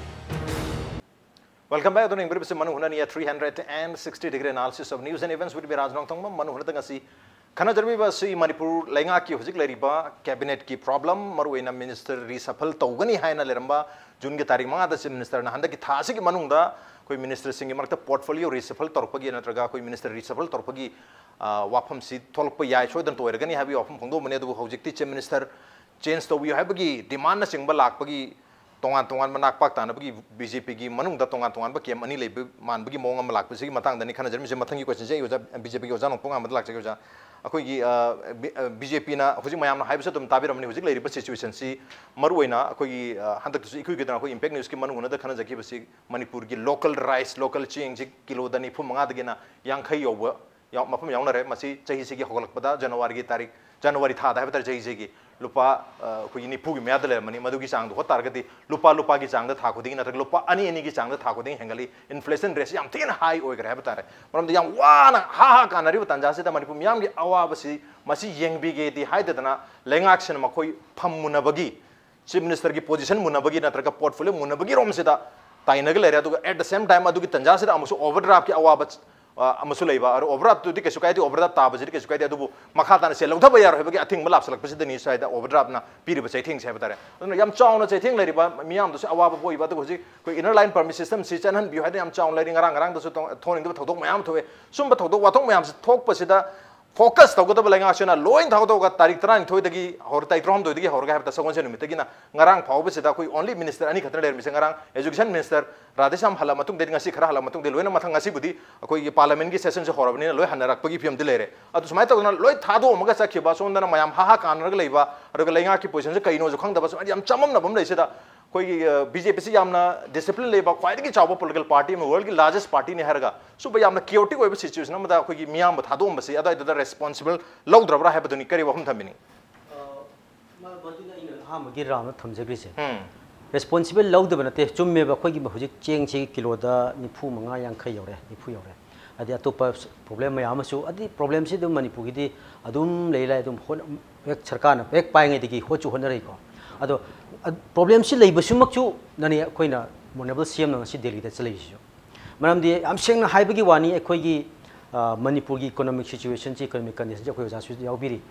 Welcome back. ꯑꯗꯨꯅ ꯌꯦꯡꯕꯤꯔꯤꯕꯁꯤ ꯃꯅꯨꯡ ꯍꯨꯠꯅ ꯅꯤꯌꯥ three hundred and sixty degree analysis of news and events with me, ꯔꯥꯖ ꯅꯣꯡꯊꯣꯡꯕꯝ꯫ ꯃꯅꯨꯡ ꯍꯨꯠꯅꯗ ꯉꯁꯤ ꯈꯟꯅꯖꯔꯤꯕꯁꯤ ꯃꯅꯤꯄꯨꯔ ꯂꯩꯉꯥꯛꯀꯤ ꯍꯧꯖꯤꯛ ꯂꯩꯔꯤꯕ cabinet ꯀꯤ problem, ꯃꯔꯨꯑꯣꯏꯅ minister reshuffle ꯇꯧꯒꯅꯤ ꯍꯥꯏꯅ ꯂꯩꯔꯝꯕ꯫ ꯖꯨꯟꯒꯤ ꯇꯥꯔꯤꯛ ꯃꯉꯥꯗ Chief Minister ꯅ ꯍꯟꯗꯛꯀꯤ ꯊꯥ ꯑꯁꯤꯒꯤ ꯃꯅꯨꯡꯗ ꯑꯩꯈꯣꯏ minister ꯁꯤꯡꯒꯤ ꯃꯔꯛꯇ portfolio reshuffle ꯇꯧꯔꯛꯄꯒꯤ ꯅꯠꯇ꯭ꯔꯒ ꯑꯩꯈꯣꯏ minister reshuffle ꯇꯧꯔꯛꯄꯒꯤ, ꯑ, ꯋꯥꯐꯝꯁꯤ ꯊꯣꯛꯂꯛꯄ ꯌꯥꯏ, ꯁꯣꯏꯗꯅ ꯑꯣꯏꯔꯒꯅꯤ ꯍꯥꯏꯕꯒꯤ ꯋꯥꯐꯝ ꯐꯣꯡꯗꯣꯛꯑꯝꯕꯅꯤ꯫ ꯑꯗꯨꯕꯨ ꯍꯧꯖꯤꯛꯇꯤ Chief Minister change ꯇꯧꯕꯤꯌꯨ ꯍꯥꯏꯕꯒꯤ demand ꯅꯆꯤꯡꯕ ꯂꯥꯛꯄꯒꯤ ꯇꯣꯉꯥꯟ ꯇꯣꯉꯥꯟꯕ ꯅꯥꯛꯄꯥꯛ ꯇꯥꯅꯕꯒꯤ ꯕꯤ ꯖꯦ ꯄꯤꯒꯤ ꯃꯅꯨꯡꯗ ꯇꯣꯉꯥꯟ ꯇꯣꯉꯥꯟꯕ camp ꯑꯅꯤ ꯂꯩꯕ ꯃꯥꯟꯕꯒꯤ ꯃꯑꯣꯡ ꯑꯃ ꯂꯥꯛꯄꯁꯤꯒꯤ ꯃꯇꯥꯡꯗꯅꯤ ꯈꯟꯅꯖꯔꯝꯃꯤꯁꯦ꯫ ꯃꯊꯪꯒꯤ question ꯁꯦ ꯑꯩ ꯑꯣꯖꯥ, ꯕꯤ ꯖꯦ ꯄꯤꯒꯤ ꯑꯣꯖꯥ ꯅꯣꯡꯄꯣꯛꯉꯥꯟꯕꯗ ꯂꯥꯛꯆꯒꯦ꯫ ꯑꯣꯖꯥ, ꯑꯩꯈꯣꯏꯒꯤ, ꯑ, ꯕꯤ-, ꯑ, ꯕꯤ ꯖꯦ ꯄꯤꯅ ꯍꯧꯖꯤꯛ ꯃꯌꯥꯝꯅ ꯍꯥꯏꯕꯁꯨ ꯑꯗꯨꯝ ꯇꯥꯕꯤꯔꯝꯃꯅꯤ, ꯍꯧꯖꯤꯛ ꯂꯩꯔꯤꯕ situation ꯁꯤ ꯃꯔꯨꯑꯣꯏꯅ ꯑꯩꯈꯣꯏꯒꯤ, ꯑ, ꯍꯟꯗꯛꯇꯁꯨ ꯏꯀꯨꯏ ꯀꯨꯏꯗꯅ ꯑꯩꯈꯣꯏ ꯏꯝꯄꯦꯛ ꯅ꯭ꯌꯨꯁꯀꯤ ꯃꯅꯨꯡ ꯍꯨꯠꯅꯗ ꯈꯟꯅꯖꯈꯤꯕꯁꯤ ꯃꯅꯤꯄꯨꯔꯒꯤ local rice, local ꯆꯦꯡꯁꯤ ꯀꯤꯂꯣꯗ ꯅꯤꯐꯨ ꯃꯉꯥꯗꯒꯤꯅ ꯌꯥꯡꯈꯩ ꯌꯧꯕ ꯌꯥꯎ-, ꯃꯐꯝ ꯌꯥꯎꯅꯔꯦ꯫ ꯃꯁꯤ ꯆꯍꯤꯁꯤꯒꯤ ꯍꯧꯒꯠꯂꯛꯄꯗ ꯖꯅꯋꯥꯔꯤꯒꯤ ꯇꯥꯔꯤꯛ, ꯖꯅꯋꯥꯔꯤ ꯊꯥꯗ ꯍꯥꯏꯕ ꯇꯥꯔꯦ, ꯆꯍꯤꯁꯤꯒꯤ ꯂꯨꯄꯥ, ꯑ, ꯑꯩꯈꯣꯏꯒꯤ ꯅꯤꯐꯨꯒꯤ ꯃꯌꯥꯗ ꯂꯩꯔꯝꯃꯅꯤ꯫ ꯃꯗꯨꯒꯤ ꯆꯥꯡꯗꯣ ꯍꯣꯠ ꯇꯥꯔꯒꯗꯤ ꯂꯨꯄꯥ, ꯂꯨꯄꯥꯒꯤ ꯆꯥꯡꯗ ꯊꯥ ꯈꯨꯗꯤꯡꯒꯤ ꯅꯠꯇ꯭ꯔꯒ ꯂꯨꯄꯥ ꯑꯅꯤ, ꯑꯅꯤꯒꯤ ꯆꯥꯡꯗ ꯊꯥ ꯈꯨꯗꯤꯡꯒꯤ ꯍꯦꯟꯒꯠꯂꯤ꯫ Inflation rate ꯁꯤ ꯌꯥꯝ ꯊꯤꯅ high ꯑꯣꯏꯈ꯭ꯔꯦ ꯍꯥꯏꯕ ꯇꯥꯔꯦ꯫ ꯃꯔꯝꯗꯤ ꯌꯥꯝ ꯋꯥꯅ ꯍꯥ ꯍꯥ ꯀꯥꯟꯅꯔꯤꯕ ꯇꯥꯟꯖꯥꯁꯤꯗ ꯃꯅꯤꯄꯨꯔ ꯃꯤꯌꯥꯝꯒꯤ ꯑꯋꯥꯕꯁꯤ ꯃꯁꯤ ꯌꯦꯡꯕꯤꯒꯦꯗꯤ ꯍꯥꯏꯗꯗꯅ ꯂꯩꯉꯥꯛꯁꯤꯅ ꯃꯈꯣꯏ ꯐꯝ ꯃꯨꯟꯅꯕꯒꯤ, Chief Minister ꯒꯤ position ꯃꯨꯟꯅꯕꯒꯤ ꯅꯠꯇ꯭ꯔꯒ portfolio ꯃꯨꯟꯅꯕꯒꯤ ꯔꯣꯝꯁꯤꯗ ꯇꯥꯏꯅꯒ ꯂꯩꯔꯦ꯫ ꯑꯗꯨꯒ at the same time ꯑꯗꯨꯒꯤ ꯇꯟꯖꯥꯁꯤꯗ ꯑꯃꯨꯛꯁꯨ overdraft ꯀꯤ ꯑꯋꯥꯕ, ꯑ, ꯑꯃꯁꯨ ꯂꯩꯕ꯫ ꯑꯗꯣ overdraft ꯇꯨꯗꯤ ꯀꯩꯁꯨ ꯀꯥꯏꯗꯦ, overdraft ꯇꯥꯕꯁꯤꯗꯤ ꯀꯩꯁꯨ ꯀꯥꯏꯗꯦ꯫ ꯑꯗꯨꯕꯨ ꯃꯈꯥ ꯇꯥꯅ ꯁꯦꯜ ꯂꯧꯊꯕ ꯌꯥꯔꯣꯏ ꯍꯥꯏꯕꯒꯤ ꯑꯊꯤꯡꯕ ꯂꯥꯞꯁꯤꯜꯂꯛꯄꯁꯤꯗꯅꯤ ꯁ꯭ꯋꯥꯏꯗ overdraft ꯅ ꯄꯤꯔꯤꯕ ꯆꯩꯊꯦꯡꯁꯦ ꯍꯥꯏꯕ ꯇꯥꯔꯦ꯫ ꯑꯗꯨꯅ ꯌꯥꯝ ꯆꯥꯎꯅ ꯆꯩꯊꯦꯡ ꯂꯩꯔꯤꯕ ꯃꯤꯌꯥꯝꯗꯁꯨ ꯑꯋꯥꯕ ꯄꯣꯛꯏꯕ꯫ ꯑꯗꯨꯒ ꯍꯧꯖꯤꯛ ꯑꯩꯈꯣꯏ inner line permit system ꯁꯤ ꯆꯠꯍꯟꯕꯤꯌꯨ ꯍꯥꯏꯗꯅ ꯌꯥꯝ ꯆꯥꯎꯅ ꯂꯩꯔꯤ꯫ ꯉꯔꯥꯡ ꯉꯔꯥꯡꯗꯁꯨ ꯇꯣ-, ꯊꯣꯛꯅꯤꯡꯗꯕ ꯊꯧꯗꯣꯛ ꯃꯌꯥꯝ ꯑꯃ ꯊꯣꯛꯑꯦ꯫ ꯁꯨꯝꯕ ꯊꯧꯗꯣꯛ ꯋꯥꯊꯣꯛ ꯃꯌꯥꯝꯁꯤ ꯊꯣꯛꯄꯁꯤꯗ ꯐꯣꯀꯁ ꯇꯧꯒꯗꯕ ꯂꯩꯉꯥꯛꯁꯤꯅ ꯂꯣꯏ ꯊꯥꯗꯣꯛꯑꯒ ꯇꯥꯔꯤꯛ ꯇꯔꯥꯅꯤꯊꯣꯏꯗꯒꯤ ꯍꯧꯔ, ꯇꯥꯔꯤꯛ ꯇꯔꯥꯍꯨꯝꯗꯣꯏꯗꯒꯤ ꯍꯧꯔꯒ ꯍꯥꯏꯕꯗ ꯁꯒꯣꯜꯁꯦꯟ ꯅꯨꯃꯤꯠꯇꯒꯤꯅ ꯉꯔꯥꯡ ꯐꯥꯎꯕꯁꯤꯗ ꯑꯩꯈꯣꯏ ꯑꯣꯟꯂꯤ ꯃꯤꯅꯤꯁꯇꯔ ꯑꯅꯤ ꯈꯛꯇꯅ ꯂꯩꯔꯝꯃꯤꯁꯦ꯫ ꯉꯔꯥꯡ ꯑꯦꯖꯨꯀꯦꯁꯟ ꯃꯤꯅꯤꯁꯇꯔ ꯔꯥꯙꯦꯁ꯭ꯌꯥꯝ ꯍꯜꯂ ꯃꯇꯨꯡꯗꯒꯤ, ꯉꯁꯤ ꯈꯔ ꯍꯜꯂ ꯃꯇꯨꯡꯗꯒꯤ ꯂꯣꯏꯅ ꯃꯊꯪ ꯉꯁꯤꯕꯨꯗꯤ ꯑꯩꯈꯣꯏꯒꯤ ꯄꯥꯔꯂꯤꯌꯥꯃꯦꯟꯒꯤ ꯁꯦꯁꯟꯁꯦ ꯍꯧꯔꯕꯅꯤꯅ ꯂꯣꯏ ꯍꯟꯅꯔꯛꯄꯒꯤ ꯐꯤꯕꯝꯗꯤ ꯂꯩꯔꯦ꯫ ꯑꯗꯨ ꯁꯨꯃꯥꯏꯅ ꯇꯧꯗꯅ ꯂꯣꯏ ꯊꯥꯗꯣꯛꯑꯝꯃꯒ ꯆꯠꯈꯤꯕ, ꯁꯣꯝꯗꯅ ꯃꯌꯥꯝ ꯍꯥ ꯍꯥ ꯀꯥꯟꯅꯔꯒ ꯂꯩꯕ, ꯑꯗꯨꯒ ꯂꯩꯉꯥꯛꯀꯤ ꯄꯣꯖꯤꯁꯟꯁꯦ ꯀꯩꯅꯣꯁꯨ ꯈꯪꯗꯕ, ꯁꯨꯃꯥꯏꯅ ꯌꯥꯝ ꯆꯃꯝꯅꯕ ꯑꯃ ꯂꯩꯁꯤꯗ ꯑꯩꯈꯣꯏꯒꯤ ꯕꯤ ꯖꯦ ꯄꯤꯁꯤ ꯌꯥꯝꯅ ꯗꯤꯁꯤꯄ꯭ꯂꯤꯟ ꯂꯩꯕ, ꯈ꯭ꯋꯥꯏꯗꯒꯤ ꯆꯥꯎꯕ ꯄꯣꯂꯤꯇꯤꯀꯦꯜ ꯄꯥꯔꯇꯤ ꯑꯃ, ꯋꯥꯔꯜꯒꯤ ꯂꯥꯔꯖꯦꯁ ꯄꯥꯔꯇꯤꯅꯤ ꯍꯥꯏꯔꯒ ꯁꯨꯝꯕ ꯌꯥꯝꯅ ꯀꯤꯌꯣꯇꯤꯛ ꯑꯣꯏꯕ ꯁꯤꯆꯨꯋꯦꯁꯟ ꯑꯃꯗ ꯑꯩꯈꯣꯏꯒꯤ ꯃꯤꯌꯥꯝꯕꯨ ꯊꯥꯗꯣꯛꯑꯝꯕꯁꯤ ꯑꯗꯨꯋꯥꯏꯗꯨꯗ ꯔꯦꯁꯄꯣꯟꯁꯤꯕꯜ ꯂꯧꯗ꯭ꯔꯕ꯭ꯔꯥ ꯍꯥꯏꯕꯗꯨꯅꯤ꯫ ꯀꯔꯤ ꯋꯥꯐꯝ ꯊꯝꯕꯤꯅꯤꯡꯉꯤ? ꯃꯗꯨꯅ ꯑꯩꯅ ꯑꯍꯥꯟꯕꯒꯤ ꯔꯥꯎꯟꯗ ꯊꯝꯖꯈ꯭ꯔꯤꯁꯦ꯫ ꯎꯝ꯫ ꯔꯦꯁꯄꯣꯟꯁꯤꯕꯜ ꯂꯧꯗꯕ ꯅꯠꯇꯦ, ꯆꯨꯝꯃꯦꯕ꯫ ꯑꯩꯈꯣꯏꯒꯤ ꯍꯧꯖꯤꯛ ꯆꯦꯡꯁꯤ ꯀꯤꯂꯣꯗ ꯅꯤꯐꯨ ꯃꯉꯥ, ꯌꯥꯡꯈꯩ ꯌꯧꯔꯦ, ꯅꯤꯐꯨ ꯌꯧꯔꯦ꯫ ꯍꯥꯏꯗꯤ ꯑꯇꯣꯞꯄ ꯄ꯭ꯔꯣꯕ꯭ꯂꯦꯝ ꯃꯌꯥꯝ ꯑꯃꯁꯨ, ꯍꯥꯏꯗꯤ ꯄ꯭ꯔꯣꯕ꯭ꯂꯦꯝꯁꯤ ꯑꯗꯨꯝ ꯃꯅꯤꯄꯨꯔꯒꯤꯗꯤ ꯑꯗꯨꯝ ꯂꯩ ꯂꯩ, ꯑꯗꯨꯝ ꯍꯣꯠꯅ-, ꯍꯦꯛ ꯁꯔꯀꯥꯔꯅ ꯍꯦꯛ ꯄꯥꯏꯉꯩꯗꯒꯤ ꯍꯣꯠꯁꯨ ꯍꯣꯠꯅꯔꯛꯏꯀꯣ꯫ ꯑꯗꯣ ꯄ꯭ꯔꯣꯕ꯭ꯂꯦꯝꯁꯤ ꯂꯩꯕꯁꯤꯃꯛꯁꯨ ꯅꯅꯤ ꯑꯩꯈꯣꯏꯅ ꯑꯣꯅꯔꯦꯕꯜ ꯁꯤ ꯑꯦꯝꯅ ꯉꯁꯤ ꯗꯦꯜꯂꯤꯗ ꯆꯠꯂꯛꯏꯁꯤꯁꯨ꯫ ꯃꯔꯝꯗꯤ ꯌꯥꯝ ꯁꯦꯡꯅ ꯍꯥꯏꯕꯒꯤ ꯋꯥꯅꯤ, ꯑꯩꯈꯣꯏꯒꯤ, ꯑ, ꯃꯅꯤꯄꯨꯔꯒꯤ ꯏꯀꯣꯅꯣꯃꯤꯛ ꯁꯤꯆꯨꯋꯦꯁꯟꯁꯤ, ꯏꯀꯣꯅꯣꯃꯤꯛ ꯀꯟꯗꯤꯁꯟꯁꯤ ꯑꯩꯈꯣꯏ ꯑꯣꯖꯥꯁꯨ ꯌꯥꯎꯕꯤꯔꯤ꯫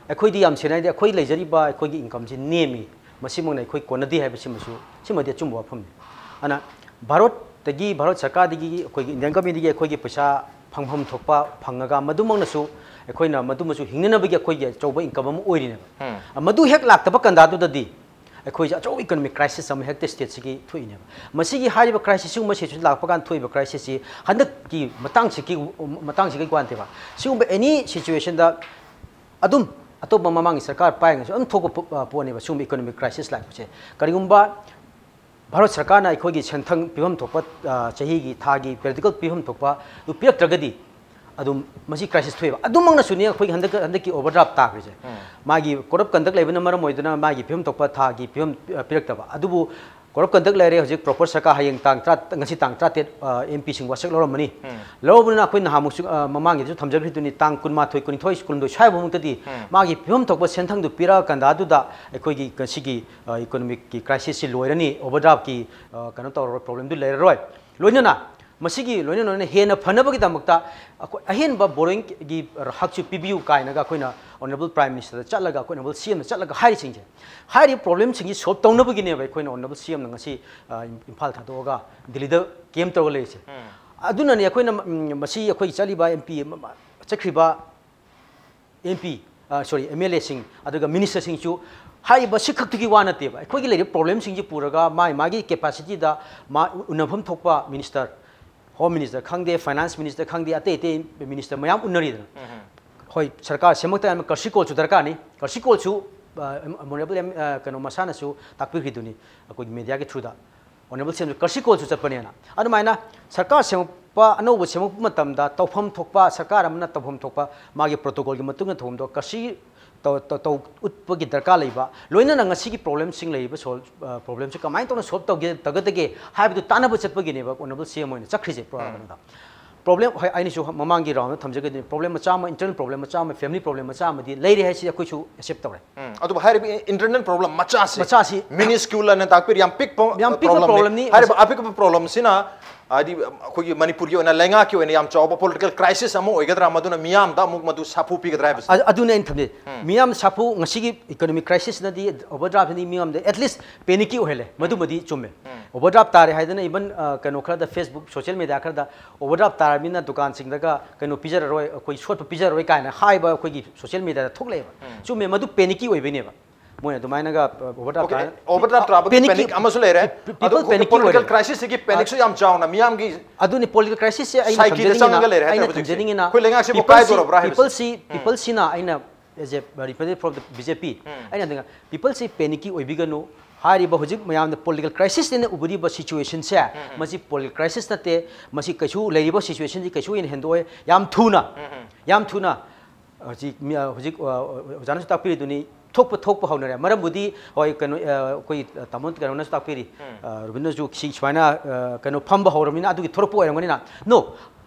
ꯑꯩꯈꯣꯏꯗꯤ ꯌꯥꯝ ꯁꯦꯡꯅ ꯍꯥꯏꯗꯤ ꯑꯩꯈꯣꯏ ꯂꯩꯖꯔꯤꯕ ꯑꯩꯈꯣꯏꯒꯤ ꯏꯟꯀꯝꯁꯤ ꯅꯦꯝꯃꯤ, ꯃꯁꯤꯃꯛꯅ ꯑꯩꯈꯣꯏ ꯀꯣꯟꯅꯗꯦ ꯍꯥꯏꯕꯁꯤꯃꯁꯨ, ꯁꯤꯃꯗꯤ ꯑꯆꯨꯝꯕ ꯋꯥꯐꯝꯅꯤ꯫ ꯑꯗꯨꯅ ꯚꯥꯔꯠꯇꯒꯤ, ꯚꯥꯔꯠ ꯁꯔꯀꯥꯔꯗꯒꯤ, ꯑꯩꯈꯣꯏꯒꯤ ꯏꯟꯗꯤꯌꯟ ꯒꯚꯔꯟꯃꯦꯟꯠꯇꯒꯤ ꯑꯩꯈꯣꯏꯒꯤ ꯄꯩꯁꯥ ꯐꯪꯐꯝ ꯊꯣꯛꯄ ꯐꯪꯉꯒ ꯃꯗꯨꯃꯛꯅꯁꯨ ꯑꯩꯈꯣꯏꯅ ꯃꯗꯨꯃꯁꯨ ꯍꯤꯡꯅꯅꯕꯒꯤ ꯑꯩꯈꯣꯏꯒꯤ ꯑꯆꯧꯕ ꯏꯟꯀꯝ ꯑꯃ ꯑꯣꯏꯔꯤꯅꯦꯕ꯫ ꯃꯗꯨ ꯍꯦꯛ ꯂꯥꯛꯇꯕ ꯀꯟꯗꯥꯗꯨꯗꯗꯤ ꯑꯩꯈꯣꯏꯁꯦ ꯑꯆꯧꯕ ꯏꯀꯣꯅꯣꯃꯤꯛ ꯀ꯭ꯔꯥꯏꯁꯤꯁ ꯑꯃ ꯍꯦꯛꯇ ꯁ꯭ꯇꯦꯠꯁꯤꯒꯤ ꯊꯣꯛꯏꯅꯦꯕ꯫ ꯃꯁꯤꯒꯤ ꯍꯥꯏꯔꯤꯕ ꯀ꯭ꯔꯥꯏꯁꯤꯁ, ꯁꯤꯒꯨꯝꯕ ꯁꯤꯆꯨꯋꯦꯁꯟ ꯂꯥꯛꯄ ꯀꯥꯟꯗ ꯊꯣꯛꯏꯕ ꯀ꯭ꯔꯥꯏꯁꯤꯁꯁꯤ ꯍꯟꯗꯛꯀꯤ ꯃꯇꯥꯡꯁꯤꯒꯤ, ꯃꯇꯥꯡꯁꯤꯒꯤ ꯋꯥ ꯅꯠꯇꯦꯕ꯫ ꯁꯤꯒꯨꯝꯕ ꯑꯦꯅꯤ ꯁꯤꯆꯨꯋꯦꯁꯟꯗ ꯑꯗꯨꯝ ꯑꯇꯣꯞꯄ ꯃꯃꯥꯡꯒꯤ ꯁꯔꯀꯥꯔ ꯄꯥꯏꯔꯤꯉꯩꯁꯨ ꯑꯗꯨꯝ ꯊꯣꯛꯄ ꯄꯣ-, ꯑ, ꯄꯣꯠꯅꯦꯕ ꯁꯤꯒꯨꯝꯕ ꯏꯀꯣꯅꯣꯃꯤꯛ ꯀ꯭ꯔꯥꯏꯁꯤꯁ ꯂꯥꯛꯄꯁꯦ꯫ ꯀꯔꯤꯒꯨꯝꯕ ꯚꯥꯔꯠ ꯁꯔꯀꯥꯔꯅ ꯑꯩꯈꯣꯏꯒꯤ ꯁꯦꯟꯊꯪ ꯄꯤꯐꯝ ꯊꯣꯛꯄ, ꯑ, ꯆꯍꯤꯒꯤ, ꯊꯥꯒꯤ ꯄꯦꯔꯤꯌꯣꯗꯤꯀꯦꯜ ꯄꯤꯐꯝ ꯊꯣꯛꯄ ꯑꯗꯨ ꯄꯤꯔꯛꯇ꯭ꯔꯒꯗꯤ ꯑꯗꯨꯝ ꯃꯁꯤ ꯀ꯭ꯔꯥꯏꯁꯤꯁ ꯊꯣꯛꯑꯦꯕ꯫ ꯑꯗꯨꯃꯛꯅꯁꯨꯅꯤ ꯑꯩꯈꯣꯏꯒꯤ ꯍꯟꯗꯛ, ꯍꯟꯗꯛꯀꯤ ꯑꯣꯚꯔꯗ꯭ꯔꯥꯐ ꯇꯥꯈ꯭ꯔꯤꯁꯦ꯫ ꯃꯥꯒꯤ ꯀꯣꯗ ꯑꯣꯐ ꯀꯟꯗꯛ ꯂꯩꯕꯅ ꯃꯔꯝ ꯑꯣꯏꯗꯨꯅ ꯃꯥꯒꯤ ꯄꯤꯐꯝ ꯊꯣꯛꯄ ꯊꯥꯒꯤ ꯄꯤꯐꯝ, ꯑ, ꯄꯤꯔꯛꯇꯕ꯫ ꯑꯗꯨꯕꯨ ꯀꯣꯗ ꯑꯣꯐ ꯀꯟꯗꯛ ꯂꯩꯔꯦ꯫ ꯍꯧꯖꯤꯛ ꯄ꯭ꯔꯣꯄꯔ ꯁꯔꯀꯥꯔ ꯍꯌꯦꯡ ꯇꯥꯡ ꯇꯔꯥ, ꯉꯁꯤ ꯇꯥꯡ ꯇꯔꯥꯇꯔꯦꯠ, ꯑ, ꯑꯦꯝ ꯄꯤꯁꯤꯡ ꯋꯥꯁꯛ ꯂꯧꯔꯝꯃꯅꯤ꯫ ꯂꯧꯔꯕꯅꯤꯅ ꯑꯩꯈꯣꯏ ꯅꯍꯥꯟꯃꯨꯛꯁꯨ, ꯑ, ꯃꯃꯥꯡꯒꯤꯗꯁꯨ ꯊꯝꯖꯈ꯭ꯔꯤꯗꯨꯅꯤ, ꯇꯥꯡ ꯀꯨꯟꯃꯥꯊꯣꯏ, ꯀꯨꯟꯅꯤꯊꯣꯏ, ꯀꯨꯟꯍꯨꯝꯗꯣꯏ ꯁ꯭ꯋꯥꯏꯐꯥꯎꯃꯛꯇꯗꯤ ꯃꯥꯒꯤ ꯄꯤꯐꯝ ꯊꯣꯛꯄ ꯁꯦꯟꯊꯪꯗꯨ ꯄꯤꯔꯛꯑꯀꯥꯟꯗ ꯑꯗꯨꯗ ꯑꯩꯈꯣꯏꯒꯤ ꯉꯁꯤꯒꯤ, ꯑ, ꯏꯀꯣꯅꯣꯃꯤꯛꯀꯤ ꯀ꯭ꯔꯥꯏꯁꯤꯁꯁꯤ ꯂꯣꯏꯔꯅꯤ, ꯑꯣꯚꯔꯗ꯭ꯔꯥꯐꯀꯤ, ꯑ, ꯀꯩꯅꯣ ꯇꯧꯔꯔꯣꯏ, ꯄ꯭ꯔꯣꯕ꯭ꯂꯦꯝꯗꯨ ꯂꯩꯔꯔꯣꯏ꯫ ꯂꯣꯏꯅꯅ ꯃꯁꯤꯒꯤ ꯂꯣꯏꯅ ꯂꯣꯏꯅꯅ ꯍꯦꯟꯅ ꯐꯅꯕꯒꯤꯗꯃꯛꯇ ꯑꯩꯈꯣꯏ ꯑꯍꯦꯟꯕ ꯕꯣꯔꯣꯋꯤꯡꯒꯤ ꯍꯛꯁꯨ ꯄꯤꯕꯤꯌꯨ ꯀꯥꯏꯅꯒ ꯑꯩꯈꯣꯏꯅ ꯑꯣꯅꯔꯦꯕꯜ ꯄ꯭ꯔꯥꯏꯝ ꯃꯤꯅꯤꯁꯇꯔꯗ ꯆꯠꯂꯒ, ꯑꯩꯈꯣꯏ ꯑꯣꯅꯔꯦꯕꯜ ꯁꯤ ꯑꯦꯝꯗ ꯆꯠꯂꯒ ꯍꯥꯏꯔꯤꯁꯤꯡꯁꯦ, ꯍꯥꯏꯔꯤꯕ ꯄ꯭ꯔꯣꯕ꯭ꯂꯦꯝꯁꯤꯡꯁꯤ ꯁꯣꯜꯕ ꯇꯧꯅꯕꯒꯤꯅꯦꯕ ꯑꯩꯈꯣꯏꯅ ꯑꯣꯅꯔꯦꯕꯜ ꯁꯤ ꯑꯦꯝꯅ ꯉꯁꯤ, ꯑ, ꯏꯝꯐꯥꯜ ꯊꯥꯗꯣꯛꯑꯒ ꯗꯤꯜꯂꯤꯗ ꯀꯦꯝ ꯇꯧꯔꯒ ꯂꯩꯔꯤꯁꯦ꯫ ꯑꯗꯨꯅꯅꯤ ꯑꯩꯈꯣꯏꯅ, ꯎꯝ, ꯃꯁꯤ ꯑꯩꯈꯣꯏꯒꯤ ꯆꯠꯂꯤꯕ ꯑꯦꯝ ꯄꯤ ꯆꯠꯈ꯭ꯔꯤꯕ ꯑꯦꯝ ꯄꯤ, ꯁꯣꯔꯤ, ꯑꯦꯝ ꯑꯦꯜ ꯑꯦꯁꯤꯡ ꯑꯗꯨꯒ ꯃꯤꯅꯤꯁꯇꯔꯁꯤꯡꯁꯨ ꯍꯥꯏꯔꯤꯕ ꯁꯤ ꯈꯛꯇꯒꯤ ꯋꯥ ꯅꯠꯇꯦꯕ꯫ ꯑꯩꯈꯣꯏꯒꯤ ꯂꯩꯔꯤꯕ ꯄ꯭ꯔꯣꯕ꯭ꯂꯦꯝꯁꯤꯡꯁꯤ ꯄꯨꯔꯒ ꯃꯥꯒꯤ ꯃꯥꯒꯤ ꯀꯦꯄꯥꯁꯤꯇꯤꯗ ꯃꯥ ꯎꯅꯐꯝ ꯊꯣꯛꯄ ꯃꯤꯅꯤꯁꯇꯔ, ꯍꯣꯝ ꯃꯤꯅꯤꯁꯇꯔ ꯈꯪꯗꯦ, ꯐꯥꯏꯅꯥꯟꯁ ꯃꯤꯅꯤꯁꯇꯔ ꯈꯪꯗꯦ, ꯑꯇꯩ ꯑꯇꯩ ꯃꯤꯅꯤꯁꯇꯔ ꯃꯌꯥꯝ ꯎꯅꯔꯤꯗꯅ꯫ ꯍꯣꯏ, ꯁꯔꯀꯥꯔ ꯁꯦꯝꯃꯛꯇ ꯌꯥꯗꯕ ꯀꯔꯁꯤ ꯀꯣꯜꯁꯨ ꯗꯔꯀꯥꯔꯅꯤ꯫ ꯀꯔꯁꯤ ꯀꯣꯜꯁꯨ, ꯑ, ꯑꯣꯅꯔꯦꯕꯜ ꯑꯦꯝ-, ꯑ, ꯀꯩꯅꯣ ꯃꯁꯥꯅꯁꯨ ꯇꯥꯛꯄꯤꯈ꯭ꯔꯤꯗꯨꯅꯤ ꯑꯩꯈꯣꯏꯒꯤ ꯃꯦꯗꯤꯌꯥꯒꯤ ꯊ꯭ꯔꯨꯗ꯫ ꯑꯣꯅꯔꯦꯕꯜ ꯁꯤ ꯑꯦꯝꯁꯨ ꯀꯔꯁꯤ ꯀꯣꯜꯁꯨ ꯆꯠꯄꯅꯦꯅ꯫ ꯑꯗꯨꯃꯥꯏꯅ ꯁꯔꯀꯥꯔ ꯁꯦꯝꯃꯛꯄ, ꯑꯅꯧꯕ ꯁꯦꯝꯃꯛꯄ ꯃꯇꯝꯗ ꯇꯧꯐꯝ ꯊꯣꯛꯄ, ꯁꯔꯀꯥꯔ ꯑꯃꯅ ꯇꯧꯐꯝ ꯊꯣꯛꯄ ꯃꯥꯒꯤ ꯄ꯭ꯔꯣꯇꯣꯀꯣꯜꯒꯤ ꯃꯇꯨꯡ ꯏꯟꯅ ꯊꯧꯔꯝꯗꯣ ꯀꯔꯁꯤ ꯇꯧ-, ꯇꯧ-, ꯇꯧ-, ꯎꯠꯄꯒꯤ ꯗꯔꯀꯥꯔ ꯂꯩꯕ, ꯂꯣꯏꯅꯅ ꯉꯁꯤꯒꯤ ꯄ꯭ꯔꯣꯕ꯭ꯂꯦꯝꯁꯤꯡ ꯂꯩꯔꯤꯕ ꯁꯣꯜ-, ꯑ, ꯄ꯭ꯔꯣꯕ꯭ꯂꯦꯝꯁꯤ ꯀꯃꯥꯏꯅ ꯇꯧꯅ ꯁꯣꯜꯕ ꯇꯧꯒꯦ, ꯇꯧꯒꯗꯒꯦ ꯍꯥꯏꯕꯗꯨ ꯇꯥꯟꯅꯕ ꯆꯠꯄꯒꯤꯅꯦꯕ ꯑꯣꯅꯔꯦꯕꯜ ꯁꯤ ꯑꯦꯝ ꯑꯣꯏꯅ ꯆꯠꯈ꯭ꯔꯤꯁꯦ꯫ ꯄ꯭ꯔꯣ-, ꯀꯩꯅꯣꯗ꯫ ꯄ꯭ꯔꯣꯕ꯭ꯂꯦꯝ, ꯍꯣꯏ, ꯑꯩꯅꯁꯨ ꯃꯃꯥꯡꯒꯤ ꯔꯥꯎꯟꯗ ꯊꯝꯖꯒꯗꯣꯏꯅꯤ, ꯄ꯭ꯔꯣꯕ꯭ꯂꯦꯝ ꯃꯆꯥ ꯑꯃ, ꯏꯟꯇꯔꯅꯦꯜ ꯄ꯭ꯔꯣꯕ꯭ꯂꯦꯝ ꯃꯆꯥ ꯑꯃ, ꯐꯦꯃꯤꯂꯤ ꯄ꯭ꯔꯣꯕ꯭ꯂꯦꯝ ꯃꯆꯥ ꯑꯃꯗꯤ ꯂꯩꯔꯦ ꯍꯥꯏꯁꯤ ꯑꯩꯈꯣꯏꯁꯨ ꯑꯦꯛꯁꯦꯞ ꯇꯧꯔꯦ꯫ ꯎꯝ, ꯑꯗꯨꯕꯨ ꯍꯥꯏꯔꯤꯕ ꯏꯟꯇꯔꯅꯦꯜ ꯄ꯭ꯔꯣꯕ꯭ꯂꯦꯝ ꯃꯆꯥꯁꯤ, ꯃꯆꯥꯁꯤ ꯃꯤꯅꯤꯁꯀ꯭ꯌꯨꯜ ꯑꯅ ꯇꯥꯛꯄꯤꯔꯤ, ꯌꯥꯝ ꯄꯤꯛꯄ ꯌꯥꯝ ꯄꯤꯛꯄ ꯄ꯭ꯔꯣꯕ꯭ꯂꯦꯝꯅꯤ꯫ ꯄ꯭ꯔꯣꯕ꯭ꯂꯦꯝꯅꯤ꯫ ꯍꯥꯏꯔꯤꯕ ꯑꯄꯤꯛꯄ ꯄ꯭ꯔꯣꯕ꯭ꯂꯦꯝꯁꯤꯅ ꯍꯥꯏꯗꯤ ꯑꯩꯈꯣꯏꯒꯤ ꯃꯅꯤꯄꯨꯔꯒꯤ ꯑꯣꯏꯅ ꯂꯩꯉꯥꯛꯀꯤ ꯑꯣꯏꯅ ꯌꯥꯝ ꯆꯥꯎꯕ ꯄꯣꯂꯤꯇꯤꯀꯦꯜ ꯀ꯭ꯔꯥꯏꯁꯤꯁ ꯑꯃ ꯑꯣꯏꯒꯗ꯭ꯔꯥ, ꯃꯗꯨꯅ ꯃꯤꯌꯥꯝꯗ ꯑꯃꯨꯛ ꯃꯗꯨ ꯁꯥꯐꯨ ꯄꯤꯒꯗ꯭ꯔꯥ ꯍꯥꯏꯕꯁꯤ꯫ ꯑ-, ꯑꯗꯨꯅꯦ ꯑꯩꯅ ꯊꯝꯖꯩ꯫ ꯎꯝ꯫ ꯃꯤꯌꯥꯝ ꯁꯥꯐꯨ, ꯉꯁꯤꯒꯤ ꯏꯀꯣꯅꯣꯃꯤꯛ ꯀ꯭ꯔꯥꯏꯁꯤꯁꯅꯗꯤ, ꯑꯣꯚꯔꯗ꯭ꯔꯥꯐꯅꯗꯤ ꯃꯤꯌꯥꯝꯗ ꯑꯦꯠꯂꯤꯁ ꯄꯦꯅꯤꯛꯀꯤ ꯑꯣꯏꯍꯜꯂꯦ, ꯃꯗꯨꯃꯗꯤ ꯆꯨꯝꯃꯦ꯫ ꯎꯝ꯫ ꯑꯣꯚꯔꯗ꯭ꯔꯥꯐ ꯇꯥꯔꯦ ꯍꯥꯏꯗꯅ ꯏꯚꯟ, ꯑ, ꯀꯩꯅꯣ ꯈꯔꯗ, ꯐꯦꯁꯕꯨꯛ, ꯁꯣꯁꯤꯌꯦꯜ ꯃꯦꯗꯤꯌꯥ ꯈꯔꯗ ꯑꯣꯚꯔꯗ꯭ꯔꯥꯐ ꯇꯥꯔꯕꯅꯤꯅ ꯗꯨꯀꯥꯟꯁꯤꯡꯗꯒ ꯀꯩꯅꯣ ꯄꯤꯖꯔꯔꯣꯏ, ꯑꯩꯈꯣꯏ ꯁꯣꯠꯄ ꯄꯤꯖꯔꯔꯣꯏ ꯀꯥꯏꯅ ꯍꯥꯏꯕ ꯑꯩꯈꯣꯏꯒꯤ ꯁꯣꯁꯤꯌꯦꯜ ꯃꯦꯗꯤꯌꯥꯗ ꯊꯣꯛꯂꯛꯑꯦꯕ꯫ ꯎꯝ꯫ ꯆꯨꯝꯃꯦ, ꯃꯗꯨ ꯄꯦꯅꯤꯛꯀꯤ ꯑꯣꯏꯕꯩꯅꯦꯕ꯫ ꯃꯣꯏꯅ ꯑꯗꯨꯃꯥꯏꯅꯒ, ꯑ, ꯑꯣꯚꯔꯗ꯭ꯔꯥꯐ ꯑꯣꯀꯦ, ꯇꯥꯔ-, ꯑꯣꯚꯔꯗ꯭ꯔꯥꯐ ꯇꯥꯕꯒꯤ ꯄꯦꯅꯤꯛꯀꯤ, ꯄꯦꯅꯤꯛ ꯑꯃꯁꯨ ꯂꯩꯔꯦ꯫ ꯄꯤ-, ꯄꯤ-, ꯄꯤꯄꯜ ꯑꯗꯨꯒ ꯄꯦꯅꯤꯛꯀꯤ ꯄꯣꯂꯤꯇꯤꯀꯦꯜ ꯑꯣꯏꯔꯦ꯫ ꯀ꯭ꯔꯥꯏꯁꯤꯁꯁꯤꯒꯤ ꯄꯦꯅꯤꯛꯁꯨ ꯌꯥꯝ ꯆꯥꯎꯅ ꯃꯤꯌꯥꯝꯒꯤ ꯑꯗꯨꯅꯤ, ꯄꯣꯂꯤꯇꯤꯀꯦꯜ ꯀ꯭ꯔꯥꯏꯁꯤꯁꯁꯦ ꯑꯩꯅ ꯁꯥꯏꯀꯤꯗ ꯊꯝꯖꯅꯤꯡꯉꯤꯅ, ꯆꯪꯉꯒ ꯂꯩꯔꯦ ꯍꯥꯏꯇꯥꯔꯦ ꯑꯩꯅ ꯍꯧꯖꯤꯛꯁꯦ꯫ ꯊꯝꯖꯅꯤꯡꯉꯤꯅ ꯑꯩꯈꯣꯏ ꯂꯩꯉꯥꯛꯁꯤꯕꯨ ꯄꯤꯄꯜꯁꯤ, ꯀꯥꯏꯗꯣꯔꯕ꯭ꯔꯥ ꯍꯥꯏꯕꯁꯦ꯫ ꯄꯤꯄꯜꯁꯤ, ꯎꯝ꯫ ꯄꯤꯄꯜꯁꯤꯅ ꯑꯩꯅ, as a representative from the B J P, ꯎꯝ꯫ ꯑꯩꯅ ꯑꯗꯨꯅ ꯄꯤꯄꯜꯁꯤ ꯄꯦꯅꯤꯛꯀꯤ ꯑꯣꯏꯕꯤꯒꯅꯨ꯫ ꯍꯥꯏꯔꯤꯕ ꯍꯧꯖꯤꯛ ꯃꯌꯥꯝꯅ ꯄꯣꯂꯤꯇꯤꯀꯦꯜ ꯀ꯭ꯔꯥꯏꯁꯤꯁꯅ ꯎꯕꯤꯔꯤꯕ ꯁꯤꯆꯨꯋꯦꯁꯟꯁꯦ, ꯎꯝ, ꯎꯝ꯫ ꯃꯁꯤ ꯄꯣꯂꯤꯇꯤꯀꯦꯜ ꯀ꯭ꯔꯥꯏꯁꯤꯁ ꯅꯠꯇꯦ, ꯃꯁꯤ ꯀꯩꯁꯨ ꯂꯩꯔꯤꯕ ꯁꯤꯆꯨꯋꯦꯁꯟꯁꯤ ꯀꯩꯁꯨ ꯍꯦꯟꯅ ꯍꯦꯟꯗꯣꯛꯑꯣꯏ꯫ ꯌꯥꯝ ꯊꯨꯅ, ꯎꯝ, ꯎꯝ꯫ ꯌꯥꯝ ꯊꯨꯅ ꯍꯧꯖꯤꯛ ꯃꯤ-, ꯑ, ꯍꯧꯖꯤꯛ, ꯑ, ꯑꯣꯖꯥꯅꯁꯨ ꯇꯥꯛꯄꯤꯔꯤꯗꯨꯅꯤ, ꯊꯣꯛꯄ ꯊꯣꯛꯄ ꯍꯧꯅꯔꯦ꯫ ꯃꯔꯝꯕꯨꯗꯤ ꯍꯣꯏ, ꯀꯩꯅꯣ, ꯑ, ꯑꯩꯈꯣꯏ ꯇꯥꯃꯣ ꯀꯩꯅꯣꯅꯁꯨ ꯇꯥꯛꯄꯤꯔꯤ, ꯎꯝ꯫ ꯑ, ꯔꯨꯕꯤꯟꯗ꯭ꯔꯁꯨ ꯁꯤ ꯁꯨꯃꯥꯏꯅ, ꯑ, ꯀꯩꯅꯣ ꯐꯝꯕ ꯍꯧꯔꯕꯅꯤꯅ ꯑꯗꯨꯒꯤ ꯊꯣꯔꯛꯄ ꯑꯣꯏꯔꯝꯒꯅꯤꯅ꯫ No,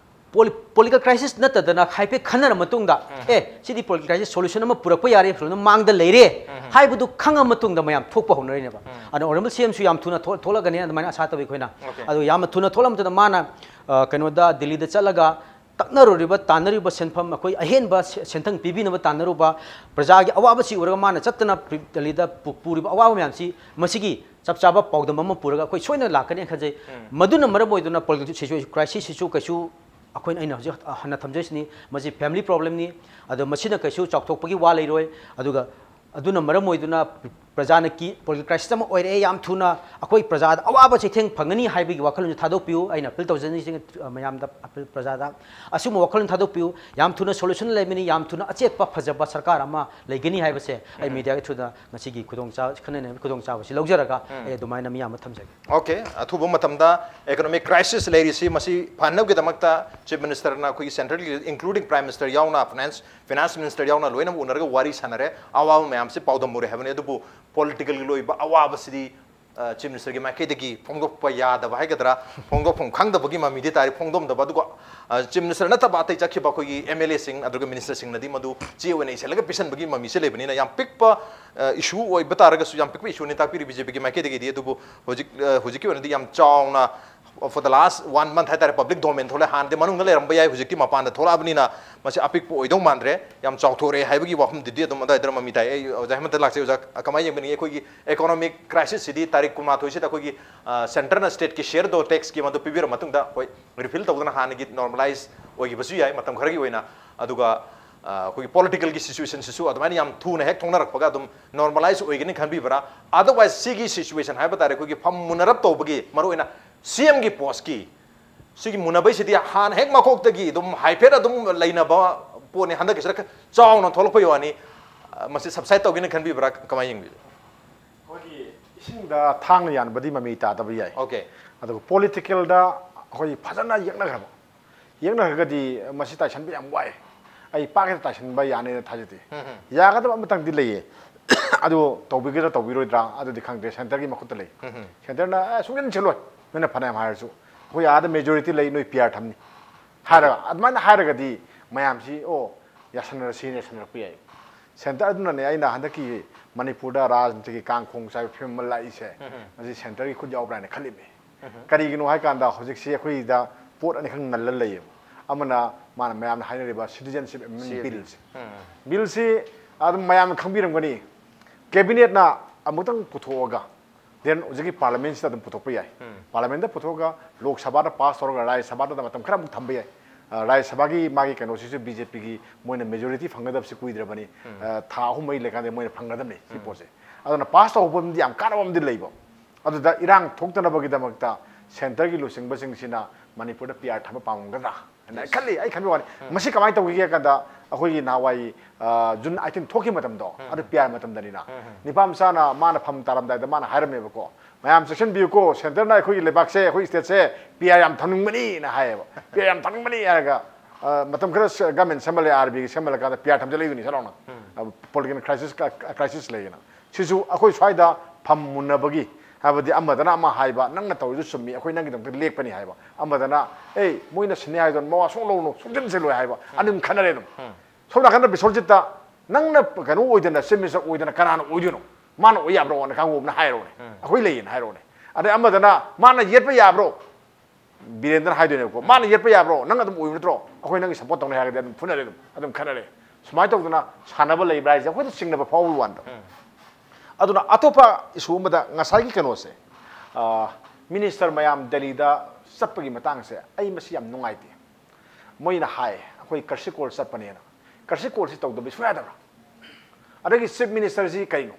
ꯄꯣꯂꯤ-, ꯄꯣꯂꯤꯇꯤꯀꯦꯜ ꯀ꯭ꯔꯥꯏꯁꯤꯁ ꯅꯠꯇꯗꯅ ꯍꯥꯏꯐꯦꯠ ꯈꯟꯅꯔ ꯃꯇꯨꯡꯗ, ꯎꯝ꯫ "ꯑꯦ, ꯁꯤꯗꯤ ꯄꯣꯂꯤꯇꯤꯀꯦꯜ ꯀ꯭ꯔꯥꯏꯁꯤꯁ ꯁꯣꯂꯨꯁꯟ ꯑꯃ ꯄꯨꯔꯛꯄ ꯌꯥꯔꯦ, ꯁꯣꯂꯨꯁꯟ ꯑꯃ ꯃꯥꯡꯗ ꯂꯩꯔꯦ" ꯎꯝ꯫ ꯍꯥꯏꯕꯗꯨ ꯈꯪꯉ ꯃꯇꯨꯡꯗ ꯃꯌꯥꯝ ꯊꯣꯛꯄ ꯍꯧꯅꯔꯤꯅꯦꯕ꯫ ꯎꯝ꯫ ꯑꯗꯣ ꯑꯣꯅꯔꯦꯕꯜ ꯁꯤ ꯑꯦꯝꯁꯨ ꯌꯥꯝ ꯊꯨꯅ ꯊꯣꯛ-, ꯊꯣꯛꯂꯛꯀꯅꯤ ꯑꯗꯨꯃꯥꯏꯅ ꯑꯁꯥ ꯇꯧꯏ ꯑꯩꯈꯣꯏꯅ꯫ ꯑꯣꯀꯦ꯫ ꯑꯗꯣ ꯌꯥꯝꯅ ꯊꯨꯅ ꯊꯣꯛꯂꯛꯑ ꯃꯇꯨꯡꯗ ꯃꯥꯅ, ꯑ, ꯀꯩꯅꯣꯗ, ꯗꯤꯜꯂꯤꯗ ꯆꯠꯂꯒ ꯇꯛꯅꯔꯨꯔꯤꯕ, ꯇꯥꯟꯅꯔꯤꯕ ꯁꯦꯟꯐꯝ, ꯑꯩꯈꯣꯏ ꯑꯍꯦꯟꯕ ꯁꯦ-, ꯁꯦꯟꯊꯪ ꯄꯤꯕꯤꯅꯕ ꯇꯥꯟꯅꯔꯨꯕ, ꯄ꯭ꯔꯖꯥꯒꯤ ꯑꯋꯥꯕꯁꯤ ꯎꯔꯒ ꯃꯥꯅ ꯆꯠꯇꯅ ꯄ꯭ꯔꯤ-, ꯗꯦꯜꯂꯤꯗ ꯄꯨ-, ꯄꯨꯔꯤꯕ ꯑꯋꯥꯕ ꯃꯌꯥꯝꯁꯤ, ꯃꯁꯤꯒꯤ ꯆꯞ ꯆꯥꯕ ꯄꯥꯎꯗꯝ ꯑꯃ ꯄꯨꯔꯒ ꯑꯩꯈꯣꯏ ꯁꯣꯏꯗꯅ ꯂꯥꯛꯀꯅꯤ ꯈꯟꯖꯩ꯫ ꯎꯝ꯫ ꯃꯗꯨꯅ ꯃꯔꯝ ꯑꯣꯏꯗꯨꯅ ꯄꯣꯂꯤꯇꯤꯀꯦꯜ ꯁꯤꯆꯨꯋꯦꯁꯟ, ꯀ꯭ꯔꯥꯏꯁꯤꯁꯁꯤꯁꯨ ꯀꯩꯁꯨ ꯑꯩꯈꯣꯏꯅ, ꯑꯩꯅ ꯍꯧꯖꯤꯛ ꯍꯟꯅ ꯊꯝꯖꯔꯤꯁꯤꯅꯤ, ꯃꯁꯤ family problemꯅꯤ꯫ ꯑꯗꯣ ꯃꯁꯤꯅ ꯀꯩꯁꯨ ꯆꯥꯎꯊꯣꯛꯄꯒꯤ ꯋꯥ ꯂꯩꯔꯣꯏ꯫ ꯑꯗꯨꯒ ꯑꯗꯨꯅ ꯃꯔꯝ ꯑꯣꯏꯗꯨꯅ ꯄ꯭ꯔꯖꯥꯅ ꯀꯤ-, political crisis ꯑꯃ ꯑꯣꯏꯔꯛꯑꯦ, ꯌꯥꯝ ꯊꯨꯅ ꯑꯩꯈꯣꯏ ꯄ꯭ꯔꯖꯥꯗ ꯑꯋꯥꯕ ꯆꯩꯊꯦꯡ ꯐꯪꯒꯅꯤ ꯍꯥꯏꯕꯒꯤ ꯋꯥꯈꯜꯂꯣꯟꯁꯦ ꯊꯥꯗꯣꯛꯄꯤꯌꯨ꯫ ꯑꯩꯅ appeal ꯇꯧꯖꯅꯤꯡꯉꯤꯁꯦ, ꯑ, ꯃꯌꯥꯝꯗ, ꯑ, ꯄ꯭ꯔꯖꯥꯗ ꯑꯁꯤꯒꯨꯝꯕ ꯋꯥꯈꯜꯂꯣꯟ ꯊꯥꯗꯣꯛꯄꯤꯌꯨ꯫ ꯌꯥꯝ ꯊꯨꯅ solution ꯂꯩꯕꯅꯤ, ꯌꯥꯝ ꯊꯨꯅ ꯑꯆꯦꯠꯄ ꯐꯖꯕ ꯁꯔꯀꯥꯔ ꯑꯃ ꯂꯩꯒꯅꯤ ꯍꯥꯏꯕꯁꯦ ꯑꯩ mediaꯒꯤ throughꯗ ꯉꯁꯤꯒꯤ ꯈꯨꯗꯣꯡꯆꯥ-, ꯈꯟꯅꯅꯕꯒꯤ ꯈꯨꯗꯣꯡꯆꯥꯕꯁꯤ ꯂꯧꯖꯔꯒ ꯑꯩ ꯑꯗꯨꯃꯥꯏꯅ ꯃꯤꯌꯥꯝꯗ ꯊꯝꯖꯒꯦ꯫ Okay, ꯑꯊꯨꯕ ꯃꯇꯝꯗ economic crisis ꯂꯩꯔꯤꯁꯤ ꯃꯁꯤ ꯐꯍꯟꯅꯕꯒꯤꯗꯃꯛꯇ Chief Ministerꯅ ꯑꯩꯈꯣꯏꯒꯤ centralꯒꯤ, including Prime Minister ꯌꯥꯎꯅ, finance, finance minister ꯌꯥꯎꯅ ꯂꯣꯏꯅꯃꯛ ꯎꯅꯔꯒ ꯋꯥꯔꯤ ꯁꯥꯟꯅꯔꯦ꯫ ꯑꯋꯥꯕ ꯃꯌꯥꯝꯁꯤ ꯄꯥꯎꯗꯝꯃꯨꯔꯦ ꯍꯥꯏꯕꯅꯤ꯫ ꯑꯗꯨꯕꯨ politicalꯒꯤ ꯑꯣꯏꯕ ꯑꯋꯥꯕꯁꯤꯗꯤ, ꯑ, Chief Ministerꯒꯤ ꯃꯥꯏꯀꯩꯗꯒꯤ ꯐꯣꯡꯗꯣꯛꯄ ꯌꯥꯗꯕ ꯍꯥꯏꯒꯗ꯭ꯔꯥ, ꯐꯣꯡꯗꯣꯛꯐꯝ ꯈꯪꯗꯕꯒꯤ ꯃꯃꯤꯗꯤ ꯇꯥꯔꯤ, ꯐꯣꯡꯗꯣꯛꯂꯝꯗꯕ꯫ ꯑꯗꯨꯒ, ꯑ, Chief Minister ꯅꯠꯇꯕ ꯑꯇꯩ ꯆꯠꯈꯤꯕ ꯑꯩꯈꯣꯏꯒꯤ MLAꯁꯤꯡ ꯑꯗꯨꯒ ministerꯁꯤꯡꯅꯗꯤ ꯃꯗꯨ ꯆꯦ ꯑꯣꯏꯅ ꯏꯁꯤꯜꯂꯒ ꯄꯤꯁꯟꯕꯒꯤ ꯃꯃꯤꯁꯦ ꯂꯩꯕꯅꯤꯅ, ꯌꯥꯝ ꯄꯤꯛꯄ, ꯑ, issue ꯑꯣꯏꯕ ꯇꯥꯔꯒꯁꯨ, ꯌꯥꯝ ꯄꯤꯛꯄ issueꯅꯤ ꯇꯥꯛꯄꯤꯔꯤ BJPꯒꯤ ꯃꯥꯏꯀꯩꯗꯒꯤꯗꯤ꯫ ꯑꯗꯨꯕꯨ ꯍꯧꯖꯤꯛ, ꯑ, ꯍꯧꯖꯤꯛꯀꯤ ꯑꯣꯏꯅꯗꯤ ꯌꯥꯝ ꯆꯥꯎꯅ, for the last one month ꯍꯥꯏꯇꯥꯔꯦ, public domain ꯊꯣꯛꯂꯦ꯫ ꯍꯥꯟꯅꯗꯤ ꯃꯅꯨꯡꯗ ꯂꯩꯔꯝꯕ ꯌꯥꯏ, ꯍꯧꯖꯤꯛꯇꯤ ꯃꯄꯥꯟꯗ ꯊꯣꯛꯂꯛꯑꯕꯅꯤꯅ ꯃꯁꯤ ꯑꯄꯤꯛꯄ ꯑꯣꯏꯗꯧ ꯃꯥꯟꯗ꯭ꯔꯦ, ꯌꯥꯝ ꯆꯥꯎꯊꯣꯔꯛꯑꯦ ꯍꯥꯏꯕꯒꯤ ꯋꯥꯐꯝꯗꯨꯗꯤ ꯑꯗꯨꯝ ꯑꯗꯨꯋꯥꯏꯗ ꯃꯃꯤ ꯇꯥꯏ꯫ ꯑꯩ ꯑꯣꯖꯥ ꯍꯦꯃꯟꯇ ꯂꯥꯛꯆꯩ꯫ ꯑꯣꯖꯥ, ꯀꯃꯥꯏꯅ ꯌꯦꯡꯕꯤꯅꯤꯡꯉꯤ? ꯑꯩꯈꯣꯏꯒꯤ economic crisisꯁꯤꯗꯤ ꯇꯥꯔꯤꯛ ꯀꯨꯟꯃꯥꯊꯣꯏꯁꯤꯗ ꯑꯩꯈꯣꯏꯒꯤ, ꯑ, centreꯅ stateꯀꯤ shareꯗꯣ taxꯀꯤ ꯃꯗꯨ ꯄꯤꯕꯤꯔ ꯃꯇꯨꯡꯗ, ꯍꯣꯏ, repeal ꯇꯧꯗꯅ ꯍꯥꯟꯅꯒꯤ normalize ꯑꯣꯏꯈꯤꯕꯁꯨ ꯌꯥꯏ ꯃꯇꯝ ꯈꯔꯒꯤ ꯑꯣꯏꯅ꯫ ꯑꯗꯨꯒ, ꯑ, ꯑꯩꯈꯣꯏꯒꯤ politicalꯒꯤ situationꯁꯤꯁꯨ ꯑꯗꯨꯃꯥꯏꯅ ꯌꯥꯝ ꯊꯨꯅ ꯍꯦꯛ ꯊꯣꯛꯅꯔꯛꯄꯒ ꯑꯗꯨꯝ normalize ꯑꯣꯏꯒꯅꯤ ꯈꯟꯕꯤꯕ꯭ꯔꯥ? Otherwise ꯁꯤꯒꯤ situation ꯍꯥꯏꯕ ꯇꯥꯔꯦ, ꯑꯩꯈꯣꯏꯒꯤ ꯐꯝ ꯃꯨꯅꯔꯞ ꯇꯧꯕꯒꯤ, ꯃꯔꯨꯑꯣꯏꯅ CMꯒꯤ postꯀꯤ ꯁꯤꯒꯤ ꯃꯨꯟꯅꯕꯩꯁꯤꯗꯤ ꯍꯥꯟꯅ ꯍꯦꯛ ꯃꯀꯣꯛꯇꯒꯤ ꯑꯗꯨꯝ ꯍꯥꯏꯐꯦꯠ ꯑꯗꯨꯝ ꯂꯩꯅꯕ ꯄꯣꯠꯅꯤ, ꯍꯟꯗꯛꯀꯤꯁꯤꯗ ꯈꯔ ꯆꯥꯎꯅ ꯊꯣꯛꯂꯛꯄꯩ ꯋꯥꯅꯤ꯫ ꯑ, ꯃꯁꯤ subside ꯇꯧꯒꯦꯅ ꯈꯟꯕꯤꯕ꯭ꯔꯥ? ꯀꯃꯥꯏꯅ ꯌꯦꯡꯕꯤꯒꯦ? ꯑꯩꯈꯣꯏꯒꯤ ꯏꯁꯤꯡꯗ ꯊꯥꯡꯅ ꯌꯥꯟꯕꯗꯤ ꯃꯃꯤ ꯇꯥꯗꯕ ꯌꯥꯏ꯫ Okay. ꯑꯗꯨꯒ politicalꯗ ꯑꯩꯈꯣꯏ ꯐꯖꯅ ꯌꯦꯛꯅꯈ꯭ꯔꯕ, ꯌꯦꯛꯅꯈ꯭ꯔꯒꯗꯤ ꯃꯁꯤ ꯇꯥꯏꯁꯟꯕ ꯌꯥꯝ ꯋꯥꯏ꯫ ꯑꯩ ꯄꯥꯛ ꯍꯦꯛꯇ ꯇꯥꯏꯁꯟꯕ ꯌꯥꯅꯤꯅ ꯊꯥꯖꯗꯦ꯫ ꯌꯥꯒꯗꯕ ꯑꯃꯇꯪꯗꯤ ꯂꯩꯌꯦ꯫ ꯑꯗꯨ ꯇꯧꯕꯤꯒꯗ꯭ꯔꯥ ꯇꯧꯕꯤꯔꯣꯏꯗ꯭ꯔꯥ ꯑꯗꯨꯗꯤ ꯈꯪꯗꯦ, centreꯒꯤ ꯃꯈꯨꯠꯇ ꯂꯩ꯫ Centreꯅ "ꯑꯦ, ꯁꯨꯡꯁꯤꯟ ꯁꯤꯜꯂꯣꯏ, ꯅꯣꯏꯅ ꯐꯅꯌꯥꯝ ꯍꯥꯏꯔꯁꯨ, ꯑꯩꯈꯣꯏ ꯑꯥꯗ majority ꯂꯩ, ꯅꯣꯏ PR ꯊꯝꯅꯤ" ꯍꯥꯏꯔꯒ, ꯑꯗꯨꯃꯥꯏꯅ ꯍꯥꯏꯔꯒꯗꯤ ꯃꯌꯥꯝꯁꯤ, "ꯑꯣ, ꯌꯥꯁꯟꯅꯔꯁꯤ" ꯌꯥꯁꯟꯅꯔꯛꯄ ꯌꯥꯏ꯫ Centre ꯑꯗꯨꯅꯅꯦ ꯑꯩꯅ ꯍꯟꯗꯛꯀꯤ ꯃꯅꯤꯄꯨꯔꯗ ꯔꯥꯖꯅꯤꯇꯤꯒꯤ ꯀꯥꯡꯈꯣꯡ ꯆꯥꯏꯕ ꯐꯤꯕꯝ ꯑꯃ ꯂꯥꯛꯏꯁꯦ꯫ ꯃꯁꯤ centreꯒꯤ ꯈꯨꯠ ꯌꯥꯎꯕ꯭ꯔꯥ ꯍꯥꯏꯅ ꯈꯜꯂꯤꯕꯅꯤ꯫ ꯀꯔꯤꯒꯤꯅꯣ ꯍꯥꯏꯀꯥꯟꯗ ꯍꯧꯖꯤꯛꯁꯤ ꯑꯩꯈꯣꯏꯗ ꯄꯣꯠ ꯑꯅꯤꯈꯛ ꯅꯜꯂ ꯂꯩꯌꯦꯕ꯫ ꯑꯃꯅ ꯃꯥꯅ ꯃꯌꯥꯝꯅ ꯍꯥꯏꯅꯔꯤꯕ citizenship amendment billꯁꯦ꯫ Billꯁꯤ ꯑꯗꯨꯝ ꯃꯌꯥꯝꯅ ꯈꯪꯕꯤꯔꯝꯒꯅꯤ, cabinetꯅ ꯑꯃꯨꯛꯇꯪ ꯄꯨꯊꯣꯛꯑꯒ, then ꯍꯧꯖꯤꯛꯀꯤ parliamentꯁꯤꯗ ꯑꯗꯨꯝ ꯄꯨꯊꯣꯛꯄ ꯌꯥꯏ꯫ Parliamentꯇ ꯄꯨꯊꯣꯛꯑꯒ ꯂꯣꯛ ꯁꯚꯥꯗ pass ꯇꯧꯔꯒ ꯔꯥꯖ꯭ꯌ ꯁꯚꯥꯗ ꯃꯇꯝ ꯈꯔ ꯑꯃꯨꯛ ꯊꯝꯕ ꯌꯥꯏ꯫ ꯔꯥꯖ꯭ꯌ ꯁꯚꯥꯒꯤ ꯃꯥꯒꯤ ꯀꯩꯅꯣꯁꯤꯁꯨ ꯕꯤ ꯖꯦ ꯄꯤꯒꯤ ꯃꯣꯏꯅ ꯃꯦꯖꯣꯔꯤꯇꯤ ꯐꯪꯒꯗꯕꯁꯤ ꯀꯨꯏꯗ꯭ꯔꯕꯅꯤ꯫ ꯊꯥ ꯑꯍꯨꯝ ꯃꯔꯤ ꯂꯩꯀꯥꯟꯗ ꯃꯣꯏꯅ ꯐꯪꯒꯗꯕꯅꯤ ꯁꯤ ꯄꯣꯠꯁꯦ꯫ ꯑꯗꯨꯅ ꯄꯥꯁ ꯇꯧꯕ ꯑꯃꯗꯤ ꯌꯥꯝ ꯀꯥꯟꯅꯕ ꯑꯃꯗꯤ ꯂꯩꯕ꯫ ꯑꯗꯨꯗ ꯏꯔꯥꯡ ꯊꯣꯛꯇꯅꯕꯒꯤꯗꯃꯛꯇ ꯁꯦꯟꯇꯔꯒꯤ ꯂꯨꯆꯤꯡꯕꯁꯤꯡꯁꯤꯅ ꯃꯅꯤꯄꯨꯔꯗ ꯄꯤ ꯑꯥꯔ ꯊꯝꯕ ꯄꯥꯝꯃꯝꯒꯗ꯭ꯔꯥ ꯍꯥꯏꯅ ꯑꯩ ꯈꯜꯂꯤ꯫ ꯑꯩ ꯈꯟꯕ ꯋꯥꯅꯤ꯫ ꯃꯁꯤ ꯀꯃꯥꯏꯅ ꯇꯧꯈꯤꯒꯦ ꯍꯥꯏ ꯀꯥꯟꯗ ꯑꯩꯈꯣꯏꯒꯤ ꯅꯍꯥꯟꯋꯥꯏ ꯖꯨꯟ ꯑꯩꯠꯇꯤꯟ ꯊꯣꯛꯈꯤꯕ ꯃꯇꯝꯗꯣ, ꯑꯗꯨ ꯄꯤ ꯑꯥꯔ ꯃꯇꯝꯗꯅꯤꯅ꯫ ꯅꯤꯄꯥ ꯃꯆꯥꯅ ꯃꯥꯅ ꯐꯝ ꯇꯥꯔꯝꯗꯥꯏꯗ ꯃꯥꯅ ꯍꯥꯏꯔꯝꯃꯦꯕꯀꯣ, "ꯃꯌꯥꯝ ꯆꯦꯛꯁꯤꯟꯕꯤꯌꯨꯀꯣ, ꯁꯦꯟꯇꯔꯅ ꯑꯩꯈꯣꯏꯒꯤ ꯂꯩꯕꯥꯛꯁꯦ, ꯑꯩꯈꯣꯏ ꯁ꯭ꯇꯦꯠꯁꯦ ꯄꯤ ꯑꯥꯔ ꯌꯥꯝ ꯊꯝꯅꯤꯡꯕꯅꯤꯅ" ꯍꯥꯏꯌꯦꯕ꯫ "ꯄꯤ ꯑꯥꯔ ꯌꯥꯝ ꯊꯝꯅꯤꯡꯕꯅꯤ" ꯍꯥꯏꯔꯒ, ꯃꯇꯝ ꯈꯔ ꯒꯃꯦꯟ ꯁꯦꯝꯍꯜꯂꯦ, ꯑꯥꯔ ꯕꯤ ꯑꯥꯏꯒꯤ ꯁꯦꯝꯍꯜꯂꯀꯥꯟꯗ ꯄꯤ ꯑꯥꯔ ꯊꯝꯖꯤꯜꯂꯛꯏꯗꯨꯅꯤ ꯁꯠ ꯂꯥꯎꯅ꯫ ꯄꯣꯂꯤꯇꯤꯀꯦꯜ ꯀ꯭ꯔꯥꯏꯁꯤꯁ, ꯀ꯭ꯔꯥꯏꯁꯤꯁ ꯂꯩꯌꯦꯅ꯫ ꯁꯤꯁꯨ ꯑꯩꯈꯣꯏ ꯁ꯭ꯋꯥꯏꯗ ꯐꯝ ꯃꯨꯟꯅꯕꯒꯤ, ꯍꯥꯏꯕꯗꯤ ꯑꯃꯗꯅ ꯑꯃ ꯍꯥꯏꯕ, "ꯅꯪꯅ ꯇꯧꯔꯤꯗꯨ ꯆꯨꯝꯃꯤ, ꯑꯩꯈꯣꯏ ꯅꯪꯒꯤꯗꯃꯛꯇ ꯂꯦꯞꯄꯅꯤ" ꯍꯥꯏꯕ, ꯑꯃꯗꯅ, "ꯑꯦ, ꯃꯣꯏꯅ ꯁꯤꯟꯅꯤ ꯍꯥꯏꯗꯣ ꯃꯋꯥ ꯁꯨꯡꯂꯧ ꯂꯧꯅꯨ, ꯁꯨꯡꯁꯤꯟ ꯁꯤꯜꯂꯣꯏ" ꯍꯥꯏꯕ, ꯑꯗꯨꯝ ꯈꯟꯅꯔꯦ ꯑꯗꯨꯝ꯫ ꯁꯣꯝ ꯅꯥꯀꯟꯗ ꯕꯤꯁꯣꯔꯖꯤꯠꯇ, "ꯅꯪꯅ ꯀꯩꯅꯣ ꯑꯣꯏꯗꯅ, ꯆꯤꯐ ꯃꯤꯅꯤꯁꯇꯔ ꯑꯣꯏꯗꯅ ꯀꯅꯥꯅ ꯑꯣꯏꯗꯣꯏꯅꯣ? ꯃꯥꯅ ꯑꯣꯏ ꯌꯥꯕ꯭ꯔꯣ?" ꯑꯅ ꯀꯥꯡꯕꯨ ꯑꯃꯅ ꯍꯥꯏꯔꯣꯅꯦ, "ꯑꯩꯈꯣꯏ ꯂꯩꯌꯦꯅ" ꯍꯥꯏꯔꯣꯅꯦ꯫ ꯑꯗꯩ ꯑꯃꯗꯅ, "ꯃꯥꯅ ꯌꯦꯠꯄ ꯌꯥꯕ꯭ꯔꯣ?" ꯕꯤꯔꯦꯟꯗ꯭ꯔꯅ ꯍꯥꯏꯗꯣꯏꯅꯦꯕꯀꯣ, "ꯃꯥꯅ ꯌꯦꯠꯄ ꯌꯥꯕ꯭ꯔꯣ? ꯅꯪ ꯑꯗꯨꯝ ꯑꯣꯏꯕ ꯅꯠꯇ꯭ꯔꯣ? ꯑꯩꯈꯣꯏ ꯅꯪꯒꯤ ꯁꯞꯄꯣꯔꯠ ꯇꯧꯅꯤ" ꯍꯥꯏꯔꯒꯗꯤ ꯑꯗꯨꯝ ꯐꯨꯅꯔꯦ, ꯑꯗꯨꯝ ꯑꯗꯨꯝ ꯈꯠꯅꯔꯦ꯫ ꯁꯨꯃꯥꯏꯅ ꯇꯧꯗꯅ ꯁꯥꯟꯅꯕ ꯂꯩꯕ꯭ꯔꯥ ꯍꯥꯏꯁꯦ ꯑꯩꯈꯣꯏꯗ ꯆꯤꯡꯅꯕ ꯐꯥꯎꯕꯒꯤ ꯋꯥꯅꯤꯗ꯫ ꯑꯗꯨꯅ ꯑꯇꯣꯞꯄ ꯏꯁꯨ ꯑꯃꯗ ꯉꯁꯥꯏꯒꯤ ꯀꯩꯅꯣꯁꯦ, ꯃꯤꯅꯤꯁꯇꯔ ꯃꯌꯥꯝ ꯗꯦꯜꯂꯤꯗ ꯆꯠꯄꯒꯤ ꯃꯇꯥꯡꯁꯦ ꯑꯩ ꯃꯁꯤ ꯌꯥꯝ ꯅꯨꯡꯉꯥꯏꯇꯦ꯫ ꯃꯣꯏꯅ ꯍꯥꯏ, "ꯑꯩꯈꯣꯏ ꯀꯔꯁꯤ ꯀꯣꯜ ꯆꯠꯄꯅꯦꯅ"꯫ ꯀꯔꯁꯤ ꯀꯣꯜꯁꯤ ꯇꯧꯗꯕ ꯁꯨꯡꯌꯥ ꯌꯥꯗꯕ꯭ꯔꯥ? ꯑꯗꯒꯤ ꯆꯤꯐ ꯃꯤꯅꯤꯁꯇꯔꯁꯤ ꯀꯩꯅꯣ?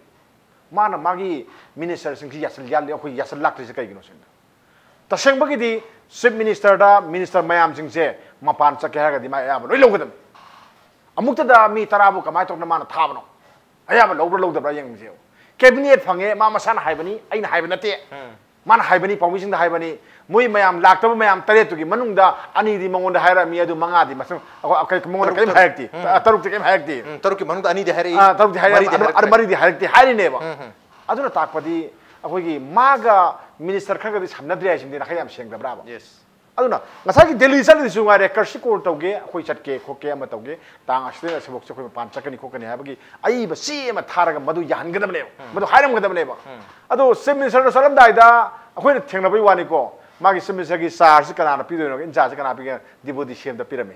ꯃꯥꯅ ꯃꯥꯒꯤ ꯃꯤꯅꯤꯁꯇꯔꯁꯤꯡꯁꯤ ꯌꯥꯁꯜ-, ꯌꯥꯜꯂꯤ-, ꯑꯩꯈꯣꯏ ꯌꯥꯁꯜꯂꯥꯛꯇ꯭ꯔꯤꯁꯤ ꯀꯩꯒꯤꯅꯣ ꯁꯤꯅꯤꯗ꯫ ꯇꯁꯦꯡꯕꯒꯤꯗꯤ ꯆꯤꯐ ꯃꯤꯅꯤꯁꯇꯔꯗ ꯃꯤꯅꯤꯁꯇꯔ ꯃꯌꯥꯝꯁꯤꯡꯁꯦ ꯃꯄꯥꯟ ꯆꯠꯀꯦ ꯍꯥꯏꯔꯒꯗꯤ ꯃꯥ ꯑꯌꯥꯕ ꯂꯣꯏ ꯂꯧꯒꯗꯕꯅꯤ꯫ ꯑꯃꯨꯛꯇꯗ ꯃꯤ ꯇꯔꯥꯕꯨ ꯀꯃꯥꯏꯅ ꯇꯧꯗꯅ ꯃꯥꯅ ꯊꯥꯕꯅꯣ? ꯑꯌꯥꯕ ꯂꯧꯕ꯭ꯔꯥ ꯂꯧꯗꯕ꯭ꯔꯥ ꯌꯦꯡꯁꯦꯕ꯫ ꯀꯦꯕꯤꯅꯦꯠ ꯐꯪꯉꯦ, ꯃꯥ ꯃꯁꯥꯅ ꯍꯥꯏꯕꯅꯤ, ꯑꯩꯅ ꯍꯥꯏꯕ ꯅꯠꯇꯦ꯫ ꯃꯥꯅ ꯍꯥꯏꯕꯅꯤ, ꯄꯥꯎꯃꯤꯁꯤꯡꯗ ꯍꯥꯏꯕꯅꯤ, ꯃꯣꯏ ꯃꯌꯥꯝ ꯂꯥꯛꯇꯕ ꯃꯌꯥꯝ ꯇꯔꯦꯠꯇꯨꯒꯤ ꯃꯅꯨꯡꯗ ꯑꯅꯤꯗꯤ ꯃꯉꯣꯟꯗ ꯍꯥꯏꯔꯛꯑꯝꯃꯤ, ꯑꯗꯨ ꯃꯉꯥꯗꯤ ꯃꯁꯪ-, ꯑꯩꯈꯣꯏ, ꯑꯩꯈꯣꯏ ꯃꯉꯣꯟꯗ ꯀꯔꯤꯝ ꯇꯔꯨꯛ꯫ ꯍꯥꯏꯔꯛꯇꯦ꯫ ꯎꯝ꯫ ꯑ, ꯇꯔꯨꯛꯇꯤ ꯀꯔꯤꯝ ꯍꯥꯏꯔꯛꯇꯦ꯫ ꯎꯝ, ꯇꯔꯨꯛꯀꯤ ꯃꯅꯨꯡꯗ ꯑꯅꯤꯗꯤ ꯍꯥꯏꯔꯛꯏ, ꯑ, ꯇꯔꯨꯛꯇꯤ ꯍꯥꯏꯔꯛꯑꯦ, ꯃꯔꯤꯗꯤ ꯑꯗꯨ, ꯑꯗꯨ ꯍꯥꯏꯔꯛꯇ꯭ꯔꯦ꯫ ꯃꯔꯤꯗꯤ ꯍꯥꯏꯔꯛꯇꯦ ꯍꯥꯏꯔꯤꯅꯦꯕ꯫ ꯎꯝ, ꯎꯝ꯫ ꯑꯗꯨꯅ ꯇꯥꯛꯄꯗꯤ ꯑꯩꯈꯣꯏꯒꯤ ꯃꯥꯒ ꯃꯤꯅꯤꯁꯇꯔ ꯈꯔꯒꯗꯤ ꯁꯝꯅꯗ꯭ꯔꯦ ꯍꯥꯏꯁꯤꯃꯗꯤ ꯅꯥꯈꯩ ꯌꯥꯝ ꯁꯦꯡꯗꯕ꯭ꯔꯥꯕ? Yes꯫ ꯑꯗꯨꯅ ꯉꯁꯥꯏꯒꯤ ꯗꯦꯜꯂꯤ ꯆꯠꯂꯤꯗꯨꯁꯨ ꯉꯥꯏꯔꯦ, ꯀꯔꯁꯤ ꯀꯣꯜ ꯇꯧꯒꯦ, ꯑꯩꯈꯣꯏ ꯆꯠꯀꯦ ꯈꯣꯠꯀꯦ ꯑꯃ ꯇꯧꯒꯦ, ꯇꯥꯡ ꯑꯁꯤꯗꯩꯅ ꯑꯁꯤꯐꯥꯎꯁꯦ ꯑꯩꯈꯣꯏ ꯃꯄꯥꯟ ꯆꯠꯀꯅꯤ ꯈꯣꯠꯀꯅꯤ ꯍꯥꯏꯕꯒꯤ ꯑꯏꯕ ꯆꯦ ꯑꯃ ꯊꯥꯔꯒ ꯃꯗꯨ ꯌꯥꯍꯟꯒꯗꯕꯅꯦꯕ, ꯎꯝ꯫ ꯃꯗꯨ ꯍꯥꯏꯔꯝꯒꯗꯕꯅꯦꯕ꯫ ꯎꯝ꯫ ꯑꯗꯣ ꯆꯤꯐ ꯃꯤꯅꯤꯁꯇꯔꯗ ꯆꯠꯂꯝꯗꯥꯏꯗ ꯑꯩꯈꯣꯏꯅ ꯊꯦꯡꯅꯕꯩ ꯋꯥꯅꯤꯀꯣ, ꯃꯥꯒꯤ ꯆꯤꯐ ꯃꯤꯅꯤꯁꯇꯔꯒꯤ ꯆꯥꯔꯖꯁꯤ ꯀꯅꯥꯅ ꯄꯤꯗꯣꯏꯅꯣ, ꯏꯟꯆꯥꯔꯖꯁꯤ ꯀꯅꯥ ꯄꯤꯒꯦ, ꯗꯤꯄꯨꯇꯤ ꯁꯤ ꯑꯦꯝꯗ ꯄꯤꯔꯝꯃꯤ꯫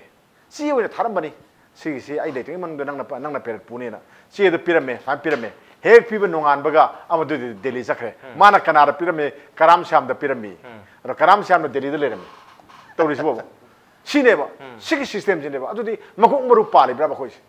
ꯆꯦ ꯑꯣꯏꯅ ꯊꯥꯔꯝꯕꯅꯤ꯫ "ꯁꯤꯒꯤꯁꯤ ꯑꯩ ꯂꯩꯇ꯭ꯔꯤꯉꯩ ꯃꯅꯨꯡꯗ ꯅꯪꯅ ꯄ-, ꯅꯪꯅ ꯄꯤꯔꯛꯄꯅꯦꯅ" ꯆꯦꯗ ꯄꯤꯔꯝꯃꯦ, ꯁꯨꯃꯥꯏꯅ ꯄꯤꯔꯝꯃꯦ꯫ ꯍꯦꯛ ꯄꯤꯕ ꯅꯣꯡꯉꯥꯟꯕꯒ ꯑꯃꯗꯨꯗꯤ ꯗꯦꯜꯂꯤ ꯆꯠꯈ꯭ꯔꯦ꯫ ꯎꯝ꯫ ꯃꯥꯅ ꯀꯅꯥꯗ ꯄꯤꯔꯝꯃꯤ? ꯀꯔꯥꯝ ꯁ꯭ꯌꯥꯝꯗ ꯄꯤꯔꯝꯃꯤ꯫ ꯎꯝ꯫ ꯑꯗꯣ ꯀꯔꯥꯝ ꯁ꯭ꯌꯥꯝꯅ ꯗꯦꯜꯂꯤꯗ ꯂꯩꯔꯝꯃꯤ꯫ ꯇꯧꯔꯤꯁꯤꯕꯣꯕ? ꯁꯤꯅꯦꯕ꯫ ꯁꯤꯒꯤ system ꯁꯤꯅꯦꯕ꯫ ꯑꯗꯨꯗꯤ ꯃꯀꯣꯛ ꯃꯔꯨ ꯄꯥꯜꯂꯤꯕ꯭ꯔꯥ ꯃꯈꯣꯏꯁꯦ?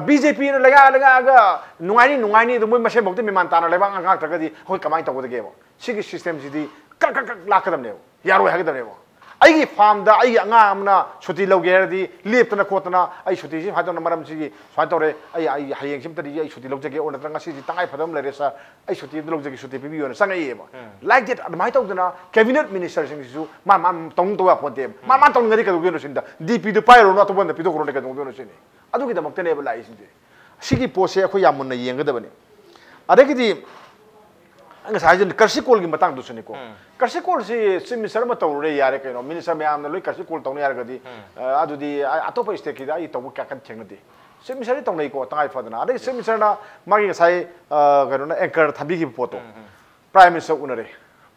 ꯕꯤ ꯖꯦ ꯄꯤꯅ ꯂꯩꯉꯥꯛ ꯂꯩꯉꯥꯛꯑꯒ ꯅꯨꯡꯉꯥꯏꯅꯤ ꯅꯨꯡꯉꯥꯏꯅꯤ ꯑꯗꯨ ꯃꯣꯏ ꯃꯁꯦꯟꯐꯥꯎꯗꯤ ꯃꯦꯃꯥꯟ ꯇꯥꯅ ꯂꯩꯕꯥꯛ ꯉꯥꯛꯇ꯭ꯔꯒꯗꯤ ꯑꯩꯈꯣꯏ ꯀꯃꯥꯏꯅ ꯇꯧꯒꯗꯒꯦꯕ? ꯁꯤꯒꯤ system ꯁꯤꯗꯤ ꯀ꯭ꯔꯛ ꯀ꯭ꯔꯛ ꯀ꯭ꯔꯛ ꯂꯥꯛꯀꯗꯕꯅꯦꯕ, ꯌꯥꯔꯣꯏ ꯍꯥꯏꯒꯗꯕꯅꯦꯕ꯫ ꯑꯩꯒꯤ farm ꯗ ꯑꯩꯒꯤ ꯑꯉꯥꯡ ꯑꯃꯅ ꯁꯨꯇꯤ ꯂꯧꯒꯦ ꯍꯥꯏꯔꯗꯤ ꯂꯦꯞꯇꯅ ꯈꯣꯠꯇꯅ ꯑꯩ ꯁꯨꯇꯤꯁꯤ ꯁꯨꯃꯥꯏꯅ ꯇꯧꯅ ꯃꯔꯝꯁꯤꯒꯤ ꯁꯨꯃꯥꯏꯅ ꯇꯧꯔꯦ, ꯑꯩ ꯑꯩ ꯍꯌꯦꯡꯁꯤꯃꯇꯗꯤ ꯑꯩ ꯁꯨꯇꯤ ꯂꯧꯖꯒꯦ, or ꯅꯠꯇ꯭ꯔꯒ ꯉꯁꯤꯗꯤ ꯇꯉꯥꯏ ꯐꯗꯕ ꯑꯃ ꯂꯩꯔꯦ sir, ꯑꯩ ꯁꯨꯇꯤ ꯑꯝꯇ ꯂꯧꯖꯒꯦ, ꯁꯨꯇꯤ ꯄꯤꯕꯤꯌꯣꯅ ꯆꯪꯉꯛꯑꯦꯕ꯫ Like that ꯑꯗꯨꯃꯥꯏꯅ ꯇꯧꯗꯅ cabinet minister ꯁꯤꯡꯁꯤꯁꯨ ꯃꯥ ꯃꯥ ꯇꯧꯅꯤꯡ ꯇꯧ ꯌꯥꯄꯣꯟꯇꯦꯕ꯫ ꯃꯥ ꯃꯥ ꯇꯧꯅꯤꯡꯉꯗꯤ ꯀꯩꯗꯧꯗꯣꯏꯅꯣ ꯁꯤꯅꯤꯗ, ꯗꯤ ꯄꯤꯗꯨ ꯄꯥꯏꯔꯨꯔꯅꯨ, ꯑꯇꯣꯞꯄ ꯑꯝꯗ ꯄꯤꯊꯣꯛꯈ꯭ꯔꯣꯅꯦ, ꯀꯩꯗꯧꯗꯣꯏꯅꯣ ꯁꯤꯅꯤ꯫ ꯑꯗꯨꯒꯤꯗꯃꯛꯇꯅꯦꯕ ꯂꯥꯛꯏꯁꯤꯡꯁꯦ꯫ ꯁꯤꯒꯤ ꯄꯣꯠꯁꯦ ꯑꯩꯈꯣꯏ ꯌꯥꯝ ꯃꯨꯟꯅ ꯌꯦꯡꯒꯗꯕꯅꯤ꯫ ꯑꯗꯒꯤꯗꯤ ꯑꯩ ꯉꯁꯥꯏ ꯍꯥꯏꯖꯅ ꯀꯔꯁꯤ ꯀꯣꯜꯒꯤ ꯃꯇꯥꯡꯗꯨꯁꯨꯅꯤꯀꯣ꯫ ꯀꯔꯁꯤ ꯀꯣꯜꯁꯤ chief minister ꯑꯃ ꯇꯧꯔꯨꯔꯦ ꯌꯥꯔꯦ ꯀꯩꯅꯣ, minister ꯃꯌꯥꯝꯅ ꯂꯣꯏ ꯀꯔꯁꯤ ꯀꯣꯜ ꯇꯧꯅ ꯌꯥꯔꯒꯗꯤ, ꯑ, ꯑꯗꯨꯗꯤ ꯑ-, ꯑꯇꯣꯞꯄ state ꯀꯤꯗ ꯑꯩ ꯇꯧꯕ ꯀꯌꯥ ꯀꯟꯅ ꯊꯦꯡꯅꯗꯦ꯫ Chief minister ꯗꯤ ꯇꯧꯅꯩꯀꯣ, ꯇꯉꯥꯏ ꯐꯗꯅ꯫ ꯑꯗꯩ chief minister ꯅ ꯃꯥꯒꯤ ꯉꯁꯥꯏ, ꯑ, ꯀꯩꯅꯣꯅ anchor ꯊꯝꯕꯤꯈꯤꯕ ꯄꯣꯠꯇꯣ, prime minister ꯎꯅꯔꯦ꯫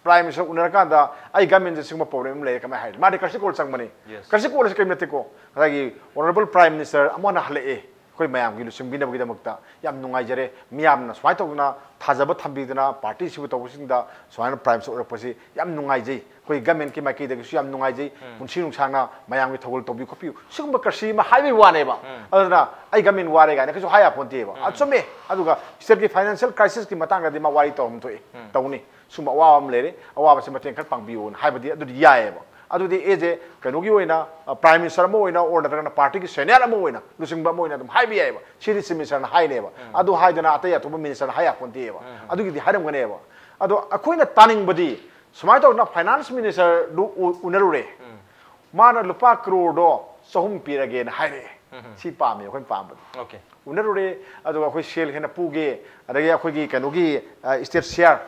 Prime minister ꯎꯅꯔꯀꯥꯟꯗ ꯑꯩ government ꯁꯦ ꯁꯤꯒꯨꯝꯕ problem ꯑꯃ ꯂꯩꯔꯦ, ꯀꯃꯥꯏꯅ ꯍꯥꯏꯅꯤ? ꯃꯥꯗꯤ ꯀꯔꯁꯤ ꯀꯣꯜ ꯆꯪꯕꯅꯤ꯫ Yes. ꯀꯔꯁꯤ ꯀꯣꯜ ꯑꯁꯤ ꯀꯔꯤꯝ ꯅꯠꯇꯦꯀꯣ꯫ ꯉꯁꯥꯏꯒꯤ honourable prime minister ꯑꯃꯅ ꯍꯜꯂꯛꯑꯦ, ꯑꯩꯈꯣꯏ ꯃꯌꯥꯝꯒꯤ ꯂꯨꯆꯤꯡꯕꯤꯅꯕꯒꯤꯗꯃꯛꯇ ꯌꯥꯝ ꯅꯨꯡꯉꯥꯏꯖꯔꯦ, ꯃꯤꯌꯥꯝꯅ ꯁꯨꯃꯥꯏꯅ ꯇꯧꯗꯅ ꯊꯥꯖꯕ ꯊꯝꯕꯤꯗꯅ party ꯁꯤꯕꯨ ꯇꯧꯕꯁꯤꯡꯗ ꯁꯨꯃꯥꯏꯅ prime minister ꯑꯣꯏꯔꯛꯄꯁꯤ ꯌꯥꯝ ꯅꯨꯡꯉꯥꯏꯖꯩ, ꯑꯩꯈꯣꯏ government ꯀꯤ ꯃꯥꯏꯀꯩꯗꯒꯤꯁꯨ ꯌꯥꯝ ꯅꯨꯡꯉꯥꯏꯖꯩ, ꯄꯨꯟꯁꯤ ꯅꯨꯡꯁꯥꯡꯅ ꯃꯌꯥꯝꯒꯤ ꯊꯧꯒꯜ ꯇꯧꯕꯤꯌꯨ ꯈꯣꯠꯄꯤꯌꯨ, ꯁꯤꯒꯨꯝꯕ ꯀꯔꯁꯤ ꯑꯃ ꯍꯥꯏꯕꯒꯤ ꯋꯥꯅꯦꯕ꯫ ꯑꯗꯨꯅ ꯑꯩ government ꯋꯥꯔꯦ ꯀꯥꯏꯅ ꯀꯩꯁꯨ ꯍꯥꯏ ꯌꯥꯄꯣꯟꯇꯦꯕ꯫ ꯑ, ꯆꯨꯝꯃꯦ꯫ ꯑꯗꯨꯒ state ꯀꯤ financial crisis ꯀꯤ ꯃꯇꯥꯡꯗꯗꯤ ꯃꯥ ꯋꯥꯔꯤ ꯇꯧꯐꯝ ꯊꯣꯛꯏ, ꯇꯧꯅꯤ꯫ ꯁꯨꯝꯕ ꯑꯋꯥꯕ ꯑꯃ ꯂꯩꯔꯦ, ꯑꯋꯥꯕꯁꯦ ꯃꯇꯦꯡ ꯈꯔ ꯄꯥꯡꯕꯤꯌꯣꯅ ꯍꯥꯏꯕꯗꯤ ꯑꯗꯨꯗꯤ ꯌꯥꯏꯑꯕ꯫ ꯑꯗꯨꯗꯤ as a ꯀꯩꯅꯣꯒꯤ ꯑꯣꯏꯅ, ꯑ, prime minister ꯑꯃ ꯑꯣꯏꯅ, or ꯅꯠꯇ꯭ꯔꯒꯅ party ꯒꯤ senior ꯑꯃ ꯑꯣꯏꯅ, ꯂꯨꯆꯤꯡꯕ ꯑꯃ ꯑꯣꯏꯅ ꯑꯗꯨꯝ ꯍꯥꯏꯕ ꯌꯥꯏꯑꯕ꯫ ꯁꯤꯗꯤ chief minister ꯅ ꯍꯥꯏꯅꯦꯕ꯫ ꯑꯗꯨ ꯍꯥꯏꯗꯅ ꯑꯇꯩ ꯑꯇꯣꯞꯄ minister ꯅ ꯍꯥꯏ ꯌꯥꯄꯣꯟꯇꯦꯕ꯫ ꯑꯗꯨꯒꯤꯗꯤ ꯍꯥꯏꯔꯝꯒꯅꯦꯕ꯫ ꯑꯗꯣ ꯑꯩꯈꯣꯏꯅ ꯇꯥꯅꯤꯡꯕꯗꯤ ꯁꯨꯃꯥꯏꯅ ꯇꯧꯗꯅ finance minister ꯗꯨ ꯎ-, ꯎꯅꯔꯨꯔꯦ꯫ ꯃꯥꯅ ꯂꯨꯄꯥ ꯀ꯭ꯔꯣꯔꯗꯣ ꯆꯍꯨꯝ ꯄꯤꯔꯒꯦꯅ ꯍꯥꯏꯔꯛꯑꯦ꯫ ꯁꯤ ꯄꯥꯝꯃꯦ ꯑꯩꯈꯣꯏꯅ ꯄꯥꯝꯕꯗꯤ꯫ Okay. ꯎꯅꯔꯨꯔꯦ, ꯑꯗꯨꯒ ꯑꯩꯈꯣꯏ ꯁꯦꯜ ꯍꯦꯟꯅ ꯄꯨꯒꯦ, ꯑꯗꯒꯤ ꯑꯩꯈꯣꯏꯒꯤ ꯀꯩꯅꯣꯒꯤ, ꯑ, state share,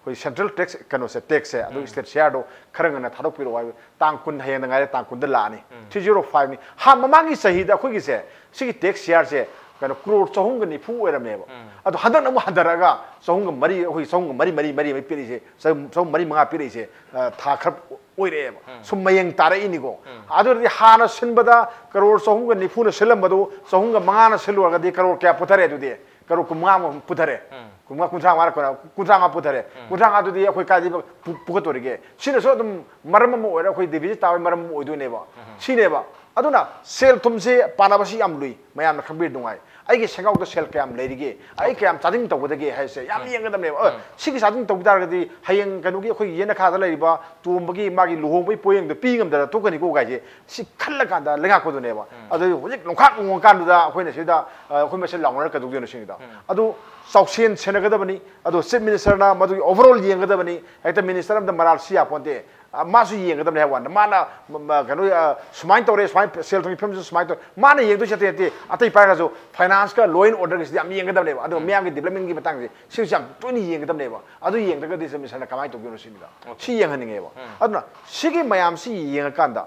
ꯑꯩꯈꯣꯏ central tax ꯀꯩꯅꯣꯁꯦ, tax ꯁꯦ, ꯑꯗꯨ state share ꯗꯣ ꯈꯔ ꯉꯟꯅ ꯊꯥꯗꯣꯛꯄꯤꯔꯛꯑꯣ ꯍꯥꯏꯕ꯫ ꯇꯥꯡ ꯀꯨꯟ ꯍꯌꯦꯡꯗ ꯉꯥꯏꯔꯦ, ꯇꯥꯡ ꯀꯨꯟꯗ ꯂꯥꯛꯑꯅꯤ꯫ Three zero five ꯅꯤ꯫ ꯍꯥ, ꯃꯃꯥꯡꯒꯤ ꯆꯍꯤꯗ ꯑꯩꯈꯣꯏꯒꯤꯁꯦ, ꯁꯤꯒꯤ tax share ꯁꯦ ꯀꯩꯅꯣ ꯀ꯭ꯔꯣꯔ ꯆꯍꯨꯝꯒ ꯅꯤꯐꯨ ꯑꯣꯏꯔꯝꯃꯦꯕ꯫ ꯑꯗꯣ ꯍꯟꯗꯛꯅ ꯑꯃꯨꯛ ꯍꯟꯊꯔꯛꯑꯒ ꯆꯍꯨꯝꯒ ꯃꯔꯤ, ꯑꯩꯈꯣꯏ ꯆꯍꯨꯝꯒ ꯃꯔꯤ, ꯃꯔꯤ, ꯃꯔꯤ, ꯃꯔꯤ ꯄꯤꯔꯛꯏꯁꯦ, ꯆꯍꯨꯝ, ꯆꯍꯨꯝ ꯃꯔꯤ ꯃꯉꯥ ꯄꯤꯔꯛꯏꯁꯦ, ꯑ, ꯊꯥ ꯈꯔ ꯑꯣꯏꯔꯛꯑꯦꯕ꯫ ꯁꯨꯝ ꯃꯌꯦꯡ ꯇꯥꯔꯛꯏꯅꯤꯀꯣ꯫ ꯑꯗꯨ ꯑꯣꯏꯔꯗꯤ ꯍꯥꯟꯅ ꯁꯤꯟꯕꯗ ꯀꯔꯣꯔ ꯆꯍꯨꯝꯒ ꯅꯤꯐꯨꯅ ꯁꯤꯜꯂꯝꯕꯗꯨ ꯆꯍꯨꯝꯒ ꯃꯉꯥꯅ ꯁꯤꯜꯂꯨꯔꯒꯗꯤ ꯀꯔꯣꯔ ꯀꯌꯥ ꯄꯨꯊꯔꯦ ꯑꯗꯨꯗꯤ? ꯀꯔꯣꯔ ꯀꯨꯟꯃꯉꯥ ꯑꯃ ꯄꯨꯊꯔꯦ꯫ ꯀꯨꯟꯃꯉꯥ, ꯀꯨꯟꯊ꯭ꯉꯥ ꯀꯨꯟꯊ꯭ꯉꯥ ꯄꯨꯊꯔꯦ꯫ ꯀꯨꯟꯊ꯭ꯉꯥꯗꯨꯗꯤ ꯑꯩꯈꯣꯏ ꯀꯥꯏꯗꯒꯤ ꯄꯨ- ꯄꯨꯈꯠꯇꯣꯔꯤꯒꯦ? ꯁꯤꯅꯁꯨ ꯑꯗꯨꯝ ꯃꯔꯝ ꯑꯃ ꯑꯣꯏꯔꯒ ꯑꯩꯈꯣꯏ deficit ꯇꯥꯕꯒꯤ ꯃꯔꯝ ꯑꯃ ꯑꯣꯏꯗꯣꯏꯅꯦꯕ꯫ ꯁꯤꯅꯦꯕ꯫ ꯑꯗꯨꯅ ꯁꯦꯜ ꯊꯨꯝꯁꯦ ꯄꯥꯅꯕꯁꯤ ꯌꯥꯝ ꯂꯨꯏ꯫ ꯃꯌꯥꯝꯅ ꯈꯪꯕꯤꯔ ꯅꯨꯡꯉꯥꯏ꯫ ꯑꯩꯒꯤ ꯁꯦꯟꯒꯥꯎꯗ ꯁꯦꯜ ꯀꯌꯥꯝ ꯂꯩꯔꯤꯒꯦ? ꯑꯩ ꯀꯌꯥꯝ ꯆꯥꯗꯤꯡ ꯇꯧꯒꯗꯒꯦ ꯍꯥꯏꯁꯦ ꯌꯥꯝ ꯌꯦꯡꯒꯗꯕꯅꯦꯕ꯫ ꯑ, ꯁꯤꯒꯤ ꯆꯥꯗꯤꯡ ꯇꯧꯕ ꯇꯥꯔꯒꯗꯤ ꯍꯌꯦꯡ ꯀꯩꯅꯣꯒꯤ ꯑꯩꯈꯣꯏꯒꯤ ꯌꯦꯅꯈꯥꯗ ꯂꯩꯔꯤꯕ ꯇꯣꯝꯕꯒꯤ ꯃꯥꯒꯤ ꯂꯨꯍꯣꯡꯕꯒꯤ ꯄꯣꯌꯦꯡꯗꯣ ꯄꯤ ꯉꯝꯗꯅ ꯇꯣꯛꯀꯅꯤꯀꯣ ꯀꯥꯏꯁꯦ ꯁꯤ ꯈꯜꯂꯀꯥꯟꯗ ꯂꯩꯉꯥꯛꯄꯗꯨꯅꯦꯕ꯫ ꯑꯗꯨ ꯍꯧꯖꯤꯛ ꯂꯣꯡꯈꯥꯛ ꯂꯣꯡꯉꯀꯥꯟꯗꯨꯗ ꯑꯩꯈꯣꯏꯅ ꯁꯤꯗ, ꯑ, ꯑꯩꯈꯣꯏ ꯃꯁꯦꯜ ꯂꯥꯎꯅꯔ ꯀꯩꯗꯧꯗꯣꯏꯅꯣ ꯁꯤꯅꯤꯗ꯫ ꯑꯗꯨ ꯆꯥꯎꯁꯦꯟ ꯁꯦꯟꯅꯒꯗꯕꯅꯤ꯫ ꯑꯗꯣ Chief Minister ꯅ ꯃꯗꯨꯒꯤ overall ꯌꯦꯡꯒꯗꯕꯅꯤ꯫ ꯍꯦꯛꯇ minister ꯑꯃꯗ ꯃꯔꯥꯜ ꯁꯤ ꯌꯥꯄꯣꯟꯇꯦ꯫ ꯑ, ꯃꯥꯁꯨ ꯌꯦꯡꯒꯗꯕꯅꯦ ꯍꯥꯏꯕ ꯋꯥꯅꯤ꯫ ꯃꯥꯅ, ꯃ-, ꯃ-, ꯀꯩꯅꯣ, ꯑ, ꯁꯨꯃꯥꯏꯅ ꯇꯧꯔꯦ, ꯁꯨꯃꯥꯏꯅ ꯁꯦꯜ ꯊꯨꯝꯒꯤ ꯐꯤꯕꯝꯁꯨ ꯁꯨꯃꯥꯏꯅ ꯇꯧꯔꯦ꯫ ꯃꯥꯅ ꯌꯦꯡꯗꯣꯏꯁꯦ ꯑꯇꯩ ꯅꯠꯇꯦ, ꯑꯇꯩ ꯄꯥꯏꯔꯒꯁꯨ finance ꯀ law and order ꯒꯤꯁꯤꯗꯤ ꯌꯥꯝ ꯌꯦꯡꯒꯗꯕꯅꯦꯕ꯫ ꯑꯗꯨꯒ ꯃꯤꯌꯥꯝꯒꯤ development ꯀꯤ ꯃꯇꯥꯡꯁꯦ ꯁꯤꯁꯨ ꯌꯥꯝ ꯇꯣꯏꯅ ꯌꯦꯡꯒꯗꯕꯅꯦꯕ꯫ ꯑꯗꯨ ꯌꯦꯡꯗ꯭ꯔꯒꯗꯤ Chief Minister ꯅ ꯀꯃꯥꯏꯅ ꯇꯧꯗꯣꯏꯅꯣ ꯁꯤꯅꯤꯗ꯫ ꯁꯤ ꯌꯦꯡꯍꯟꯅꯤꯡꯉꯦꯕ꯫ ꯑꯗꯨꯅ ꯁꯤꯒꯤ ꯃꯌꯥꯝꯁꯤ ꯌꯦꯡꯉꯀꯥꯟꯗ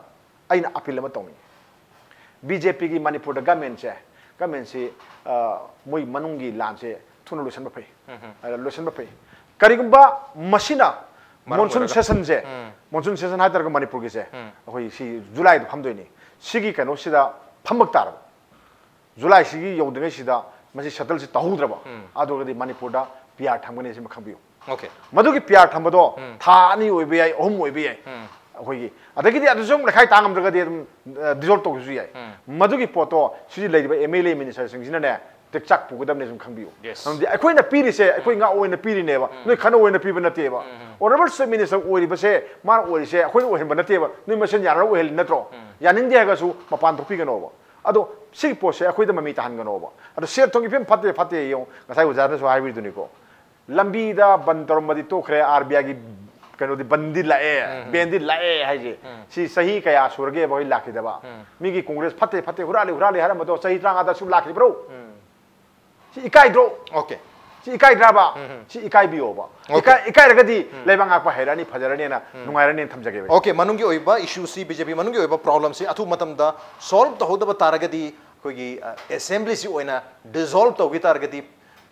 ꯑꯩꯅ appeal ꯑꯃ ꯇꯧꯅꯤꯡꯉꯤ꯫ BJP ꯒꯤ ꯃꯅꯤꯄꯨꯔꯗ government ꯁꯦ, government ꯁꯤ, ꯑ, ꯃꯣꯏ ꯃꯅꯨꯡꯒꯤ ꯂꯥꯟꯁꯦ ꯊꯨꯅ ꯂꯣꯏꯁꯤꯟꯕ ꯐꯩ꯫ ꯑ, ꯂꯣꯏꯁꯤꯟꯕ ꯐꯩ꯫ ꯀꯔꯤꯒꯨꯝꯕ ꯃꯁꯤꯅ monsoon session ꯁꯦ, monsoon session ꯍꯥꯏꯇꯥꯔꯒ ꯃꯅꯤꯄꯨꯔꯒꯤꯁꯦ, ꯑꯩꯈꯣꯏ ꯁꯤ July ꯗ ꯐꯝꯗꯣꯏꯅꯤ꯫ ꯁꯤꯒꯤ ꯀꯩꯅꯣꯁꯤꯗ ꯐꯝꯃꯛ ꯇꯥꯔꯕ, July ꯁꯤꯒꯤ ꯌꯧꯗ꯭ꯔꯤꯉꯩꯁꯤꯗ ꯃꯁꯤ settle ꯁꯤ ꯇꯧꯍꯧꯗ꯭ꯔꯕ, ꯑꯗꯨ ꯑꯣꯏꯔꯒꯗꯤ ꯃꯅꯤꯄꯨꯔꯗ PR ꯊꯝꯒꯅꯤ ꯁꯤꯃ ꯈꯪꯕꯤꯌꯨ꯫ Okay. ꯃꯗꯨꯒꯤ PR ꯊꯝꯕꯗꯣ ꯊꯥ ꯑꯅꯤ ꯑꯣꯏꯕ ꯌꯥꯏ, ꯑꯍꯨꯝ ꯑꯣꯏꯕ ꯌꯥꯏ꯫ ꯑꯩꯈꯣꯏꯒꯤ, ꯑꯗꯒꯤꯗꯤ ꯑꯗꯨꯁꯨ ꯑꯃꯨꯛ ꯂꯩꯈꯥꯏ ꯇꯥ ꯉꯝꯗ꯭ꯔꯒꯗꯤ ꯑꯗꯨꯝ, ꯑ, dissolve ꯇꯧꯕꯁꯨ ꯌꯥꯏ꯫ ꯃꯗꯨꯒꯤ ꯄꯣꯠꯇꯣ ꯁꯤꯗꯤ ꯂꯩꯔꯤꯕ MLA minister ꯁꯤꯡꯁꯤꯅꯅꯦ ꯇꯦꯛꯆꯥꯛ ꯄꯨꯒꯗꯕꯅꯦ ꯁꯨꯝ ꯈꯪꯕꯤꯌꯨ꯫ Yes. ꯃꯔꯝꯗꯤ ꯑꯩꯈꯣꯏꯅ ꯄꯤꯔꯤꯁꯦ ꯑꯩꯈꯣꯏ ꯉꯥꯛ ꯑꯣꯏꯅ ꯄꯤꯔꯤꯅꯦꯕ, ꯅꯣꯏ ꯈꯟꯅ ꯑꯣꯏꯅ ꯄꯤꯕ ꯅꯠꯇꯦꯕ꯫ Honourable Chief Minister ꯑꯣꯏꯔꯤꯕꯁꯦ ꯃꯥꯅ ꯑꯣꯏꯔꯤꯁꯦ ꯑꯩꯈꯣꯏꯅ ꯑꯣꯏꯍꯟꯕ ꯅꯠꯇꯦꯕ, ꯅꯣꯏ ꯃꯁꯦꯟ ꯌꯥꯅꯔ ꯑꯣꯏꯍꯜꯂꯤ ꯅꯠꯇ꯭ꯔꯣ? ꯌꯥꯅꯤꯡꯗꯦ ꯍꯥꯏꯔꯒꯁꯨ ꯃꯄꯥꯟ ꯊꯣꯛꯄꯤꯒꯅꯣꯕ꯫ ꯑꯗꯣ ꯁꯤꯒꯤ ꯄꯣꯠꯁꯦ ꯑꯩꯈꯣꯏꯗ ꯃꯃꯤ ꯇꯥꯍꯟꯒꯅꯣꯕ꯫ ꯑꯗꯣ ꯁꯦꯜ ꯊꯨꯝꯒꯤ ꯐꯤꯕꯝ ꯐꯠꯇꯦ ꯐꯠꯇꯦ ꯌꯦꯡꯉꯨ, ꯉꯁꯥꯏ ꯑꯣꯖꯥꯅꯁꯨ ꯍꯥꯏꯕꯤꯗꯨꯅꯤꯀꯣ꯫ ꯂꯝꯕꯤꯗ ꯕꯟ ꯇꯧꯔꯝꯕꯗꯤ ꯇꯣꯛꯈ꯭ꯔꯦ, RBI ꯒꯤ ꯀꯩꯅꯣꯗꯤ ꯕꯟꯗꯤ ꯂꯥꯛꯑꯦ, ban ꯗꯤ ꯂꯥꯛꯑꯦ ꯍꯥꯏꯁꯦ꯫ ꯁꯤ ꯆꯍꯤ ꯀꯌꯥ ꯁꯨꯔꯒꯦꯕ ꯍꯣꯏ ꯂꯥꯛꯈꯤꯗꯕ? ꯃꯤꯒꯤ Congress ꯐꯠꯇꯦ ꯐꯠꯇꯦ, ꯍꯨꯔꯥꯜꯂꯤ ꯍꯨꯔꯥꯜꯂꯤ ꯍꯥꯏꯔꯝꯕꯗꯣ ꯆꯍꯤ ꯇꯔꯥꯃꯉꯥꯗ ꯁꯨꯝ ꯂꯥꯛꯈꯤꯕ꯭ꯔꯣ? ꯁꯤ ꯏꯀꯥꯏꯗ꯭ꯔꯣ? Okay. ꯁꯤ ꯏꯀꯥꯏꯗ꯭ꯔꯕ? ꯁꯤ ꯏꯀꯥꯏꯕꯤꯌꯣꯕ꯫ Okay. ꯏꯀꯥꯏ-, ꯏꯀꯥꯏꯔꯒꯗꯤ ꯂꯩꯕꯥꯛ ꯉꯥꯛꯄ ꯍꯩꯔꯛꯑꯅꯤ, ꯐꯖꯔꯅꯤꯅ ꯅꯨꯡꯉꯥꯏꯔꯅꯤꯅ ꯊꯝꯖꯒꯦꯕ꯫ Okay, ꯃꯅꯨꯡꯒꯤ ꯑꯣꯏꯕ issue ꯁꯤ, BJP ꯃꯅꯨꯡꯒꯤ ꯑꯣꯏꯕ problem ꯁꯤ ꯑꯊꯨꯕ ꯃꯇꯝꯗ solve ꯇꯧꯍꯧꯗꯕ ꯇꯥꯔꯒꯗꯤ ꯑꯩꯈꯣꯏꯒꯤ, ꯑ, assembly ꯁꯤ ꯑꯣꯏꯅ dissolve ꯇꯧꯈꯤ ꯇꯥꯔꯒꯗꯤ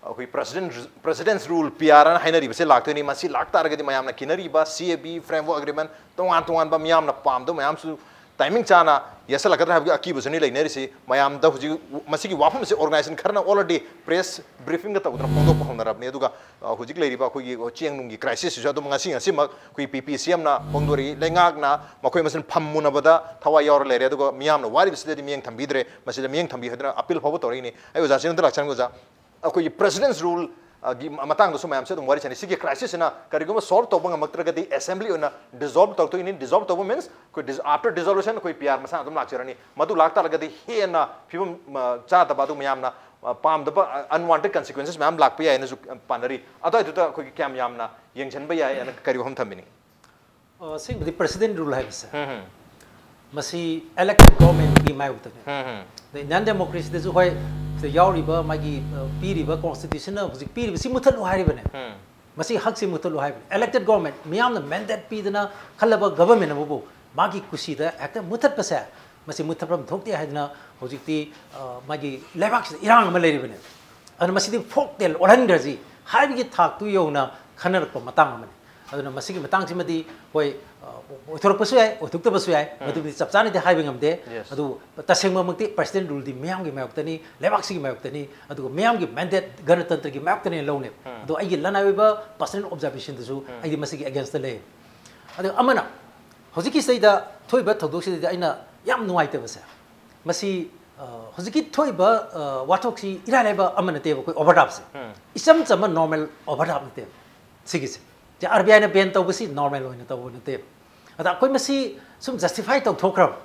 ꯑꯩꯈꯣꯏ president, President's Rule, PR ꯍꯥꯏꯅ ꯍꯥꯏꯅꯔꯤꯕꯁꯦ ꯂꯥꯛꯇꯣꯏꯅꯤ꯫ ꯃꯁꯤ ꯂꯥꯛ ꯇꯥꯔꯒꯗꯤ ꯃꯌꯥꯝꯅ ꯀꯤꯅꯔꯤꯕ CAB framework agreement, ꯇꯣꯉꯥꯟ ꯇꯣꯉꯥꯟꯕ ꯃꯤꯌꯥꯝꯅ ꯄꯥꯝꯗꯕ ꯃꯌꯥꯝꯁꯨ ꯇꯥꯏꯃꯤꯡ ꯆꯥꯅ ꯌꯦꯠꯁꯜꯂꯛꯀꯗ꯭ꯔꯥ ꯍꯥꯏꯕꯒꯤ ꯑꯀꯤꯕꯁꯨꯅꯤ ꯂꯩꯅꯔꯤꯁꯤ꯫ ꯃꯌꯥꯝꯗ ꯍꯧꯖꯤꯛ ꯃꯁꯤꯒꯤ ꯋꯥꯐꯝꯁꯦ organization ꯈꯔꯅ already press briefingꯒ ꯇꯧꯗꯅ ꯐꯣꯡꯗꯣꯛꯄ ꯍꯧꯅꯔꯕꯅꯤ꯫ ꯑꯗꯨꯒ, ꯑ, ꯍꯧꯖꯤꯛ ꯂꯩꯔꯤꯕ ꯑꯩꯈꯣꯏꯒꯤ ꯆꯦꯡ ꯅꯨꯡꯒꯤ crisisꯁꯤꯁꯨ ꯑꯗꯨꯝ ꯉꯁꯤ ꯉꯁꯤꯃꯛ ꯑꯩꯈꯣꯏ PPCMꯅ ꯐꯣꯡꯗꯣꯔꯛꯏ꯫ ꯂꯩꯉꯥꯛꯅ ꯃꯈꯣꯏ ꯃꯁꯦꯟ ꯐꯝꯃꯨꯅꯕꯗ ꯊꯋꯥꯏ ꯌꯥꯎꯔ ꯂꯩꯔꯦ꯫ ꯑꯗꯨꯒ ꯃꯤꯌꯥꯝꯅ ꯋꯥꯔꯤꯕꯁꯤꯗꯗꯤ ꯃꯤꯠꯌꯦꯡ ꯊꯝꯕꯤꯗ꯭ꯔꯦ꯫ ꯃꯁꯤꯗ ꯃꯤꯠꯌꯦꯡ ꯊꯝꯕꯤꯌꯨ ꯍꯥꯏꯗꯅ appeal ꯐꯥꯎꯕ ꯇꯧꯔꯛꯏꯅꯤ꯫ ꯑꯩ ꯑꯣꯖꯥ ꯆꯤꯔꯟꯗ ꯂꯥꯛꯆꯔꯝꯒꯦ ꯑꯣꯖꯥ꯫ ꯑꯩꯈꯣꯏꯒꯤ President's Rule, ꯑ, ꯒꯤ ꯃꯇꯥꯡꯗꯁꯨ ꯃꯌꯥꯝꯁꯦ ꯑꯗꯨꯝ ꯋꯥꯔꯤ ꯁꯥꯟꯅꯩ꯫ ꯁꯤꯒꯤ crisisꯁꯤꯅ ꯀꯔꯤꯒꯨꯝꯕ solve ꯇꯧꯕ ꯉꯝꯃꯛꯇ꯭ꯔꯒꯗꯤ assembly ꯑꯣꯏꯅ dissolve ꯇꯧꯔꯛꯇꯣꯏꯅꯤ꯫ Dissolve ꯇꯧꯕ means ꯑꯩꯈꯣꯏ dis-, after dissolution ꯑꯩꯈꯣꯏ PR ꯃꯁꯥꯅ ꯑꯗꯨꯝ ꯂꯥꯛꯆꯔꯅꯤ꯫ ꯃꯗꯨ ꯂꯥꯛꯇꯥꯔꯒꯗꯤ ꯍꯦꯟꯅ ꯐꯤꯕꯝ, ꯑ, ꯆꯥꯗꯕ ꯑꯗꯨ ꯃꯌꯥꯝꯅ, ꯑ, ꯄꯥꯝꯗꯕ, ꯑ, unwanted consequences ꯃꯌꯥꯝ ꯂꯥꯛꯄ ꯌꯥꯏꯅꯁꯨ, ꯑ, ꯄꯥꯅꯔꯤ꯫ ꯑꯗꯨꯋꯥꯏꯗꯨꯗ ꯑꯩꯈꯣꯏꯒꯤ ꯀꯌꯥꯝ ꯌꯥꯝꯅ ꯌꯦꯡꯁꯤꯟꯕ ꯌꯥꯏ ꯍꯥꯏꯅ ꯀꯔꯤ ꯋꯥꯐꯝ ꯊꯝꯕꯤꯅꯤꯡꯉꯤ? ꯑ, ꯑꯁꯦꯡꯕꯗꯤ President Rule ꯍꯥꯏꯕꯁꯦ ꯎꯝ, ꯎꯝ꯫ ꯃꯁꯤ elected governmentꯀꯤ ꯃꯥꯌꯣꯛꯇꯅꯦ꯫ ꯎꯝ, ꯎꯝ꯫ ꯑꯗ Indian democracyꯗꯁꯨ ꯍꯣꯏ, ꯁꯤꯗ ꯌꯥꯎꯔꯤꯕ ꯃꯥꯒꯤ, ꯑ, ꯄꯤꯔꯤꯕ constitutionꯅ ꯍꯧꯖꯤꯛ ꯄꯤꯔꯤꯕꯁꯤ ꯃꯨꯠꯊꯠꯂꯨ ꯍꯥꯏꯔꯤꯕꯅꯦ꯫ ꯎꯝ꯫ ꯃꯁꯤ ꯍꯛꯁꯤ ꯃꯨꯠꯊꯠꯂꯨ ꯍꯥꯏꯕꯅꯦ꯫ Elected government, ꯃꯤꯌꯥꯝꯅ mandate ꯄꯤꯗꯅ ꯈꯜꯂꯕ government ꯑꯃꯕꯨ ꯃꯥꯒꯤ ꯀꯨꯁꯤꯗ ꯍꯦꯛꯇ ꯃꯨꯠꯊꯠꯄꯁꯦ, ꯃꯁꯤ ꯃꯨꯠꯊꯠꯐꯝ ꯊꯣꯛꯇꯦ ꯍꯥꯏꯗꯅ ꯍꯧꯖꯤꯛꯇꯤ, ꯑ, ꯃꯥꯒꯤ ꯂꯩꯕꯥꯛꯁꯤꯗ ꯏꯔꯥꯡ ꯑꯃ ꯂꯩꯔꯤꯕꯅꯦ꯫ ꯑꯗꯨꯅ ꯃꯁꯤꯗꯤ folktale ꯑꯣꯜꯍꯟꯈ꯭ꯔꯁꯤ ꯍꯥꯏꯕꯒꯤ ꯊꯥꯛꯇꯨ ꯌꯧꯅ ꯈꯟꯅꯔꯛꯄ ꯃꯇꯥꯡ ꯑꯃꯅꯤ꯫ ꯑꯗꯨꯅ ꯃꯁꯤꯒꯤ ꯃꯇꯥꯡꯁꯤꯃꯗꯤ ꯍꯣꯏ, ꯑ, ꯑꯣꯏꯊꯣꯔꯛꯄꯁꯨ ꯌꯥꯏ, ꯑꯣꯏꯊꯣꯛꯇꯕꯁꯨ ꯌꯥꯏ, ꯎꯝ꯫ ꯃꯗꯨꯕꯨꯗꯤ ꯆꯞ ꯆꯥꯅꯗꯤ ꯍꯥꯏꯕ ꯉꯝꯗꯦ꯫ Yes꯫ ꯑꯗꯨꯕꯨ ꯇꯁꯦꯡꯕꯃꯛꯇꯤ President Ruleꯗꯤ ꯃꯤꯌꯥꯝꯒꯤ ꯃꯥꯌꯣꯛꯇꯅꯤ, ꯂꯩꯕꯥꯛꯁꯤꯒꯤ ꯃꯥꯌꯣꯛꯇꯅꯤ, ꯑꯗꯨꯒ ꯃꯤꯌꯥꯝꯒꯤ mandate ꯒꯅꯇꯟꯇ꯭ꯔꯒꯤ ꯃꯥꯌꯣꯛꯇꯅꯤ ꯂꯧꯅꯦꯕ꯫ ꯎꯝ꯫ ꯑꯗꯣ ꯑꯩꯒꯤ ꯂꯅꯥꯏ ꯑꯣꯏꯕ personal observationꯗꯁꯨ ꯎꯝ꯫ ꯑꯩꯗꯤ ꯃꯁꯤꯒꯤ againstꯇ ꯂꯩ꯫ ꯑꯗꯨꯒ ꯑꯃꯅ, ꯍꯧꯖꯤꯛꯀꯤ ꯁꯤꯗꯩꯗ ꯊꯣꯛꯏꯕ ꯊꯧꯗꯣꯛꯁꯤꯗꯗꯤ ꯑꯩꯅ ꯌꯥꯝ ꯅꯨꯡꯉꯥꯏꯇꯕꯁꯦ, ꯃꯁꯤ, ꯑ, ꯍꯧꯖꯤꯛꯀꯤ ꯊꯣꯛꯏꯕ, ꯑ, ꯋꯥꯊꯣꯛꯁꯤ ꯏꯔꯥꯏ ꯂꯥꯏꯕ ꯑꯃ ꯅꯠꯇꯦꯕ, ꯑꯩꯈꯣꯏ overtapꯁꯦ꯫ ꯎꯝ꯫ ꯏꯆꯝ ꯆꯝꯕ normal overtap ꯅꯠꯇꯦꯕ ꯁꯤꯒꯤꯁꯦ꯫ ꯁꯤ RBIꯅ ban ꯇꯧꯕꯁꯤ normal ꯑꯣꯏꯅ ꯇꯧꯕ ꯅꯠꯇꯦꯕ꯫ ꯑꯗ ꯑꯩꯈꯣꯏ ꯃꯁꯤ ꯁꯨꯝ justify ꯇꯧꯊꯣꯛꯈ꯭ꯔꯕ꯫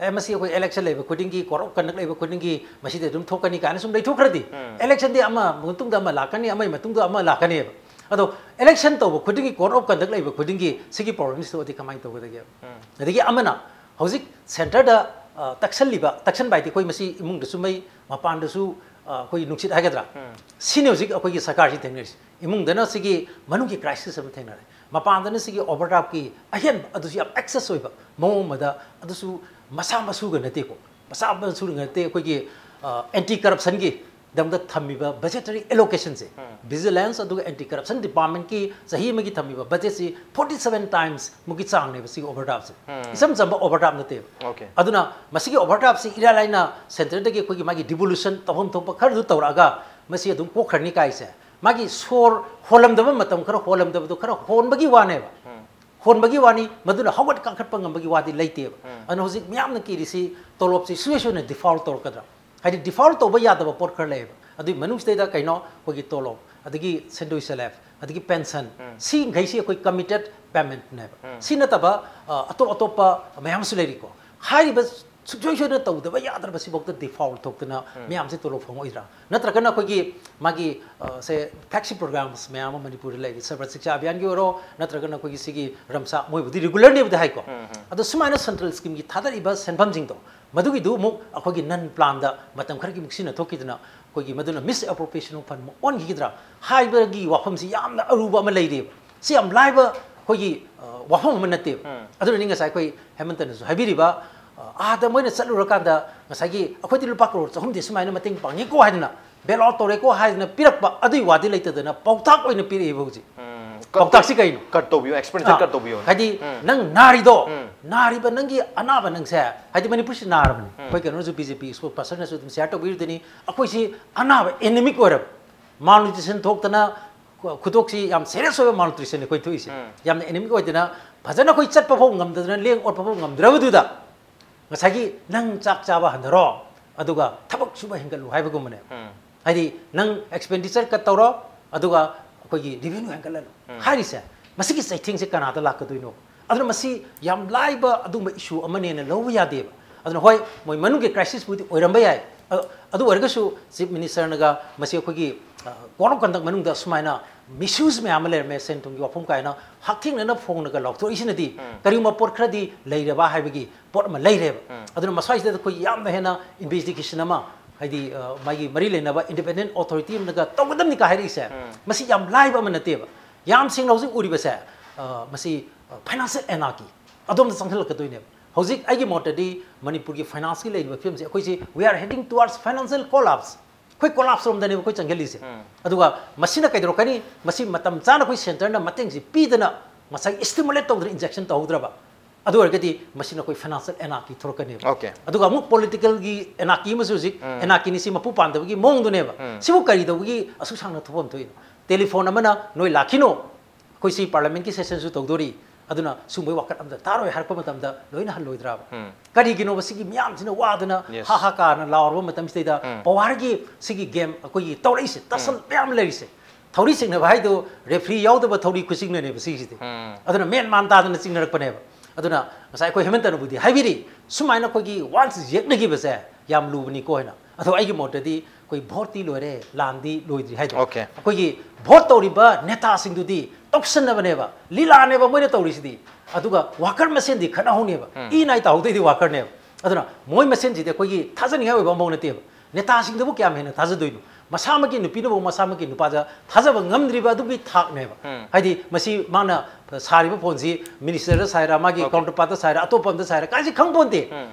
ꯑꯦ, ꯃꯁꯤ ꯑꯩꯈꯣꯏ election ꯂꯩꯕ ꯈꯨꯗꯤꯡꯒꯤ, code of conduct ꯂꯩꯕ ꯈꯨꯗꯤꯡꯒꯤ ꯃꯁꯤꯗꯤ ꯑꯗꯨꯝ ꯊꯣꯛꯀꯅꯤ ꯀꯥꯏꯅ ꯁꯨꯝ ꯂꯩꯊꯣꯛꯈ꯭ꯔꯗꯤ, ꯎꯝ꯫ Electionꯗꯤ ꯑꯃ ꯃꯇꯨꯡꯗ ꯑꯃ ꯂꯥꯛꯀꯅꯤ, ꯑꯃꯒꯤ ꯃꯇꯨꯡꯗ ꯑꯃ ꯂꯥꯛꯀꯅꯦꯕ꯫ ꯑꯗꯣ election ꯇꯧꯕ ꯈꯨꯗꯤꯡꯒꯤ code of conduct ꯂꯩꯕ ꯈꯨꯗꯤꯡꯒꯤ ꯁꯤꯒꯤ problemꯁꯤ ꯊꯣꯛꯑꯗꯤ ꯀꯃꯥꯏꯅ ꯇꯧꯒꯗꯒꯦ? ꯎꯝ꯫ ꯑꯗꯒꯤ ꯑꯃꯅ ꯍꯧꯖꯤꯛ centreꯗ, ꯑ, ꯇꯛꯁꯜꯂꯤꯕ, ꯇꯛꯁꯟꯕ ꯍꯥꯏꯗꯤ ꯑꯩꯈꯣꯏ ꯃꯁꯤ ꯏꯃꯨꯡꯗꯁꯨ ꯃꯩ, ꯃꯄꯥꯟꯗꯁꯨ, ꯑ, ꯑꯩꯈꯣꯏ ꯅꯨꯡꯁꯤꯠ ꯍꯥꯏꯒꯗ꯭ꯔꯥ? ꯎꯝ꯫ ꯁꯤꯅꯤ ꯍꯧꯖꯤꯛ ꯑꯩꯈꯣꯏꯒꯤ ꯁꯔꯀꯥꯔꯁꯤ ꯊꯦꯡꯅꯔꯤꯁꯤ꯫ ꯏꯃꯨꯡꯗꯅ ꯁꯤꯒꯤ ꯃꯅꯨꯡꯒꯤ crisis ꯑꯃ ꯊꯦꯡꯅꯔꯦ, ꯃꯄꯥꯟꯗꯅ ꯁꯤꯒꯤ overtapꯀꯤ ꯑꯍꯦꯟꯕ ꯑꯗꯨꯁꯨ ꯌꯥꯝ excess ꯑꯣꯏꯕ ꯃꯑꯣꯡ ꯑꯃꯗ, ꯑꯗꯨꯁꯨ ꯃꯆꯥ ꯃꯁꯨꯒ ꯅꯠꯇꯦꯀꯣ, ꯃꯆꯥ ꯃꯁꯨꯒ ꯅꯠꯇꯦ, ꯑꯩꯈꯣꯏꯒꯤ, ꯑ, anti corruptionꯒꯤ ꯗꯃꯛꯇ ꯊꯝꯃꯤꯕ budgetary allocation ꯁꯦ, vigilance ꯑꯗꯨꯒ anti corruption department ꯀꯤ ꯆꯍꯤ ꯑꯃꯒꯤ ꯊꯝꯃꯤꯕ budget ꯁꯤ forty seven times ꯃꯨꯛꯀꯤ ꯆꯥꯡꯅꯦꯕ ꯁꯤꯒꯤ overdraft ꯁꯦ꯫ ꯏꯆꯝ ꯆꯝꯕ overdraft ꯅꯠꯇꯦꯕ꯫ Okay. ꯑꯗꯨꯅ ꯃꯁꯤꯒꯤ overdraft ꯁꯤ ꯏꯔꯥꯏ ꯂꯥꯏꯅ centre ꯗꯒꯤ ꯑꯩꯈꯣꯏꯒꯤ ꯃꯥꯒꯤ devolution ꯇꯧꯐꯝ ꯊꯣꯛꯄ ꯈꯔꯗꯨ ꯇꯧꯔꯛꯑꯒ ꯃꯁꯤ ꯑꯗꯨꯝ ꯀꯣꯛꯈ꯭ꯔꯅꯤ ꯀꯥꯏꯁꯦ꯫ ꯃꯥꯒꯤ ꯁꯣꯔ ꯍꯣꯜꯂꯝꯗꯕ ꯃꯇꯝ ꯈꯔ ꯍꯣꯜꯂꯝꯗꯕꯗꯣ ꯈꯔ ꯍꯣꯟꯕꯒꯤ ꯋꯥꯅꯦꯕ꯫ ꯍꯣꯟꯕꯒꯤ ꯋꯥꯅꯤ, ꯃꯗꯨꯅ ꯍꯧꯒꯠ ꯀꯥꯡꯈꯠꯄ ꯉꯝꯕꯒꯤ ꯋꯥꯗꯤ ꯂꯩꯇꯦꯕ꯫ ꯑꯗꯨꯅ ꯍꯧꯖꯤꯛ ꯃꯤꯌꯥꯝꯅ ꯀꯤꯔꯤꯁꯤ ꯇꯣꯂꯣꯞꯁꯤ ꯁꯨꯡꯁꯣꯏ ꯁꯣꯏꯗꯅ default ꯇꯧꯔꯛꯀꯗ꯭ꯔꯥ? ꯍꯥꯏꯗꯤ default ꯇꯧꯕ ꯌꯥꯗꯕ ꯄꯣꯠ ꯈꯔ ꯂꯩꯌꯦꯕ꯫ ꯑꯗꯨꯒꯤ ꯃꯅꯨꯡꯁꯤꯗꯩꯗ ꯀꯩꯅꯣ, ꯑꯩꯈꯣꯏꯒꯤ ꯇꯣꯂꯣꯞ, ꯑꯗꯒꯤ ꯁꯦꯟꯗꯣꯏ ꯁꯦꯂꯦꯞ, ꯑꯗꯒꯤ pension, ꯁꯤꯈꯩꯁꯤ ꯑꯩꯈꯣꯏ committed payment ꯅꯦꯕ꯫ ꯁꯤ ꯅꯠꯇꯕ ꯑ, ꯑꯇꯣꯞ ꯑꯇꯣꯞꯄ ꯃꯌꯥꯝ ꯑꯃꯁꯨ ꯂꯩꯔꯤꯀꯣ꯫ ꯍꯥꯏꯔꯤꯕ ꯁꯨꯡꯁꯣꯏ ꯁꯣꯏꯗꯅ ꯇꯧꯗꯕ ꯌꯥꯗ꯭ꯔꯕꯁꯤꯐꯥꯎꯗ default ꯊꯣꯛꯇꯅ ꯃꯌꯥꯝꯁꯦ ꯇꯣꯂꯣꯞ ꯐꯪꯉꯛꯑꯣꯏꯗ꯭ꯔꯥ? ꯅꯠꯇ꯭ꯔꯒꯅ ꯑꯩꯈꯣꯏꯒꯤ ꯃꯥꯒꯤ ꯑ, ꯁꯦ taxi programs ꯃꯌꯥꯝ ꯑꯃ ꯃꯅꯤꯄꯨꯔꯗ ꯂꯩꯔꯤ, ꯁꯔꯕ ꯁꯤꯛꯁꯥ ꯑꯚꯤꯌꯥꯟꯒꯤ ꯑꯣꯏꯔꯣ, ꯅꯠꯇ꯭ꯔꯒꯅ ꯑꯩꯈꯣꯏꯒꯤ ꯁꯤꯒꯤ ꯔꯝꯁꯥ, ꯃꯣꯏꯕꯨꯗꯤ regular ꯅꯦꯕꯨꯗꯤ ꯍꯥꯏꯀꯣ꯫ ꯑꯗꯣ ꯁꯨꯃꯥꯏꯅ central scheme ꯒꯤ ꯊꯥꯗꯔꯤꯕ ꯁꯦꯟꯐꯝꯁꯤꯡꯗꯣ, ꯃꯗꯨꯒꯤꯗꯨ ꯑꯃꯨꯛ ꯑꯩꯈꯣꯏꯒꯤ non plan ꯗ ꯃꯇꯝ ꯈꯔꯒꯤ ꯑꯃꯨꯛ ꯁꯤꯖꯤꯟꯅꯊꯣꯛꯈꯤꯗꯅ ꯑꯩꯈꯣꯏꯒꯤ ꯃꯗꯨꯅ misappropriation of fund ꯑꯃ ꯑꯣꯟꯈꯤꯒꯗ꯭ꯔꯥ ꯍꯥꯏꯕꯒꯤ ꯋꯥꯐꯝꯁꯤ ꯌꯥꯝꯅ ꯑꯔꯨꯕ ꯑꯃ ꯂꯩꯔꯤꯕ꯫ ꯁꯤ ꯌꯥꯝ ꯂꯥꯏꯕ ꯑꯩꯈꯣꯏꯒꯤ ꯑ, ꯋꯥꯐꯝ ꯑꯃ ꯅꯠꯇꯦꯕ꯫ ꯑꯗꯨꯅꯅꯤ ꯉꯁꯥꯏ ꯑꯩꯈꯣꯏ ꯍꯦꯃꯟꯇꯅꯁꯨ ꯍꯥꯏꯕꯤꯔꯤꯕ, ꯑ, ꯑꯥꯗ ꯃꯣꯏꯅ ꯆꯠꯂꯨꯔꯀꯥꯟꯗ ꯉꯁꯥꯏꯒꯤ ꯑꯩꯈꯣꯏꯗꯤ ꯂꯨꯄꯥ ꯀꯔꯣꯔ ꯆꯍꯨꯝꯗꯤ ꯁꯨꯃꯥꯏꯅ ꯃꯇꯦꯡ ꯄꯥꯡꯉꯤꯀꯣ ꯍꯥꯏꯗꯅ, bail out ꯇꯧꯔꯦꯀꯣ ꯍꯥꯏꯗꯅ ꯄꯤꯔꯛꯄ ꯑꯗꯨꯒꯤ ꯋꯥꯗꯤ ꯂꯩꯇꯗꯅ ꯄꯥꯎꯇꯥꯛ ꯑꯣꯏꯅ ꯄꯤꯔꯛꯑꯦꯕ ꯍꯧꯖꯤꯛ꯫ ꯄꯥꯎꯇꯥꯛꯁꯤ ꯀꯩꯅꯣ? Cut ꯇꯧꯕꯤꯌꯨ, expenditure ꯑꯥ, cut ꯇꯧꯕꯤꯌꯨ꯫ ꯍꯥꯏꯗꯤ ꯅꯪ ꯅꯥꯔꯤꯗꯣ, ꯅꯥꯔꯤꯕ ꯅꯪꯒꯤ ꯑꯅꯥꯕ ꯅꯪꯁꯦ, ꯍꯥꯏꯗꯤ ꯃꯅꯤꯄꯨꯔꯁꯤ ꯅꯥꯔꯕꯅꯤ꯫ ꯑꯩꯈꯣꯏ ꯀꯩꯅꯣꯅꯁꯨ, B J P spokesperson ꯅꯁꯨ ꯑꯗꯨꯝ share ꯇꯧꯕꯤꯔꯤꯗꯨꯅꯤ, ꯑꯩꯈꯣꯏꯁꯤ ꯑꯅꯥꯕ anemic ꯑꯣꯏꯔꯕ, malnutrition ꯊꯣꯛꯇꯅ, ꯈꯨ-, ꯈꯨꯗꯣꯛꯁꯤ ꯌꯥꯝ serious ꯑꯣꯏꯕ malnutrition ꯑꯩꯈꯣꯏ ꯊꯣꯛꯏꯁꯦ꯫ ꯌꯥꯝꯅ anemic ꯑꯣꯏꯗꯅ ꯐꯖꯅ ꯑꯩꯈꯣꯏ ꯆꯠꯄ ꯐꯥꯎ ꯉꯝꯗꯗꯅ, ꯂꯦꯡ ꯑꯣꯠꯄ ꯐꯥꯎ ꯉꯝꯗ꯭ꯔꯕꯗꯨꯗ ꯉꯁꯥꯏꯒꯤ ꯅꯪ ꯆꯥꯛ ꯆꯥꯕ ꯍꯟꯊꯔꯣ, ꯑꯗꯨꯒ ꯊꯕꯛ ꯁꯨꯕ ꯍꯦꯟꯒꯠꯂꯨ ꯍꯥꯏꯕꯒꯨꯝꯕꯅꯦ꯫ ꯍꯥꯏꯗꯤ ꯅꯪ expenditure cut ꯇꯧꯔꯣ, ꯑꯗꯨꯒ ꯑꯩꯈꯣꯏꯒꯤ revenue ꯍꯦꯟꯒꯠꯍꯜꯂꯨ ꯍꯥꯏꯔꯤꯁꯦ, ꯃꯁꯤꯒꯤ ꯆꯩꯊꯦꯡꯁꯦ ꯀꯅꯥꯗ ꯂꯥꯛꯀꯗꯣꯏꯅꯣ? ꯑꯗꯨꯅ ꯃꯁꯤ ꯌꯥꯝ ꯂꯥꯏꯕ ꯑꯗꯨꯒꯨꯝꯕ issue ꯑꯃꯅꯦꯅ ꯂꯧꯕ ꯌꯥꯗꯦꯕ꯫ ꯑꯗꯨꯅ ꯍꯣꯏ, ꯃꯣꯏ ꯃꯅꯨꯡꯒꯤ crisis ꯄꯨꯗꯤ ꯑꯣꯏꯔꯝꯕ ꯌꯥꯏ꯫ ꯑ-, ꯑꯗꯨ ꯑꯣꯏꯔꯒꯁꯨ Chief Minister ꯅꯒ ꯃꯁꯤ ꯑꯩꯈꯣꯏꯒꯤ, ꯑ, code of conduct ꯃꯅꯨꯡꯗ ꯁꯨꯃꯥꯏꯅ misuse ꯃꯌꯥꯝ ꯑꯃ ꯂꯩꯔꯝꯃꯦ, ꯁꯦꯟ ꯊꯨꯝꯒꯤ ꯋꯥꯐꯝ ꯀꯥꯏꯅ ꯍꯛꯊꯦꯡꯅꯅ ꯐꯣꯡꯅꯒ ꯂꯥꯎꯊꯣꯔꯛꯏꯁꯤꯅꯗꯤ ꯀꯔꯤꯒꯨꯝꯕ ꯄꯣꯠ ꯈꯔꯗꯤ ꯂꯩꯔꯕ ꯍꯥꯏꯕꯒꯤ ꯄꯣꯠ ꯑꯃ ꯂꯩꯔꯦꯕ꯫ ꯑꯗꯨꯅ ꯃꯁ꯭ꯋꯥꯏꯁꯤꯗ ꯑꯩꯈꯣꯏ ꯌꯥꯝꯅ ꯍꯦꯟꯅ investigation ꯑꯃ, ꯍꯥꯏꯗꯤ, ꯑ, ꯃꯥꯒꯤ ꯃꯔꯤ ꯂꯩꯅꯕ independent authority ꯑꯃꯅꯒ ꯇꯧꯒꯗꯕꯅꯤ ꯀ ꯍꯥꯏꯔꯛꯏꯁꯦ, ꯃꯁꯤ ꯌꯥꯝ ꯂꯥꯏꯕ ꯑꯃ ꯅꯠꯇꯦꯕ꯫ ꯌꯥꯝ ꯁꯦꯡꯅ ꯍꯧꯖꯤꯛ ꯎꯔꯤꯕꯁꯦ, ꯑ, ꯃꯁꯤ, ꯑ, financial anarchy ꯑꯗꯣꯝꯗ ꯆꯪꯁꯤꯜꯂꯛꯀꯗꯣꯏꯅꯦꯕ꯫ ꯍꯧꯖꯤꯛ ꯑꯩꯒꯤ ꯃꯣꯠꯇꯗꯤ ꯃꯅꯤꯄꯨꯔꯒꯤ finance ꯀꯤ ꯂꯩꯔꯤꯕ ꯐꯤꯕꯝꯁꯦ ꯑꯩꯈꯣꯏꯁꯤ, we are heading towards financial collapse꯫ ꯑꯩꯈꯣꯏ ꯀꯣꯂꯥꯞꯁ ꯔꯣꯝꯗꯅꯦꯕ ꯑꯩꯈꯣꯏ ꯆꯪꯁꯤꯜꯂꯤꯁꯦ꯫ ꯑꯗꯨꯒ ꯃꯁꯤꯅ ꯀꯩꯗꯧꯔꯛꯀꯅꯤ? ꯃꯁꯤ ꯃꯇꯝ ꯆꯥꯅ ꯑꯩꯈꯣꯏ ꯁꯦꯟꯇꯔꯅ ꯃꯇꯦꯡꯁꯤ ꯄꯤꯗꯅ ꯉꯁꯥꯏ ꯁ꯭ꯇꯤꯃꯨꯂꯦꯠ ꯇꯧꯗꯅ ꯏꯟꯖꯦꯛꯁꯟ ꯇꯧꯍꯧꯗ꯭ꯔꯕ, ꯑꯗꯨ ꯑꯣꯏꯔꯒꯗꯤ ꯃꯁꯤꯅ ꯑꯩꯈꯣꯏ ꯐꯥꯏꯅꯥꯟꯁꯤꯌꯦꯜ ꯑꯦꯅꯥꯔꯀꯤ ꯊꯣꯛꯂꯛꯀꯅꯦꯕ꯫ Okay. ꯑꯗꯨꯒ ꯑꯃꯨꯛ ꯄꯣꯂꯤꯇꯤꯀꯦꯜꯒꯤ ꯑꯦꯅꯥꯔꯀꯤ ꯑꯃꯁꯨ ꯍꯧꯖꯤꯛ ꯑꯦꯅꯥꯔꯀꯤꯅꯤ ꯁꯤ ꯃꯄꯨ ꯄꯥꯟꯗꯕꯒꯤ ꯃꯑꯣꯡꯗꯨꯅꯦꯕ꯫ ꯁꯤꯕꯨ ꯀꯔꯤ ꯇꯧꯕꯒꯤ ꯑꯁꯨꯛ ꯁꯥꯡꯅ ꯊꯣꯛꯐꯝ ꯊꯣꯛꯏꯅꯣ? ꯇꯦꯂꯤꯐꯣꯟ ꯑꯃꯅ "ꯅꯣꯏ ꯂꯥꯛꯈꯤꯅꯣ, ꯑꯩꯈꯣꯏ ꯁꯤ ꯄꯥꯔꯂꯤꯌꯥꯃꯦꯟꯠꯀꯤ ꯁꯦꯁꯟꯁꯨ ꯇꯧꯗꯣꯔꯤ, ꯑꯗꯨꯅ ꯁꯨꯝꯕꯒꯤ ꯋꯥꯀꯠ ꯑꯝꯇ ꯇꯥꯔꯣꯏ" ꯍꯥꯏꯔꯛꯄ ꯃꯇꯝꯗ ꯂꯣꯏꯅ ꯍꯜꯂꯣꯏꯗ꯭ꯔꯥꯕ? ꯀꯔꯤꯒꯤꯅꯣꯕ ꯁꯤꯒꯤ ꯃꯤꯌꯥꯝꯁꯤꯅ ꯋꯥꯗꯅ Yes. ꯍꯥ ꯍꯥ ꯀꯥꯅ ꯂꯥꯎꯔꯕ ꯃꯇꯝꯁꯤꯗꯩꯗ ꯄꯋꯥꯔꯒꯤ ꯁꯤꯒꯤ ꯒꯦꯝ ꯑꯩꯈꯣꯏꯒꯤ ꯇꯧꯔꯛꯏꯁꯦ, ꯇꯁꯜ ꯃꯌꯥꯝ ꯂꯩꯔꯤꯁꯦ? ꯊꯧꯔꯤ ꯆꯤꯡꯅꯕ ꯍꯥꯏꯗꯣ ꯔꯦꯐ꯭ꯔꯤ ꯌꯥꯎꯗꯕ ꯊꯧꯔꯤ ꯈꯨꯆꯤꯡꯅꯅꯦꯕ ꯁꯤꯒꯤꯁꯤꯗꯤ꯫ ꯑꯗꯨꯅ ꯃꯦꯟ ꯃꯥꯟ ꯇꯥꯗꯅ ꯆꯤꯡꯅꯔꯛꯄꯅꯦꯕ꯫ ꯑꯗꯨꯅ ꯉꯁꯥꯏ ꯑꯩꯈꯣꯏ ꯍꯦꯃꯟꯇꯅꯕꯨꯗꯤ ꯍꯥꯏꯕꯤꯔꯤ, ꯁꯨꯃꯥꯏꯅ ꯑꯩꯈꯣꯏꯒꯤ ꯋꯥꯟꯁ ꯌꯦꯛꯅꯈꯤꯕꯁꯦ ꯌꯥꯝ ꯂꯨꯕꯅꯤꯀꯣ ꯍꯥꯏꯅ꯫ ꯑꯗꯣ ꯑꯩꯒꯤ ꯃꯣꯠꯇꯗꯤ ꯑꯩꯈꯣꯏ ꯚꯣꯠꯇꯤ ꯂꯣꯏꯔꯦ, ꯂꯥꯟꯗꯤ ꯂꯣꯏꯗ꯭ꯔꯤ ꯍꯥꯏꯗꯣ꯫ Okay. ꯑꯩꯈꯣꯏꯒꯤ ꯚꯣꯠ ꯇꯧꯔꯤꯕ ꯅꯦꯇꯥꯁꯤꯡꯗꯨꯗꯤ ꯇꯧꯁꯟꯅꯕꯅꯦꯕ, ꯂꯤꯂꯥꯅꯦꯕ ꯃꯣꯏꯅ ꯇꯧꯔꯤꯁꯤꯗꯤ꯫ ꯑꯗꯨꯒ ꯋꯥꯀꯔ ꯃꯁꯦꯟꯗꯤ ꯈꯠꯅꯍꯧꯅꯦꯕ, ꯏ ꯅꯥꯏ ꯇꯥꯍꯧꯗꯣꯏꯗꯤ ꯋꯥꯀꯔꯅꯦꯕ꯫ ꯑꯗꯨꯅ ꯃꯣꯏ ꯃꯁꯦꯟꯁꯤꯗꯤ ꯑꯩꯈꯣꯏꯒꯤ ꯊꯥꯖꯅꯤꯡꯉꯥꯏ ꯑꯣꯏꯕ ꯑꯃꯐꯥꯎ ꯅꯠꯇꯦꯕ꯫ ꯅꯦꯇꯥꯁꯤꯡꯗꯨꯕꯨ ꯀꯌꯥꯝ ꯍꯦꯟꯅ ꯊꯥꯖꯗꯣꯏꯅꯣ? ꯃꯁꯥꯃꯛꯀꯤ ꯅꯨꯄꯤꯅꯕꯨ ꯃꯁꯥꯃꯛꯀꯤ ꯅꯨꯄꯥꯗ ꯊꯥꯖꯕ ꯉꯝꯗ꯭ꯔꯤꯕ ꯑꯗꯨꯒꯤ ꯊꯥꯛꯅꯦꯕ꯫ ꯍꯥꯏꯗꯤ ꯃꯁꯤ ꯃꯥꯅ ꯁꯥꯔꯤꯕ ꯐꯣꯟꯁꯤ ꯃꯤꯅꯤꯁꯇꯔꯗ ꯁꯥꯏꯔ, ꯃꯥꯒꯤ Okay. ꯀꯥꯎꯟꯇꯔ ꯄꯥꯔꯠꯇ ꯁꯥꯏꯔ, ꯑꯇꯣꯞꯄ ꯑꯝꯗ ꯁꯥꯏꯔ, ꯀꯥꯏꯁꯤ ꯈꯪꯄꯣꯟꯇꯦ꯫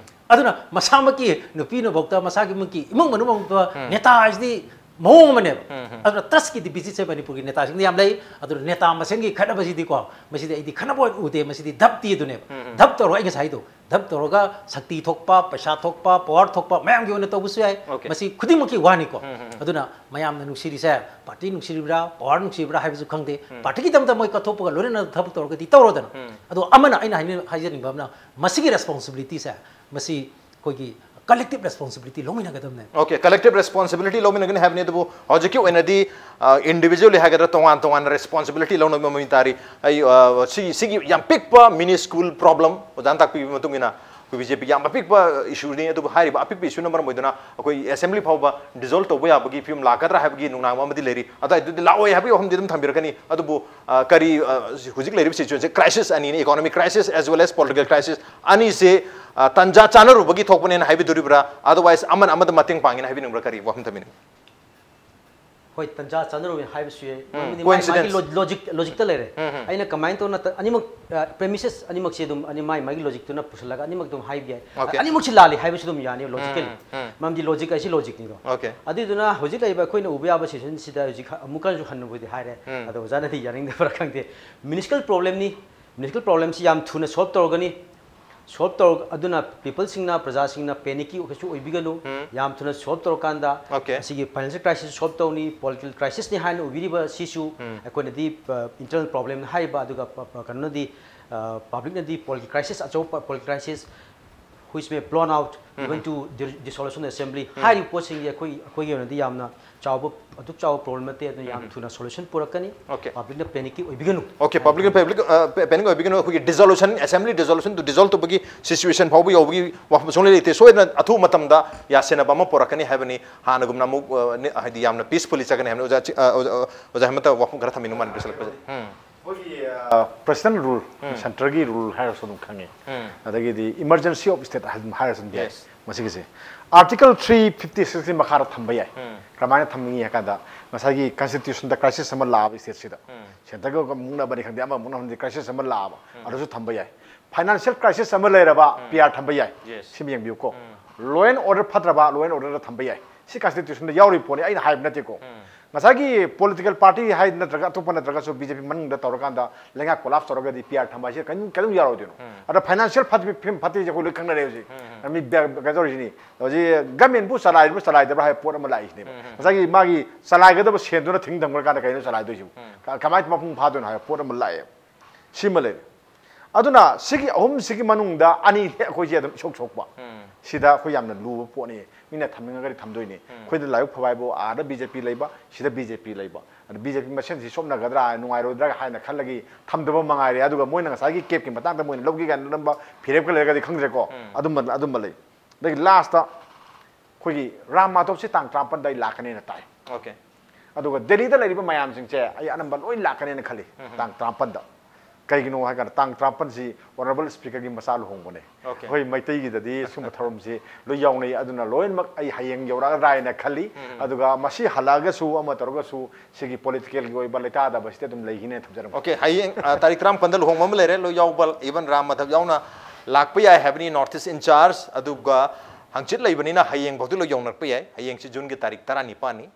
ꯑꯗꯨꯅ ꯃꯁꯥꯃꯛꯀꯤ ꯅꯨꯄꯤꯅꯐꯥꯎꯗ, ꯃꯁꯥꯒꯤ ꯃꯛꯀꯤ ꯏꯃꯨꯡ ꯃꯅꯨꯡꯐꯥꯎꯗ ꯅꯦꯇꯥ ꯍꯥꯏꯁꯤꯗꯤ ꯃꯑꯣꯡ ꯑꯃꯅꯦꯕ꯫ ꯑꯗꯨꯅ ꯇ꯭ꯔꯁꯀꯤ ꯗꯤꯐꯤꯁꯤꯠꯁꯦ ꯃꯅꯤꯄꯨꯔꯒꯤ ꯅꯦꯇꯥꯁꯤꯡꯗ ꯌꯥꯝ ꯂꯩ꯫ ꯑꯗꯨꯅ ꯅꯦꯇꯥ ꯃꯁꯦꯟꯒꯤ ꯈꯠꯅꯕꯁꯤꯗꯤꯀꯣ, ꯃꯁꯤꯗꯤ ꯑꯩꯗꯤ ꯈꯠꯅꯕ ꯑꯣꯏꯅ ꯎꯗꯦ, ꯃꯁꯤꯗꯤ ꯙꯞꯇꯤ ꯑꯗꯨꯅꯦꯕ꯫ ꯙꯞ ꯇꯧꯔꯒ ꯑꯩ ꯉꯁꯥꯏꯗꯣ ꯙꯞ ꯇꯧꯔꯒ ꯁꯛꯇꯤ ꯊꯣꯛꯄ, ꯄꯩꯁꯥ ꯊꯣꯛꯄ, ꯄꯋꯥꯔ ꯊꯣꯛꯄ ꯃꯌꯥꯝꯒꯤ ꯑꯣꯏꯅ ꯇꯧꯕꯁꯨ ꯌꯥꯏ꯫ Okay. ꯃꯁꯤ ꯈꯨꯗꯤꯡꯃꯛꯀꯤ ꯋꯥꯅꯤꯀꯣ꯫ ꯑꯗꯨꯅ ꯃꯌꯥꯝꯅ ꯅꯨꯡꯁꯤꯔꯤꯁꯦ ꯄꯥꯔꯇꯤ ꯅꯨꯡꯁꯤꯔꯤꯕ꯭ꯔꯥ, ꯄꯋꯥꯔ ꯅꯨꯡꯁꯤꯔꯤꯕ꯭ꯔꯥ ꯍꯥꯏꯕꯁꯨ ꯈꯪꯗꯦ꯫ ꯄꯥꯔꯇꯤꯒꯤꯗꯃꯛꯇ ꯃꯣꯏ ꯀꯠꯊꯣꯛꯄꯒ ꯂꯣꯏꯅꯅ ꯊꯕꯛ ꯇꯧꯔꯒꯗꯤ ꯇꯧꯔꯣꯗꯅ꯫ ꯑꯗꯣ ꯑꯃꯅ ꯑꯩꯅ ꯍꯥꯏꯅ-, ꯍꯥꯏꯖꯅꯤꯡꯕ ꯑꯃꯅ ꯃꯁꯤꯒꯤ ꯔꯦꯁꯄꯣꯟꯁꯤꯕꯤꯂꯤꯇꯤꯁꯦ ꯃꯁꯤ ꯑꯩꯈꯣꯏꯒꯤ ꯀꯂꯦꯛꯇꯤꯚ ꯔꯦꯁꯄꯣꯟꯁꯤꯕꯤꯂꯤꯇꯤ ꯂꯧꯃꯤꯟꯅꯒꯗꯕꯅꯦ꯫ Okay, collective responsibility ꯂꯧꯃꯤꯟꯅꯒꯅꯤ ꯍꯥꯏꯕꯅꯤ, ꯑꯗꯨꯕꯨ ꯍꯧꯖꯤꯛꯀꯤ ꯑꯣꯏꯅꯗꯤ ꯏꯟꯗꯤꯕꯤꯖꯨꯋꯦꯜꯂꯤ ꯍꯥꯏꯒꯗ꯭ꯔꯥ, ꯇꯣꯉꯥꯟ ꯇꯣꯉꯥꯟꯅ ꯔꯦꯁꯄꯣꯟꯁꯤꯕꯤꯂꯤꯇꯤ ꯂꯧꯅꯕꯒꯤ ꯃꯃꯤ ꯇꯥꯔꯤ꯫ ꯑꯩ, ꯑ, ꯁꯤ, ꯁꯤꯒꯤ ꯌꯥꯝ ꯄꯤꯛꯄ ꯃꯤꯅꯤ ꯁ꯭ꯀꯨꯜ ꯄ꯭ꯔꯣꯕ꯭ꯂꯦꯝ, ꯑꯣꯖꯥꯅ ꯇꯥꯛꯄꯤꯕꯒꯤ ꯃꯇꯨꯡ ꯏꯟꯅ ꯑꯩꯈꯣꯏ ꯕꯤ ꯖꯦ ꯄꯤꯒꯤ ꯌꯥꯝ ꯑꯄꯤꯛꯄ ꯏꯁꯨꯅꯤ, ꯑꯗꯨꯕꯨ ꯍꯥꯏꯔꯤꯕ ꯑꯄꯤꯛꯄ ꯏꯁꯨꯅ ꯃꯔꯝ ꯑꯣꯏꯗꯨꯅ ꯑꯩꯈꯣꯏ ꯑꯦꯁꯦꯝꯕ꯭ꯂꯤ ꯐꯥꯎꯕ ꯗꯤꯖꯣꯜꯕ ꯇꯧꯕ ꯌꯥꯕꯒꯤ ꯐꯤꯕꯝ ꯂꯥꯛꯀꯗ꯭ꯔꯥ ꯍꯥꯏꯕꯒꯤ ꯅꯨꯡꯅꯥꯡꯕ ꯑꯃꯗꯤ ꯂꯩꯔꯤ꯫ ꯑꯗꯨ ꯑꯗꯨꯗꯤ ꯂꯥꯛꯑꯣꯏ ꯍꯥꯏꯕꯒꯤ ꯋꯥꯐꯝꯗꯤ ꯑꯗꯨꯝ ꯊꯝꯕꯤꯔꯛꯀꯅꯤ꯫ ꯑꯗꯨꯕꯨ, ꯑ, ꯀꯔꯤ, ꯑ, ꯍꯧꯖꯤꯛ ꯂꯩꯔꯤꯕ ꯁꯤꯆꯨꯋꯦꯁꯟꯁꯦ, ꯀ꯭ꯔꯥꯏꯁꯤꯁ ꯑꯅꯤꯅꯤ, economic crisis as well as political crisis ꯑꯅꯤꯁꯦ, ꯑ, ꯇꯥꯟꯖꯥ ꯆꯥꯅꯔꯨꯕꯒꯤ ꯊꯣꯛꯄꯅꯦꯅ ꯍꯥꯏꯕꯤꯗꯣꯔꯤꯕ꯭ꯔꯥ, ꯑꯗꯔꯋꯥꯏꯁ ꯑꯃꯅ ꯑꯃꯗ ꯃꯇꯦꯡ ꯄꯥꯡꯉꯦꯅ ꯍꯥꯏꯕꯤꯅꯤꯡꯕ꯭ꯔꯥ, ꯀꯔꯤ ꯋꯥꯐꯝ ꯊꯝꯕꯤꯅꯤꯡ? ꯍꯣꯏ, ꯇꯟꯖꯥ ꯆꯥꯅꯔꯨꯕꯅꯤ ꯍꯥꯏꯕꯁꯨ ꯌꯥꯏ꯫ ꯃꯔꯝꯗꯤ ꯃꯥꯒꯤ Coincidence. ꯂꯣ- logic logic ꯇ ꯂꯩꯔꯦ꯫ ꯎꯝ, ꯎꯝ. ꯑꯩꯅ ꯀꯃꯥꯏꯅ ꯇꯧꯅ ꯇ- ꯑꯅꯤꯃꯛ ꯄ꯭ꯔꯦꯃꯤꯁꯦꯁ ꯑꯅꯤꯃꯛꯁꯦ ꯑꯗꯨꯝ ꯑꯅꯤ ꯃꯥꯏ ꯃꯥꯒꯤ ꯂꯣꯖꯤꯛꯇꯨꯅ ꯄꯨꯁꯜꯂꯒ ꯑꯅꯤꯃꯛ ꯑꯗꯨꯝ ꯍꯥꯏꯕ ꯌꯥꯏ꯫ Okay. ꯑꯅꯤꯃꯛꯁꯤ ꯂꯥꯜꯂꯤ ꯍꯥꯏꯕꯁꯨ ꯑꯗꯨꯝ ꯌꯥꯅꯤ, ꯂꯣꯖꯤꯀꯦꯜꯂꯤ꯫ ꯎꯝ. ꯃꯔꯝꯗꯤ ꯂꯣꯖꯤꯛ ꯍꯥꯏꯁꯤ ꯂꯣꯖꯤꯛꯅꯤꯗꯣ꯫ Okay. ꯑꯗꯨꯏꯗꯨꯅ ꯍꯧꯖꯤꯛ ꯂꯩꯔꯤꯕ ꯑꯩꯈꯣꯏꯅ ꯎꯕ ꯌꯥꯕ ꯁꯤꯆꯨꯋꯦꯁꯟꯁꯤꯗ ꯍꯧꯖꯤꯛ ꯑꯃꯨꯛꯀꯁꯨ ꯍꯟꯅꯕꯨꯗꯤ ꯍꯥꯏꯔꯦ꯫ ꯎꯝ. ꯑꯗꯣ ꯑꯣꯖꯥꯅꯗꯤ ꯌꯥꯅꯤꯡꯗꯕ꯭ꯔꯥ ꯈꯪꯗꯦ꯫ ꯃꯤꯅꯤꯁꯀꯦꯜ ꯄ꯭ꯔꯣꯕ꯭ꯂꯦꯝꯅꯤ꯫ ꯃꯤꯅꯤꯁꯀꯦꯜ ꯄ꯭ꯔꯣꯕ꯭ꯂꯦꯝꯁꯤ ꯌꯥꯝ ꯊꯨꯅ ꯁꯣꯜꯕ ꯇꯧꯔꯒꯅꯤ꯫ ꯁꯣꯜꯕ ꯇꯧꯔ ꯑꯗꯨꯅ ꯄꯤꯄꯜꯁꯤꯡꯅ, ꯄ꯭ꯔꯖꯥꯁꯤꯡꯅ ꯄꯦꯅꯤꯛꯀꯤ ꯀꯩꯁꯨ ꯑꯣꯏꯕꯤꯒꯅꯨ꯫ ꯎꯝ. ꯌꯥꯝ ꯊꯨꯅ ꯁꯣꯜꯕ ꯇꯧꯔꯀꯥꯟꯗ Okay. ꯑꯁꯤꯒꯤ ꯐꯥꯏꯅꯥꯟꯁꯤꯌꯦꯜ ꯀ꯭ꯔꯥꯏꯁꯤꯁ ꯁꯣꯜꯕ ꯇꯧꯅꯤ꯫ ꯄꯣꯂꯤꯇꯤꯀꯦꯜ ꯀ꯭ꯔꯥꯏꯁꯤꯁꯅꯤ ꯍꯥꯏꯅ ꯎꯕꯤꯔꯤꯕ ꯁꯤꯁꯨ ꯑꯩꯈꯣꯏꯅꯗꯤ ꯏꯟꯇꯔꯅꯦꯜ ꯄ꯭ꯔꯣꯕ꯭ꯂꯦꯝ ꯍꯥꯏꯔꯤꯕ, ꯑꯗꯨꯒ ꯄ- ꯄ- ꯀꯩꯅꯣꯅꯗꯤ ꯄꯕ꯭ꯂꯤꯛꯅꯗꯤ ꯄꯣꯂꯤꯇꯤꯀꯦꯜ ꯀ꯭ꯔꯥꯏꯁꯤꯁ, ꯑꯆꯧꯕ political crisis which may blown out even to di- dissolution of assembly ꯍꯥꯏꯔꯤꯕ ꯄꯣꯠꯁꯤꯡꯁꯦ ꯑꯩꯈꯣꯏ ꯑꯩꯈꯣꯏꯒꯤ ꯑꯣꯏꯅꯗꯤ ꯌꯥꯝꯅ ꯆꯥꯎꯕ, ꯑꯗꯨꯛ ꯆꯥꯎꯕ ꯄ꯭ꯔꯣꯕ꯭ꯂꯦꯝ ꯅꯠꯇꯦ꯫ ꯑꯗꯨꯅ ꯌꯥꯝ ꯊꯨꯅ ꯁꯣꯂꯨꯁꯟ ꯄꯨꯔꯛꯀꯅꯤ꯫ Okay. ꯄꯕ꯭ꯂꯤꯛꯅ ꯄꯦꯅꯤꯛꯀꯤ ꯑꯣꯏꯕꯤꯒꯅꯨ꯫ Okay, ꯄꯕ꯭ꯂꯤꯛ ꯄꯕ꯭ꯂꯤꯛ ꯄꯦꯅꯤꯛ ꯑꯣꯏꯕꯤꯒꯅꯨ꯫ ꯑꯩꯈꯣꯏꯒꯤ ꯗꯤꯖꯣꯂꯨꯁꯟ, ꯑꯦꯁꯦꯝꯕ꯭ꯂꯤ ꯗꯤꯖꯣꯂꯨꯁꯟ ꯇꯨ ꯗꯤꯖꯣꯜꯕ ꯇꯧꯕꯒꯤ ꯁꯤꯆꯨꯋꯦꯁꯟ ꯐꯥꯎꯕ ꯌꯧꯕꯒꯤ ꯋꯥꯐꯝ ꯁꯨꯡꯂꯩ ꯂꯩꯇꯦ꯫ ꯁꯣꯏꯗꯅ ꯑꯊꯨꯕ ꯃꯇꯝꯗ ꯌꯥꯁꯦꯟꯅꯕ ꯑꯃ ꯄꯨꯔꯛꯀꯅꯤ ꯍꯥꯏꯕꯅꯤ꯫ ꯍꯥꯟꯅꯒꯨꯝꯅ ꯑꯃꯨꯛ ꯑ, ꯅꯤ- ꯍꯥꯏꯗꯤ ꯌꯥꯝꯅ ꯄꯤꯁꯐꯨꯜꯂꯤ ꯆꯠꯀꯅꯤ ꯍꯥꯏꯕꯅꯤ꯫ ꯑꯣꯖꯥ ꯆꯤ- ꯑ, ꯑꯣꯖꯥ ꯑ, ꯑꯣꯖꯥ ꯍꯦꯃꯟꯇ ꯋꯥꯐꯝ ꯈꯔ ꯊꯝꯕꯤꯅꯤꯡꯕ ꯃꯥꯜꯂꯦ ꯂꯣꯏꯁꯤꯜꯂꯛꯄꯁꯦ꯫ ꯎꯝ. ꯑꯩꯈꯣꯏꯒꯤ ꯄ꯭ꯔꯦꯁꯤꯗꯦꯟ ꯔꯨꯜ, ꯁꯦꯟꯇꯔꯒꯤ ꯔꯨꯜ ꯍꯥꯏꯔꯁꯨ ꯑꯗꯨꯝ ꯈꯪꯉꯤ꯫ ꯑꯗꯒꯤꯗꯤ ꯏꯃꯔꯖꯦꯟꯁꯤ ꯑꯣꯐ ꯁ꯭ꯇꯦꯠ ꯑꯗꯨꯝ ꯍꯥꯏꯔꯁꯨ ꯑꯗꯨꯝ ꯌꯥꯏ꯫ Yes. ꯃꯁꯤꯒꯤꯁꯦ ꯑꯥꯔꯇꯤꯀꯜ ꯊ꯭ꯔꯤ ꯐꯤꯐꯇꯤ ꯁꯤꯛꯁꯀꯤ ꯃꯈꯥꯗ ꯊꯝꯕ ꯌꯥꯏ꯫ ꯀꯔꯝꯍꯥꯏꯅ ꯊꯝꯅꯤꯡꯉꯤ ꯍꯥꯏ ꯀꯥꯟꯗ, ꯉꯁꯥꯏꯒꯤ ꯀꯟꯁꯇꯤꯇ꯭ꯌꯨꯁꯟꯗ ꯀ꯭ꯔꯥꯏꯁꯤꯁ ꯑꯃ ꯂꯥꯛꯑꯕ ꯁ꯭ꯇꯦꯠꯁꯤꯗ, ꯁꯦꯟꯇꯔꯒ ꯃꯨꯛꯅꯕꯅꯤ ꯈꯪꯗꯦ, ꯑꯃ ꯃꯨꯛꯅꯕꯅꯤ, ꯀ꯭ꯔꯥꯏꯁꯤꯁ ꯑꯃ ꯂꯥꯛꯑꯕ, ꯑꯗꯨꯁꯨ ꯊꯝꯕ ꯌꯥꯏ꯫ ꯐꯥꯏꯅꯥꯟꯁꯤꯌꯦꯜ ꯀ꯭ꯔꯥꯏꯁꯤꯁ ꯑꯃ ꯂꯩꯔꯕ, ꯄꯤ ꯑꯥꯔ ꯊꯝꯕ ꯌꯥꯏ꯫ Yes. ꯁꯤꯃ ꯌꯦꯡꯕꯤꯌꯨꯀꯣ꯫ ꯂꯣ ꯑꯦꯟ ꯑꯣꯔꯗꯔ ꯐꯠꯇ꯭ꯔꯕ, ꯂꯣ ꯑꯦꯟ ꯑꯣꯔꯗꯔꯗ ꯊꯝꯕ ꯌꯥꯏ꯫ ꯁꯤ ꯀꯟꯁꯇꯤꯇ꯭ꯌꯨꯁꯟꯗ ꯌꯥꯎꯔꯤꯕ ꯄꯣꯠꯅꯤ, ꯑꯩꯅ ꯍꯥꯏꯕ ꯅꯠꯇꯦꯀꯣ꯫ ꯉꯁꯥꯏꯒꯤ ꯄꯣꯂꯤꯇꯤꯀꯦꯜ ꯄꯥꯔꯇꯤ ꯍꯥꯏ ꯅꯠꯇ꯭ꯔꯒ ꯑꯇꯣꯞꯄ ꯅꯠꯇ꯭ꯔꯒꯁꯨ ꯕꯤ ꯖꯦ ꯄꯤ ꯃꯅꯨꯡꯗ ꯇꯧꯔꯀꯥꯟꯗ ꯂꯩꯉꯥꯛ ꯀꯣꯂꯥꯞꯁ ꯇꯧꯔꯒꯗꯤ ꯄꯤ ꯑꯥꯔ ꯊꯝꯕ ꯍꯥꯏꯁꯤ ꯀꯩꯝ ꯀꯩꯝ ꯌꯥꯔꯣꯏꯗꯣꯏꯅꯣ꯫ ꯑꯗ ꯐꯥꯏꯅꯥꯟꯁꯤꯌꯦꯜ ꯐꯠꯇꯕ ꯐꯤꯕꯝ ꯐꯠꯇ꯭ꯔꯤꯁꯦ ꯑꯩꯈꯣꯏ ꯂꯣꯏ ꯈꯪꯅꯔꯦ ꯍꯧꯖꯤꯛ꯫ ꯃꯤ ꯕꯦ- ꯀꯩꯅꯣ ꯇꯧꯔꯤꯁꯤꯅꯤ꯫ ꯍꯧꯖꯤꯛ ꯒꯃꯦꯟꯕꯨ ꯆꯂꯥꯏꯔꯤꯕ꯭ꯔꯥ ꯆꯂꯥꯏꯗꯕ꯭ꯔꯥ ꯍꯥꯏꯕ ꯄꯣꯠ ꯑꯃ ꯂꯥꯛꯏꯁꯤꯅꯦꯕ꯫ ꯉꯁꯥꯏꯒꯤ ꯃꯥꯒꯤ ꯆꯂꯥꯏꯒꯗꯕ ꯁꯦꯟꯗꯨꯅ ꯊꯤꯡ ꯊꯝꯈ꯭ꯔꯀꯥꯟꯗ ꯀꯩꯅꯣ ꯆꯂꯥꯏꯗꯣꯏꯁꯤꯕꯨ? ꯀ- ꯀꯃꯥꯏꯅ ꯃꯄꯨꯡ ꯐꯥꯗꯣꯏꯅꯣ ꯍꯥꯏꯕ ꯄꯣꯠ ꯑꯃ ꯂꯥꯛꯑꯦꯕ꯫ ꯁꯤꯃ ꯂꯩꯔꯦ꯫ ꯑꯗꯨꯅ ꯁꯤꯒꯤ ꯑꯍꯨꯝꯁꯤꯒꯤ ꯃꯅꯨꯡꯗ ꯑꯅꯤꯗꯤ ꯑꯩꯈꯣꯏꯁꯦ ꯑꯗꯨꯝ ꯏꯁꯣꯛ ꯁꯣꯛꯄ꯫ ꯁꯤꯗ ꯑꯩꯈꯣꯏ ꯌꯥꯝꯅ ꯂꯨꯕ ꯄꯣꯠꯅꯤ꯫ ꯃꯤꯅ ꯊꯝꯅꯤꯡꯉꯒꯗꯤ ꯊꯝꯗꯣꯏꯅꯤ꯫ ꯑꯩꯈꯣꯏꯗ ꯂꯥꯏꯕꯛ ꯐꯕ ꯍꯥꯏꯕꯨ ꯑꯥꯗ ꯕꯤ ꯖꯦ ꯄꯤ ꯂꯩꯕ, ꯁꯤꯗ ꯕꯤ ꯖꯦ ꯄꯤ ꯂꯩꯕ꯫ ꯑꯗ ꯕꯤ ꯖꯦ ꯄꯤ ꯃꯁꯦꯟꯁꯤ ꯁꯣꯛꯅꯒꯗ꯭ꯔꯥ, ꯅꯨꯡꯉꯥꯏꯔꯣꯏꯗ꯭ꯔꯥ ꯍꯥꯏꯅ ꯈꯜꯂꯒꯤ ꯊꯝꯗꯕ ꯃꯉꯥꯏꯔꯦ꯫ ꯑꯗꯨꯒ ꯃꯣꯏꯅ ꯉꯁꯥꯏꯒꯤ ꯀꯦꯞꯀꯤ ꯃꯇꯥꯡꯗ ꯃꯣꯏꯅ ꯂꯧꯒꯦ ꯀꯥꯏꯅ ꯅꯝꯕ ꯐꯤꯔꯦꯞꯀ ꯂꯩꯔꯒꯗꯤ ꯈꯪꯗ꯭ꯔꯦꯀꯣ꯫ ꯑꯗꯨꯝꯕ ꯑꯗꯨꯝꯕ ꯂꯩ꯫ ꯑꯗꯒꯤ ꯂꯥꯁꯇ ꯑꯩꯈꯣꯏꯒꯤ ꯔꯥꯝ ꯃꯥꯙꯕꯁꯤ ꯇꯥꯡ ꯇꯔꯥꯃꯥꯄꯟꯗ ꯑꯩ ꯂꯥꯛꯀꯅꯦꯅ ꯇꯥꯏ꯫ Okay. ꯑꯗꯨꯒ ꯗꯦꯜꯂꯤꯗ ꯂꯩꯔꯤꯕ ꯃꯌꯥꯝꯁꯤꯡꯁꯦ ꯑꯩ ꯑꯅꯝꯕ ꯂꯣꯏ ꯂꯥꯛꯀꯅꯦꯅ ꯈꯜꯂꯤ꯫ ꯇꯥꯡ ꯇꯔꯥꯃꯥꯄꯟꯗ꯫ ꯀꯩꯒꯤꯅꯣ ꯍꯥꯏ ꯀꯥꯟꯗ ꯇꯥꯡ ꯇꯔꯥꯃꯥꯄꯟꯁꯤ Honourable Speakerꯒꯤ ꯃꯆꯥ ꯂꯨꯍꯣꯡꯕꯅꯦ꯫ Okay. ꯑꯩꯈꯣꯏ ꯃꯩꯇꯩꯒꯤꯗꯗꯤ ꯁꯨꯝꯕ ꯊꯧꯔꯝꯁꯤ ꯂꯣꯏ ꯌꯥꯎꯅꯩ꯫ ꯑꯗꯨꯅ ꯂꯣꯏꯅꯃꯛ ꯑꯩ ꯍꯌꯦꯡ ꯌꯧꯔꯛꯑꯗ꯭ꯔꯥ ꯍꯥꯏꯅ ꯈꯜꯂꯤ꯫ ꯑꯗꯨꯒ ꯃꯁꯤ ꯍꯜꯂꯛꯑꯒꯁꯨ ꯑꯃ ꯇꯧꯔꯒꯁꯨ ꯁꯤꯒꯤ politicalꯒꯤ ꯑꯣꯏꯕ ꯂꯩꯇꯥꯗꯕꯁꯤꯗꯤ ꯑꯗꯨꯝ ꯂꯩꯈꯤꯅꯦ ꯊꯝꯖꯔꯝꯒꯦ꯫ Okay, ꯍꯌꯦꯡ ꯑ, ꯇꯥꯔꯤꯛ ꯇꯔꯥꯃꯥꯄꯟꯗ ꯂꯨꯍꯣꯡꯕ ꯑꯃ ꯂꯩꯔꯦ, ꯂꯣꯏ ꯌꯥꯎꯕ, even ꯔꯥꯝ ꯃꯥꯙꯕ ꯌꯥꯎꯅ ꯂꯥꯛꯄ ꯌꯥꯏ ꯍꯥꯏꯕꯅꯤ North East in charge꯫ ꯑꯗꯨꯒ ꯍꯪꯆꯤꯠ ꯂꯩꯕꯅꯤꯅ ꯍꯌꯦꯡ ꯐꯥꯎꯗꯤ ꯂꯣꯏ ꯌꯧꯅꯔꯛꯄ ꯌꯥꯏ꯫ ꯍꯌꯦꯡꯁꯤ Juneꯒꯤ ꯇꯥꯔꯤꯛ ꯇꯔꯥꯅꯤꯄꯥꯟꯅꯤ꯫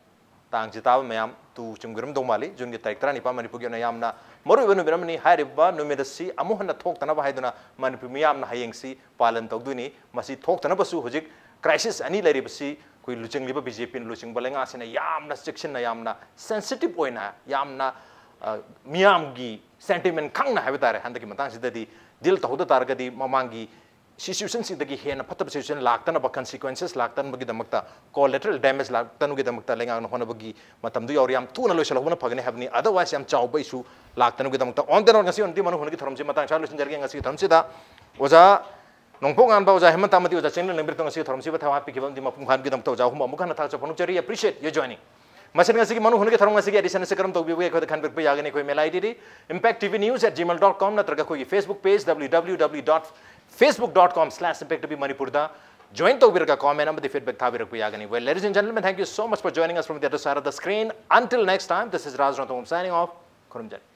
ꯇꯥꯡꯁꯤ ꯇꯥꯕ ꯃꯌꯥꯝ ꯇꯨ ꯆꯨꯝꯕꯤꯔꯝꯗꯧ ꯃꯥꯜꯂꯤ꯫ Juneꯒꯤ ꯇꯥꯔꯤꯛ ꯇꯔꯥꯅꯤꯄꯥꯟ ꯃꯅꯤꯄꯨꯔꯒꯤ ꯑꯣꯏꯅ ꯌꯥꯝꯅ ꯃꯔꯨꯑꯣꯏꯕ ꯅꯨꯃꯤꯠ ꯑꯃꯅꯤ꯫ ꯍꯥꯏꯔꯤꯕ ꯅꯨꯃꯤꯠ ꯑꯁꯤ ꯑꯃꯨꯛ ꯍꯟꯅ ꯊꯣꯛꯇꯅꯕ ꯍꯥꯏꯗꯨꯅ ꯃꯅꯤꯄꯨꯔ ꯃꯤꯌꯥꯝꯅ ꯍꯌꯦꯡꯁꯤ ꯄꯥꯂꯟ ꯇꯧꯗꯣꯏꯅꯤ꯫ ꯃꯁꯤ ꯊꯣꯛꯇꯅꯕꯁꯨ ꯍꯧꯖꯤꯛ crisis ꯑꯅꯤ ꯂꯩꯔꯤꯕꯁꯤ ꯑꯩꯈꯣꯏ ꯂꯨꯆꯤꯡꯂꯤꯕ BJPꯅ ꯂꯨꯆꯤꯡꯕ ꯂꯩꯉꯥꯛꯁꯤꯅ ꯌꯥꯝꯅ ꯆꯦꯛꯁꯤꯟꯅ, ꯌꯥꯝꯅ sensitive ꯑꯣꯏꯅ, ꯌꯥꯝꯅ, ꯑ, ꯃꯤꯌꯥꯝꯒꯤ sentiment ꯈꯪꯅ ꯍꯥꯏꯕ ꯇꯥꯔꯦ, ꯍꯟꯗꯛꯀꯤ ꯃꯇꯥꯡꯁꯤꯗꯗꯤ deal ꯇꯧꯍꯧꯗ ꯇꯥꯔꯒꯗꯤ ꯃꯃꯥꯡꯒꯤ situationꯁꯤꯡꯗꯒꯤ ꯍꯦꯟꯅ ꯐꯠꯇꯕ situation ꯂꯥꯛꯇꯅꯕ, consequences ꯂꯥꯛꯇꯅꯕꯒꯤꯗꯃꯛꯇ, collateral damage ꯂꯥꯛꯇꯅꯕꯒꯤꯗꯃꯛꯇ ꯂꯩꯉꯥꯛꯅ ꯍꯣꯠꯅꯕꯒꯤ ꯃꯇꯝꯗꯨ ꯌꯧꯔꯦ꯫ ꯌꯥꯝ ꯊꯨꯅ ꯂꯣꯏꯁꯤꯜꯍꯧꯕꯅ ꯐꯒꯅꯤ ꯍꯥꯏꯕꯅꯤ, otherwise ꯌꯥꯝ ꯆꯥꯎꯕ issue ꯂꯥꯛꯇꯅꯕꯒꯤꯗꯃꯛꯇ꯫ On that note, ꯉꯁꯤ ꯑꯣꯏꯅꯗꯤ ꯃꯅꯨ ꯍꯨꯟꯒꯤ ꯊꯧꯔꯝꯁꯤ ꯃꯇꯥꯡ ꯁ꯭ꯋꯥꯏ ꯂꯣꯏꯁꯤꯟꯖꯔꯒꯦ꯫ ꯉꯁꯤꯒꯤ ꯊꯧꯔꯝꯁꯤꯗ ꯑꯣꯖꯥ ꯅꯣꯡꯄꯣꯛ ꯉꯥꯟꯕ, ꯑꯣꯖꯥ ꯍꯦꯃꯟꯇ ꯑꯃꯗꯤ ꯑꯣꯖꯥ ꯆꯤꯡꯂꯦꯟ ꯂꯩꯃꯔꯦꯝꯕꯝ ꯉꯁꯤꯒꯤ ꯊꯧꯔꯝꯁꯤꯕꯨ ꯊꯧ ꯍꯥꯞꯄꯤꯈꯤꯕ ꯑꯃꯗꯤ ꯃꯄꯨꯡ ꯐꯥꯍꯟꯕꯒꯤꯗꯃꯛꯇ ꯑꯣꯖꯥ ꯑꯍꯨꯝ ꯑꯃꯨꯛ ꯍꯟꯅ ꯊꯥꯒꯠꯆꯕ ꯐꯣꯡꯗꯣꯛꯆꯔꯤ꯫ Appreciate your joining꯫ ꯃꯁꯤꯅ ꯉꯁꯤꯒꯤ ꯃꯅꯨ ꯍꯨꯟꯒꯤ ꯊꯧꯔꯝ ꯉꯁꯤꯒꯤ edition ꯑꯁꯤ ꯀꯔꯝ ꯇꯧꯕꯤꯕꯒꯦ ꯑꯩꯈꯣꯏꯗ ꯈꯟꯕꯤꯔꯛꯄ ꯌꯥꯒꯅꯤ꯫ ꯑꯩꯈꯣꯏ mail ID D impact T V news at gmail dot com ꯅꯠꯇ꯭ꯔꯒ ꯑꯩꯈꯣꯏꯒꯤ Facebook page W W W dot facebook dot com slash impact T V Manipur ꯗ join ꯇꯧꯕꯤꯔꯒ comment ꯑꯃꯗꯤ feedback ꯊꯥꯕꯤꯔꯛꯄ ꯌꯥꯒꯅꯤ꯫ Well, ladies and gentlemen, thank you so much for joining us from the other side of the screen. Until next time, this is Raj Ranthambam signing off. ꯈꯨꯔꯨꯝꯖꯔꯤ꯫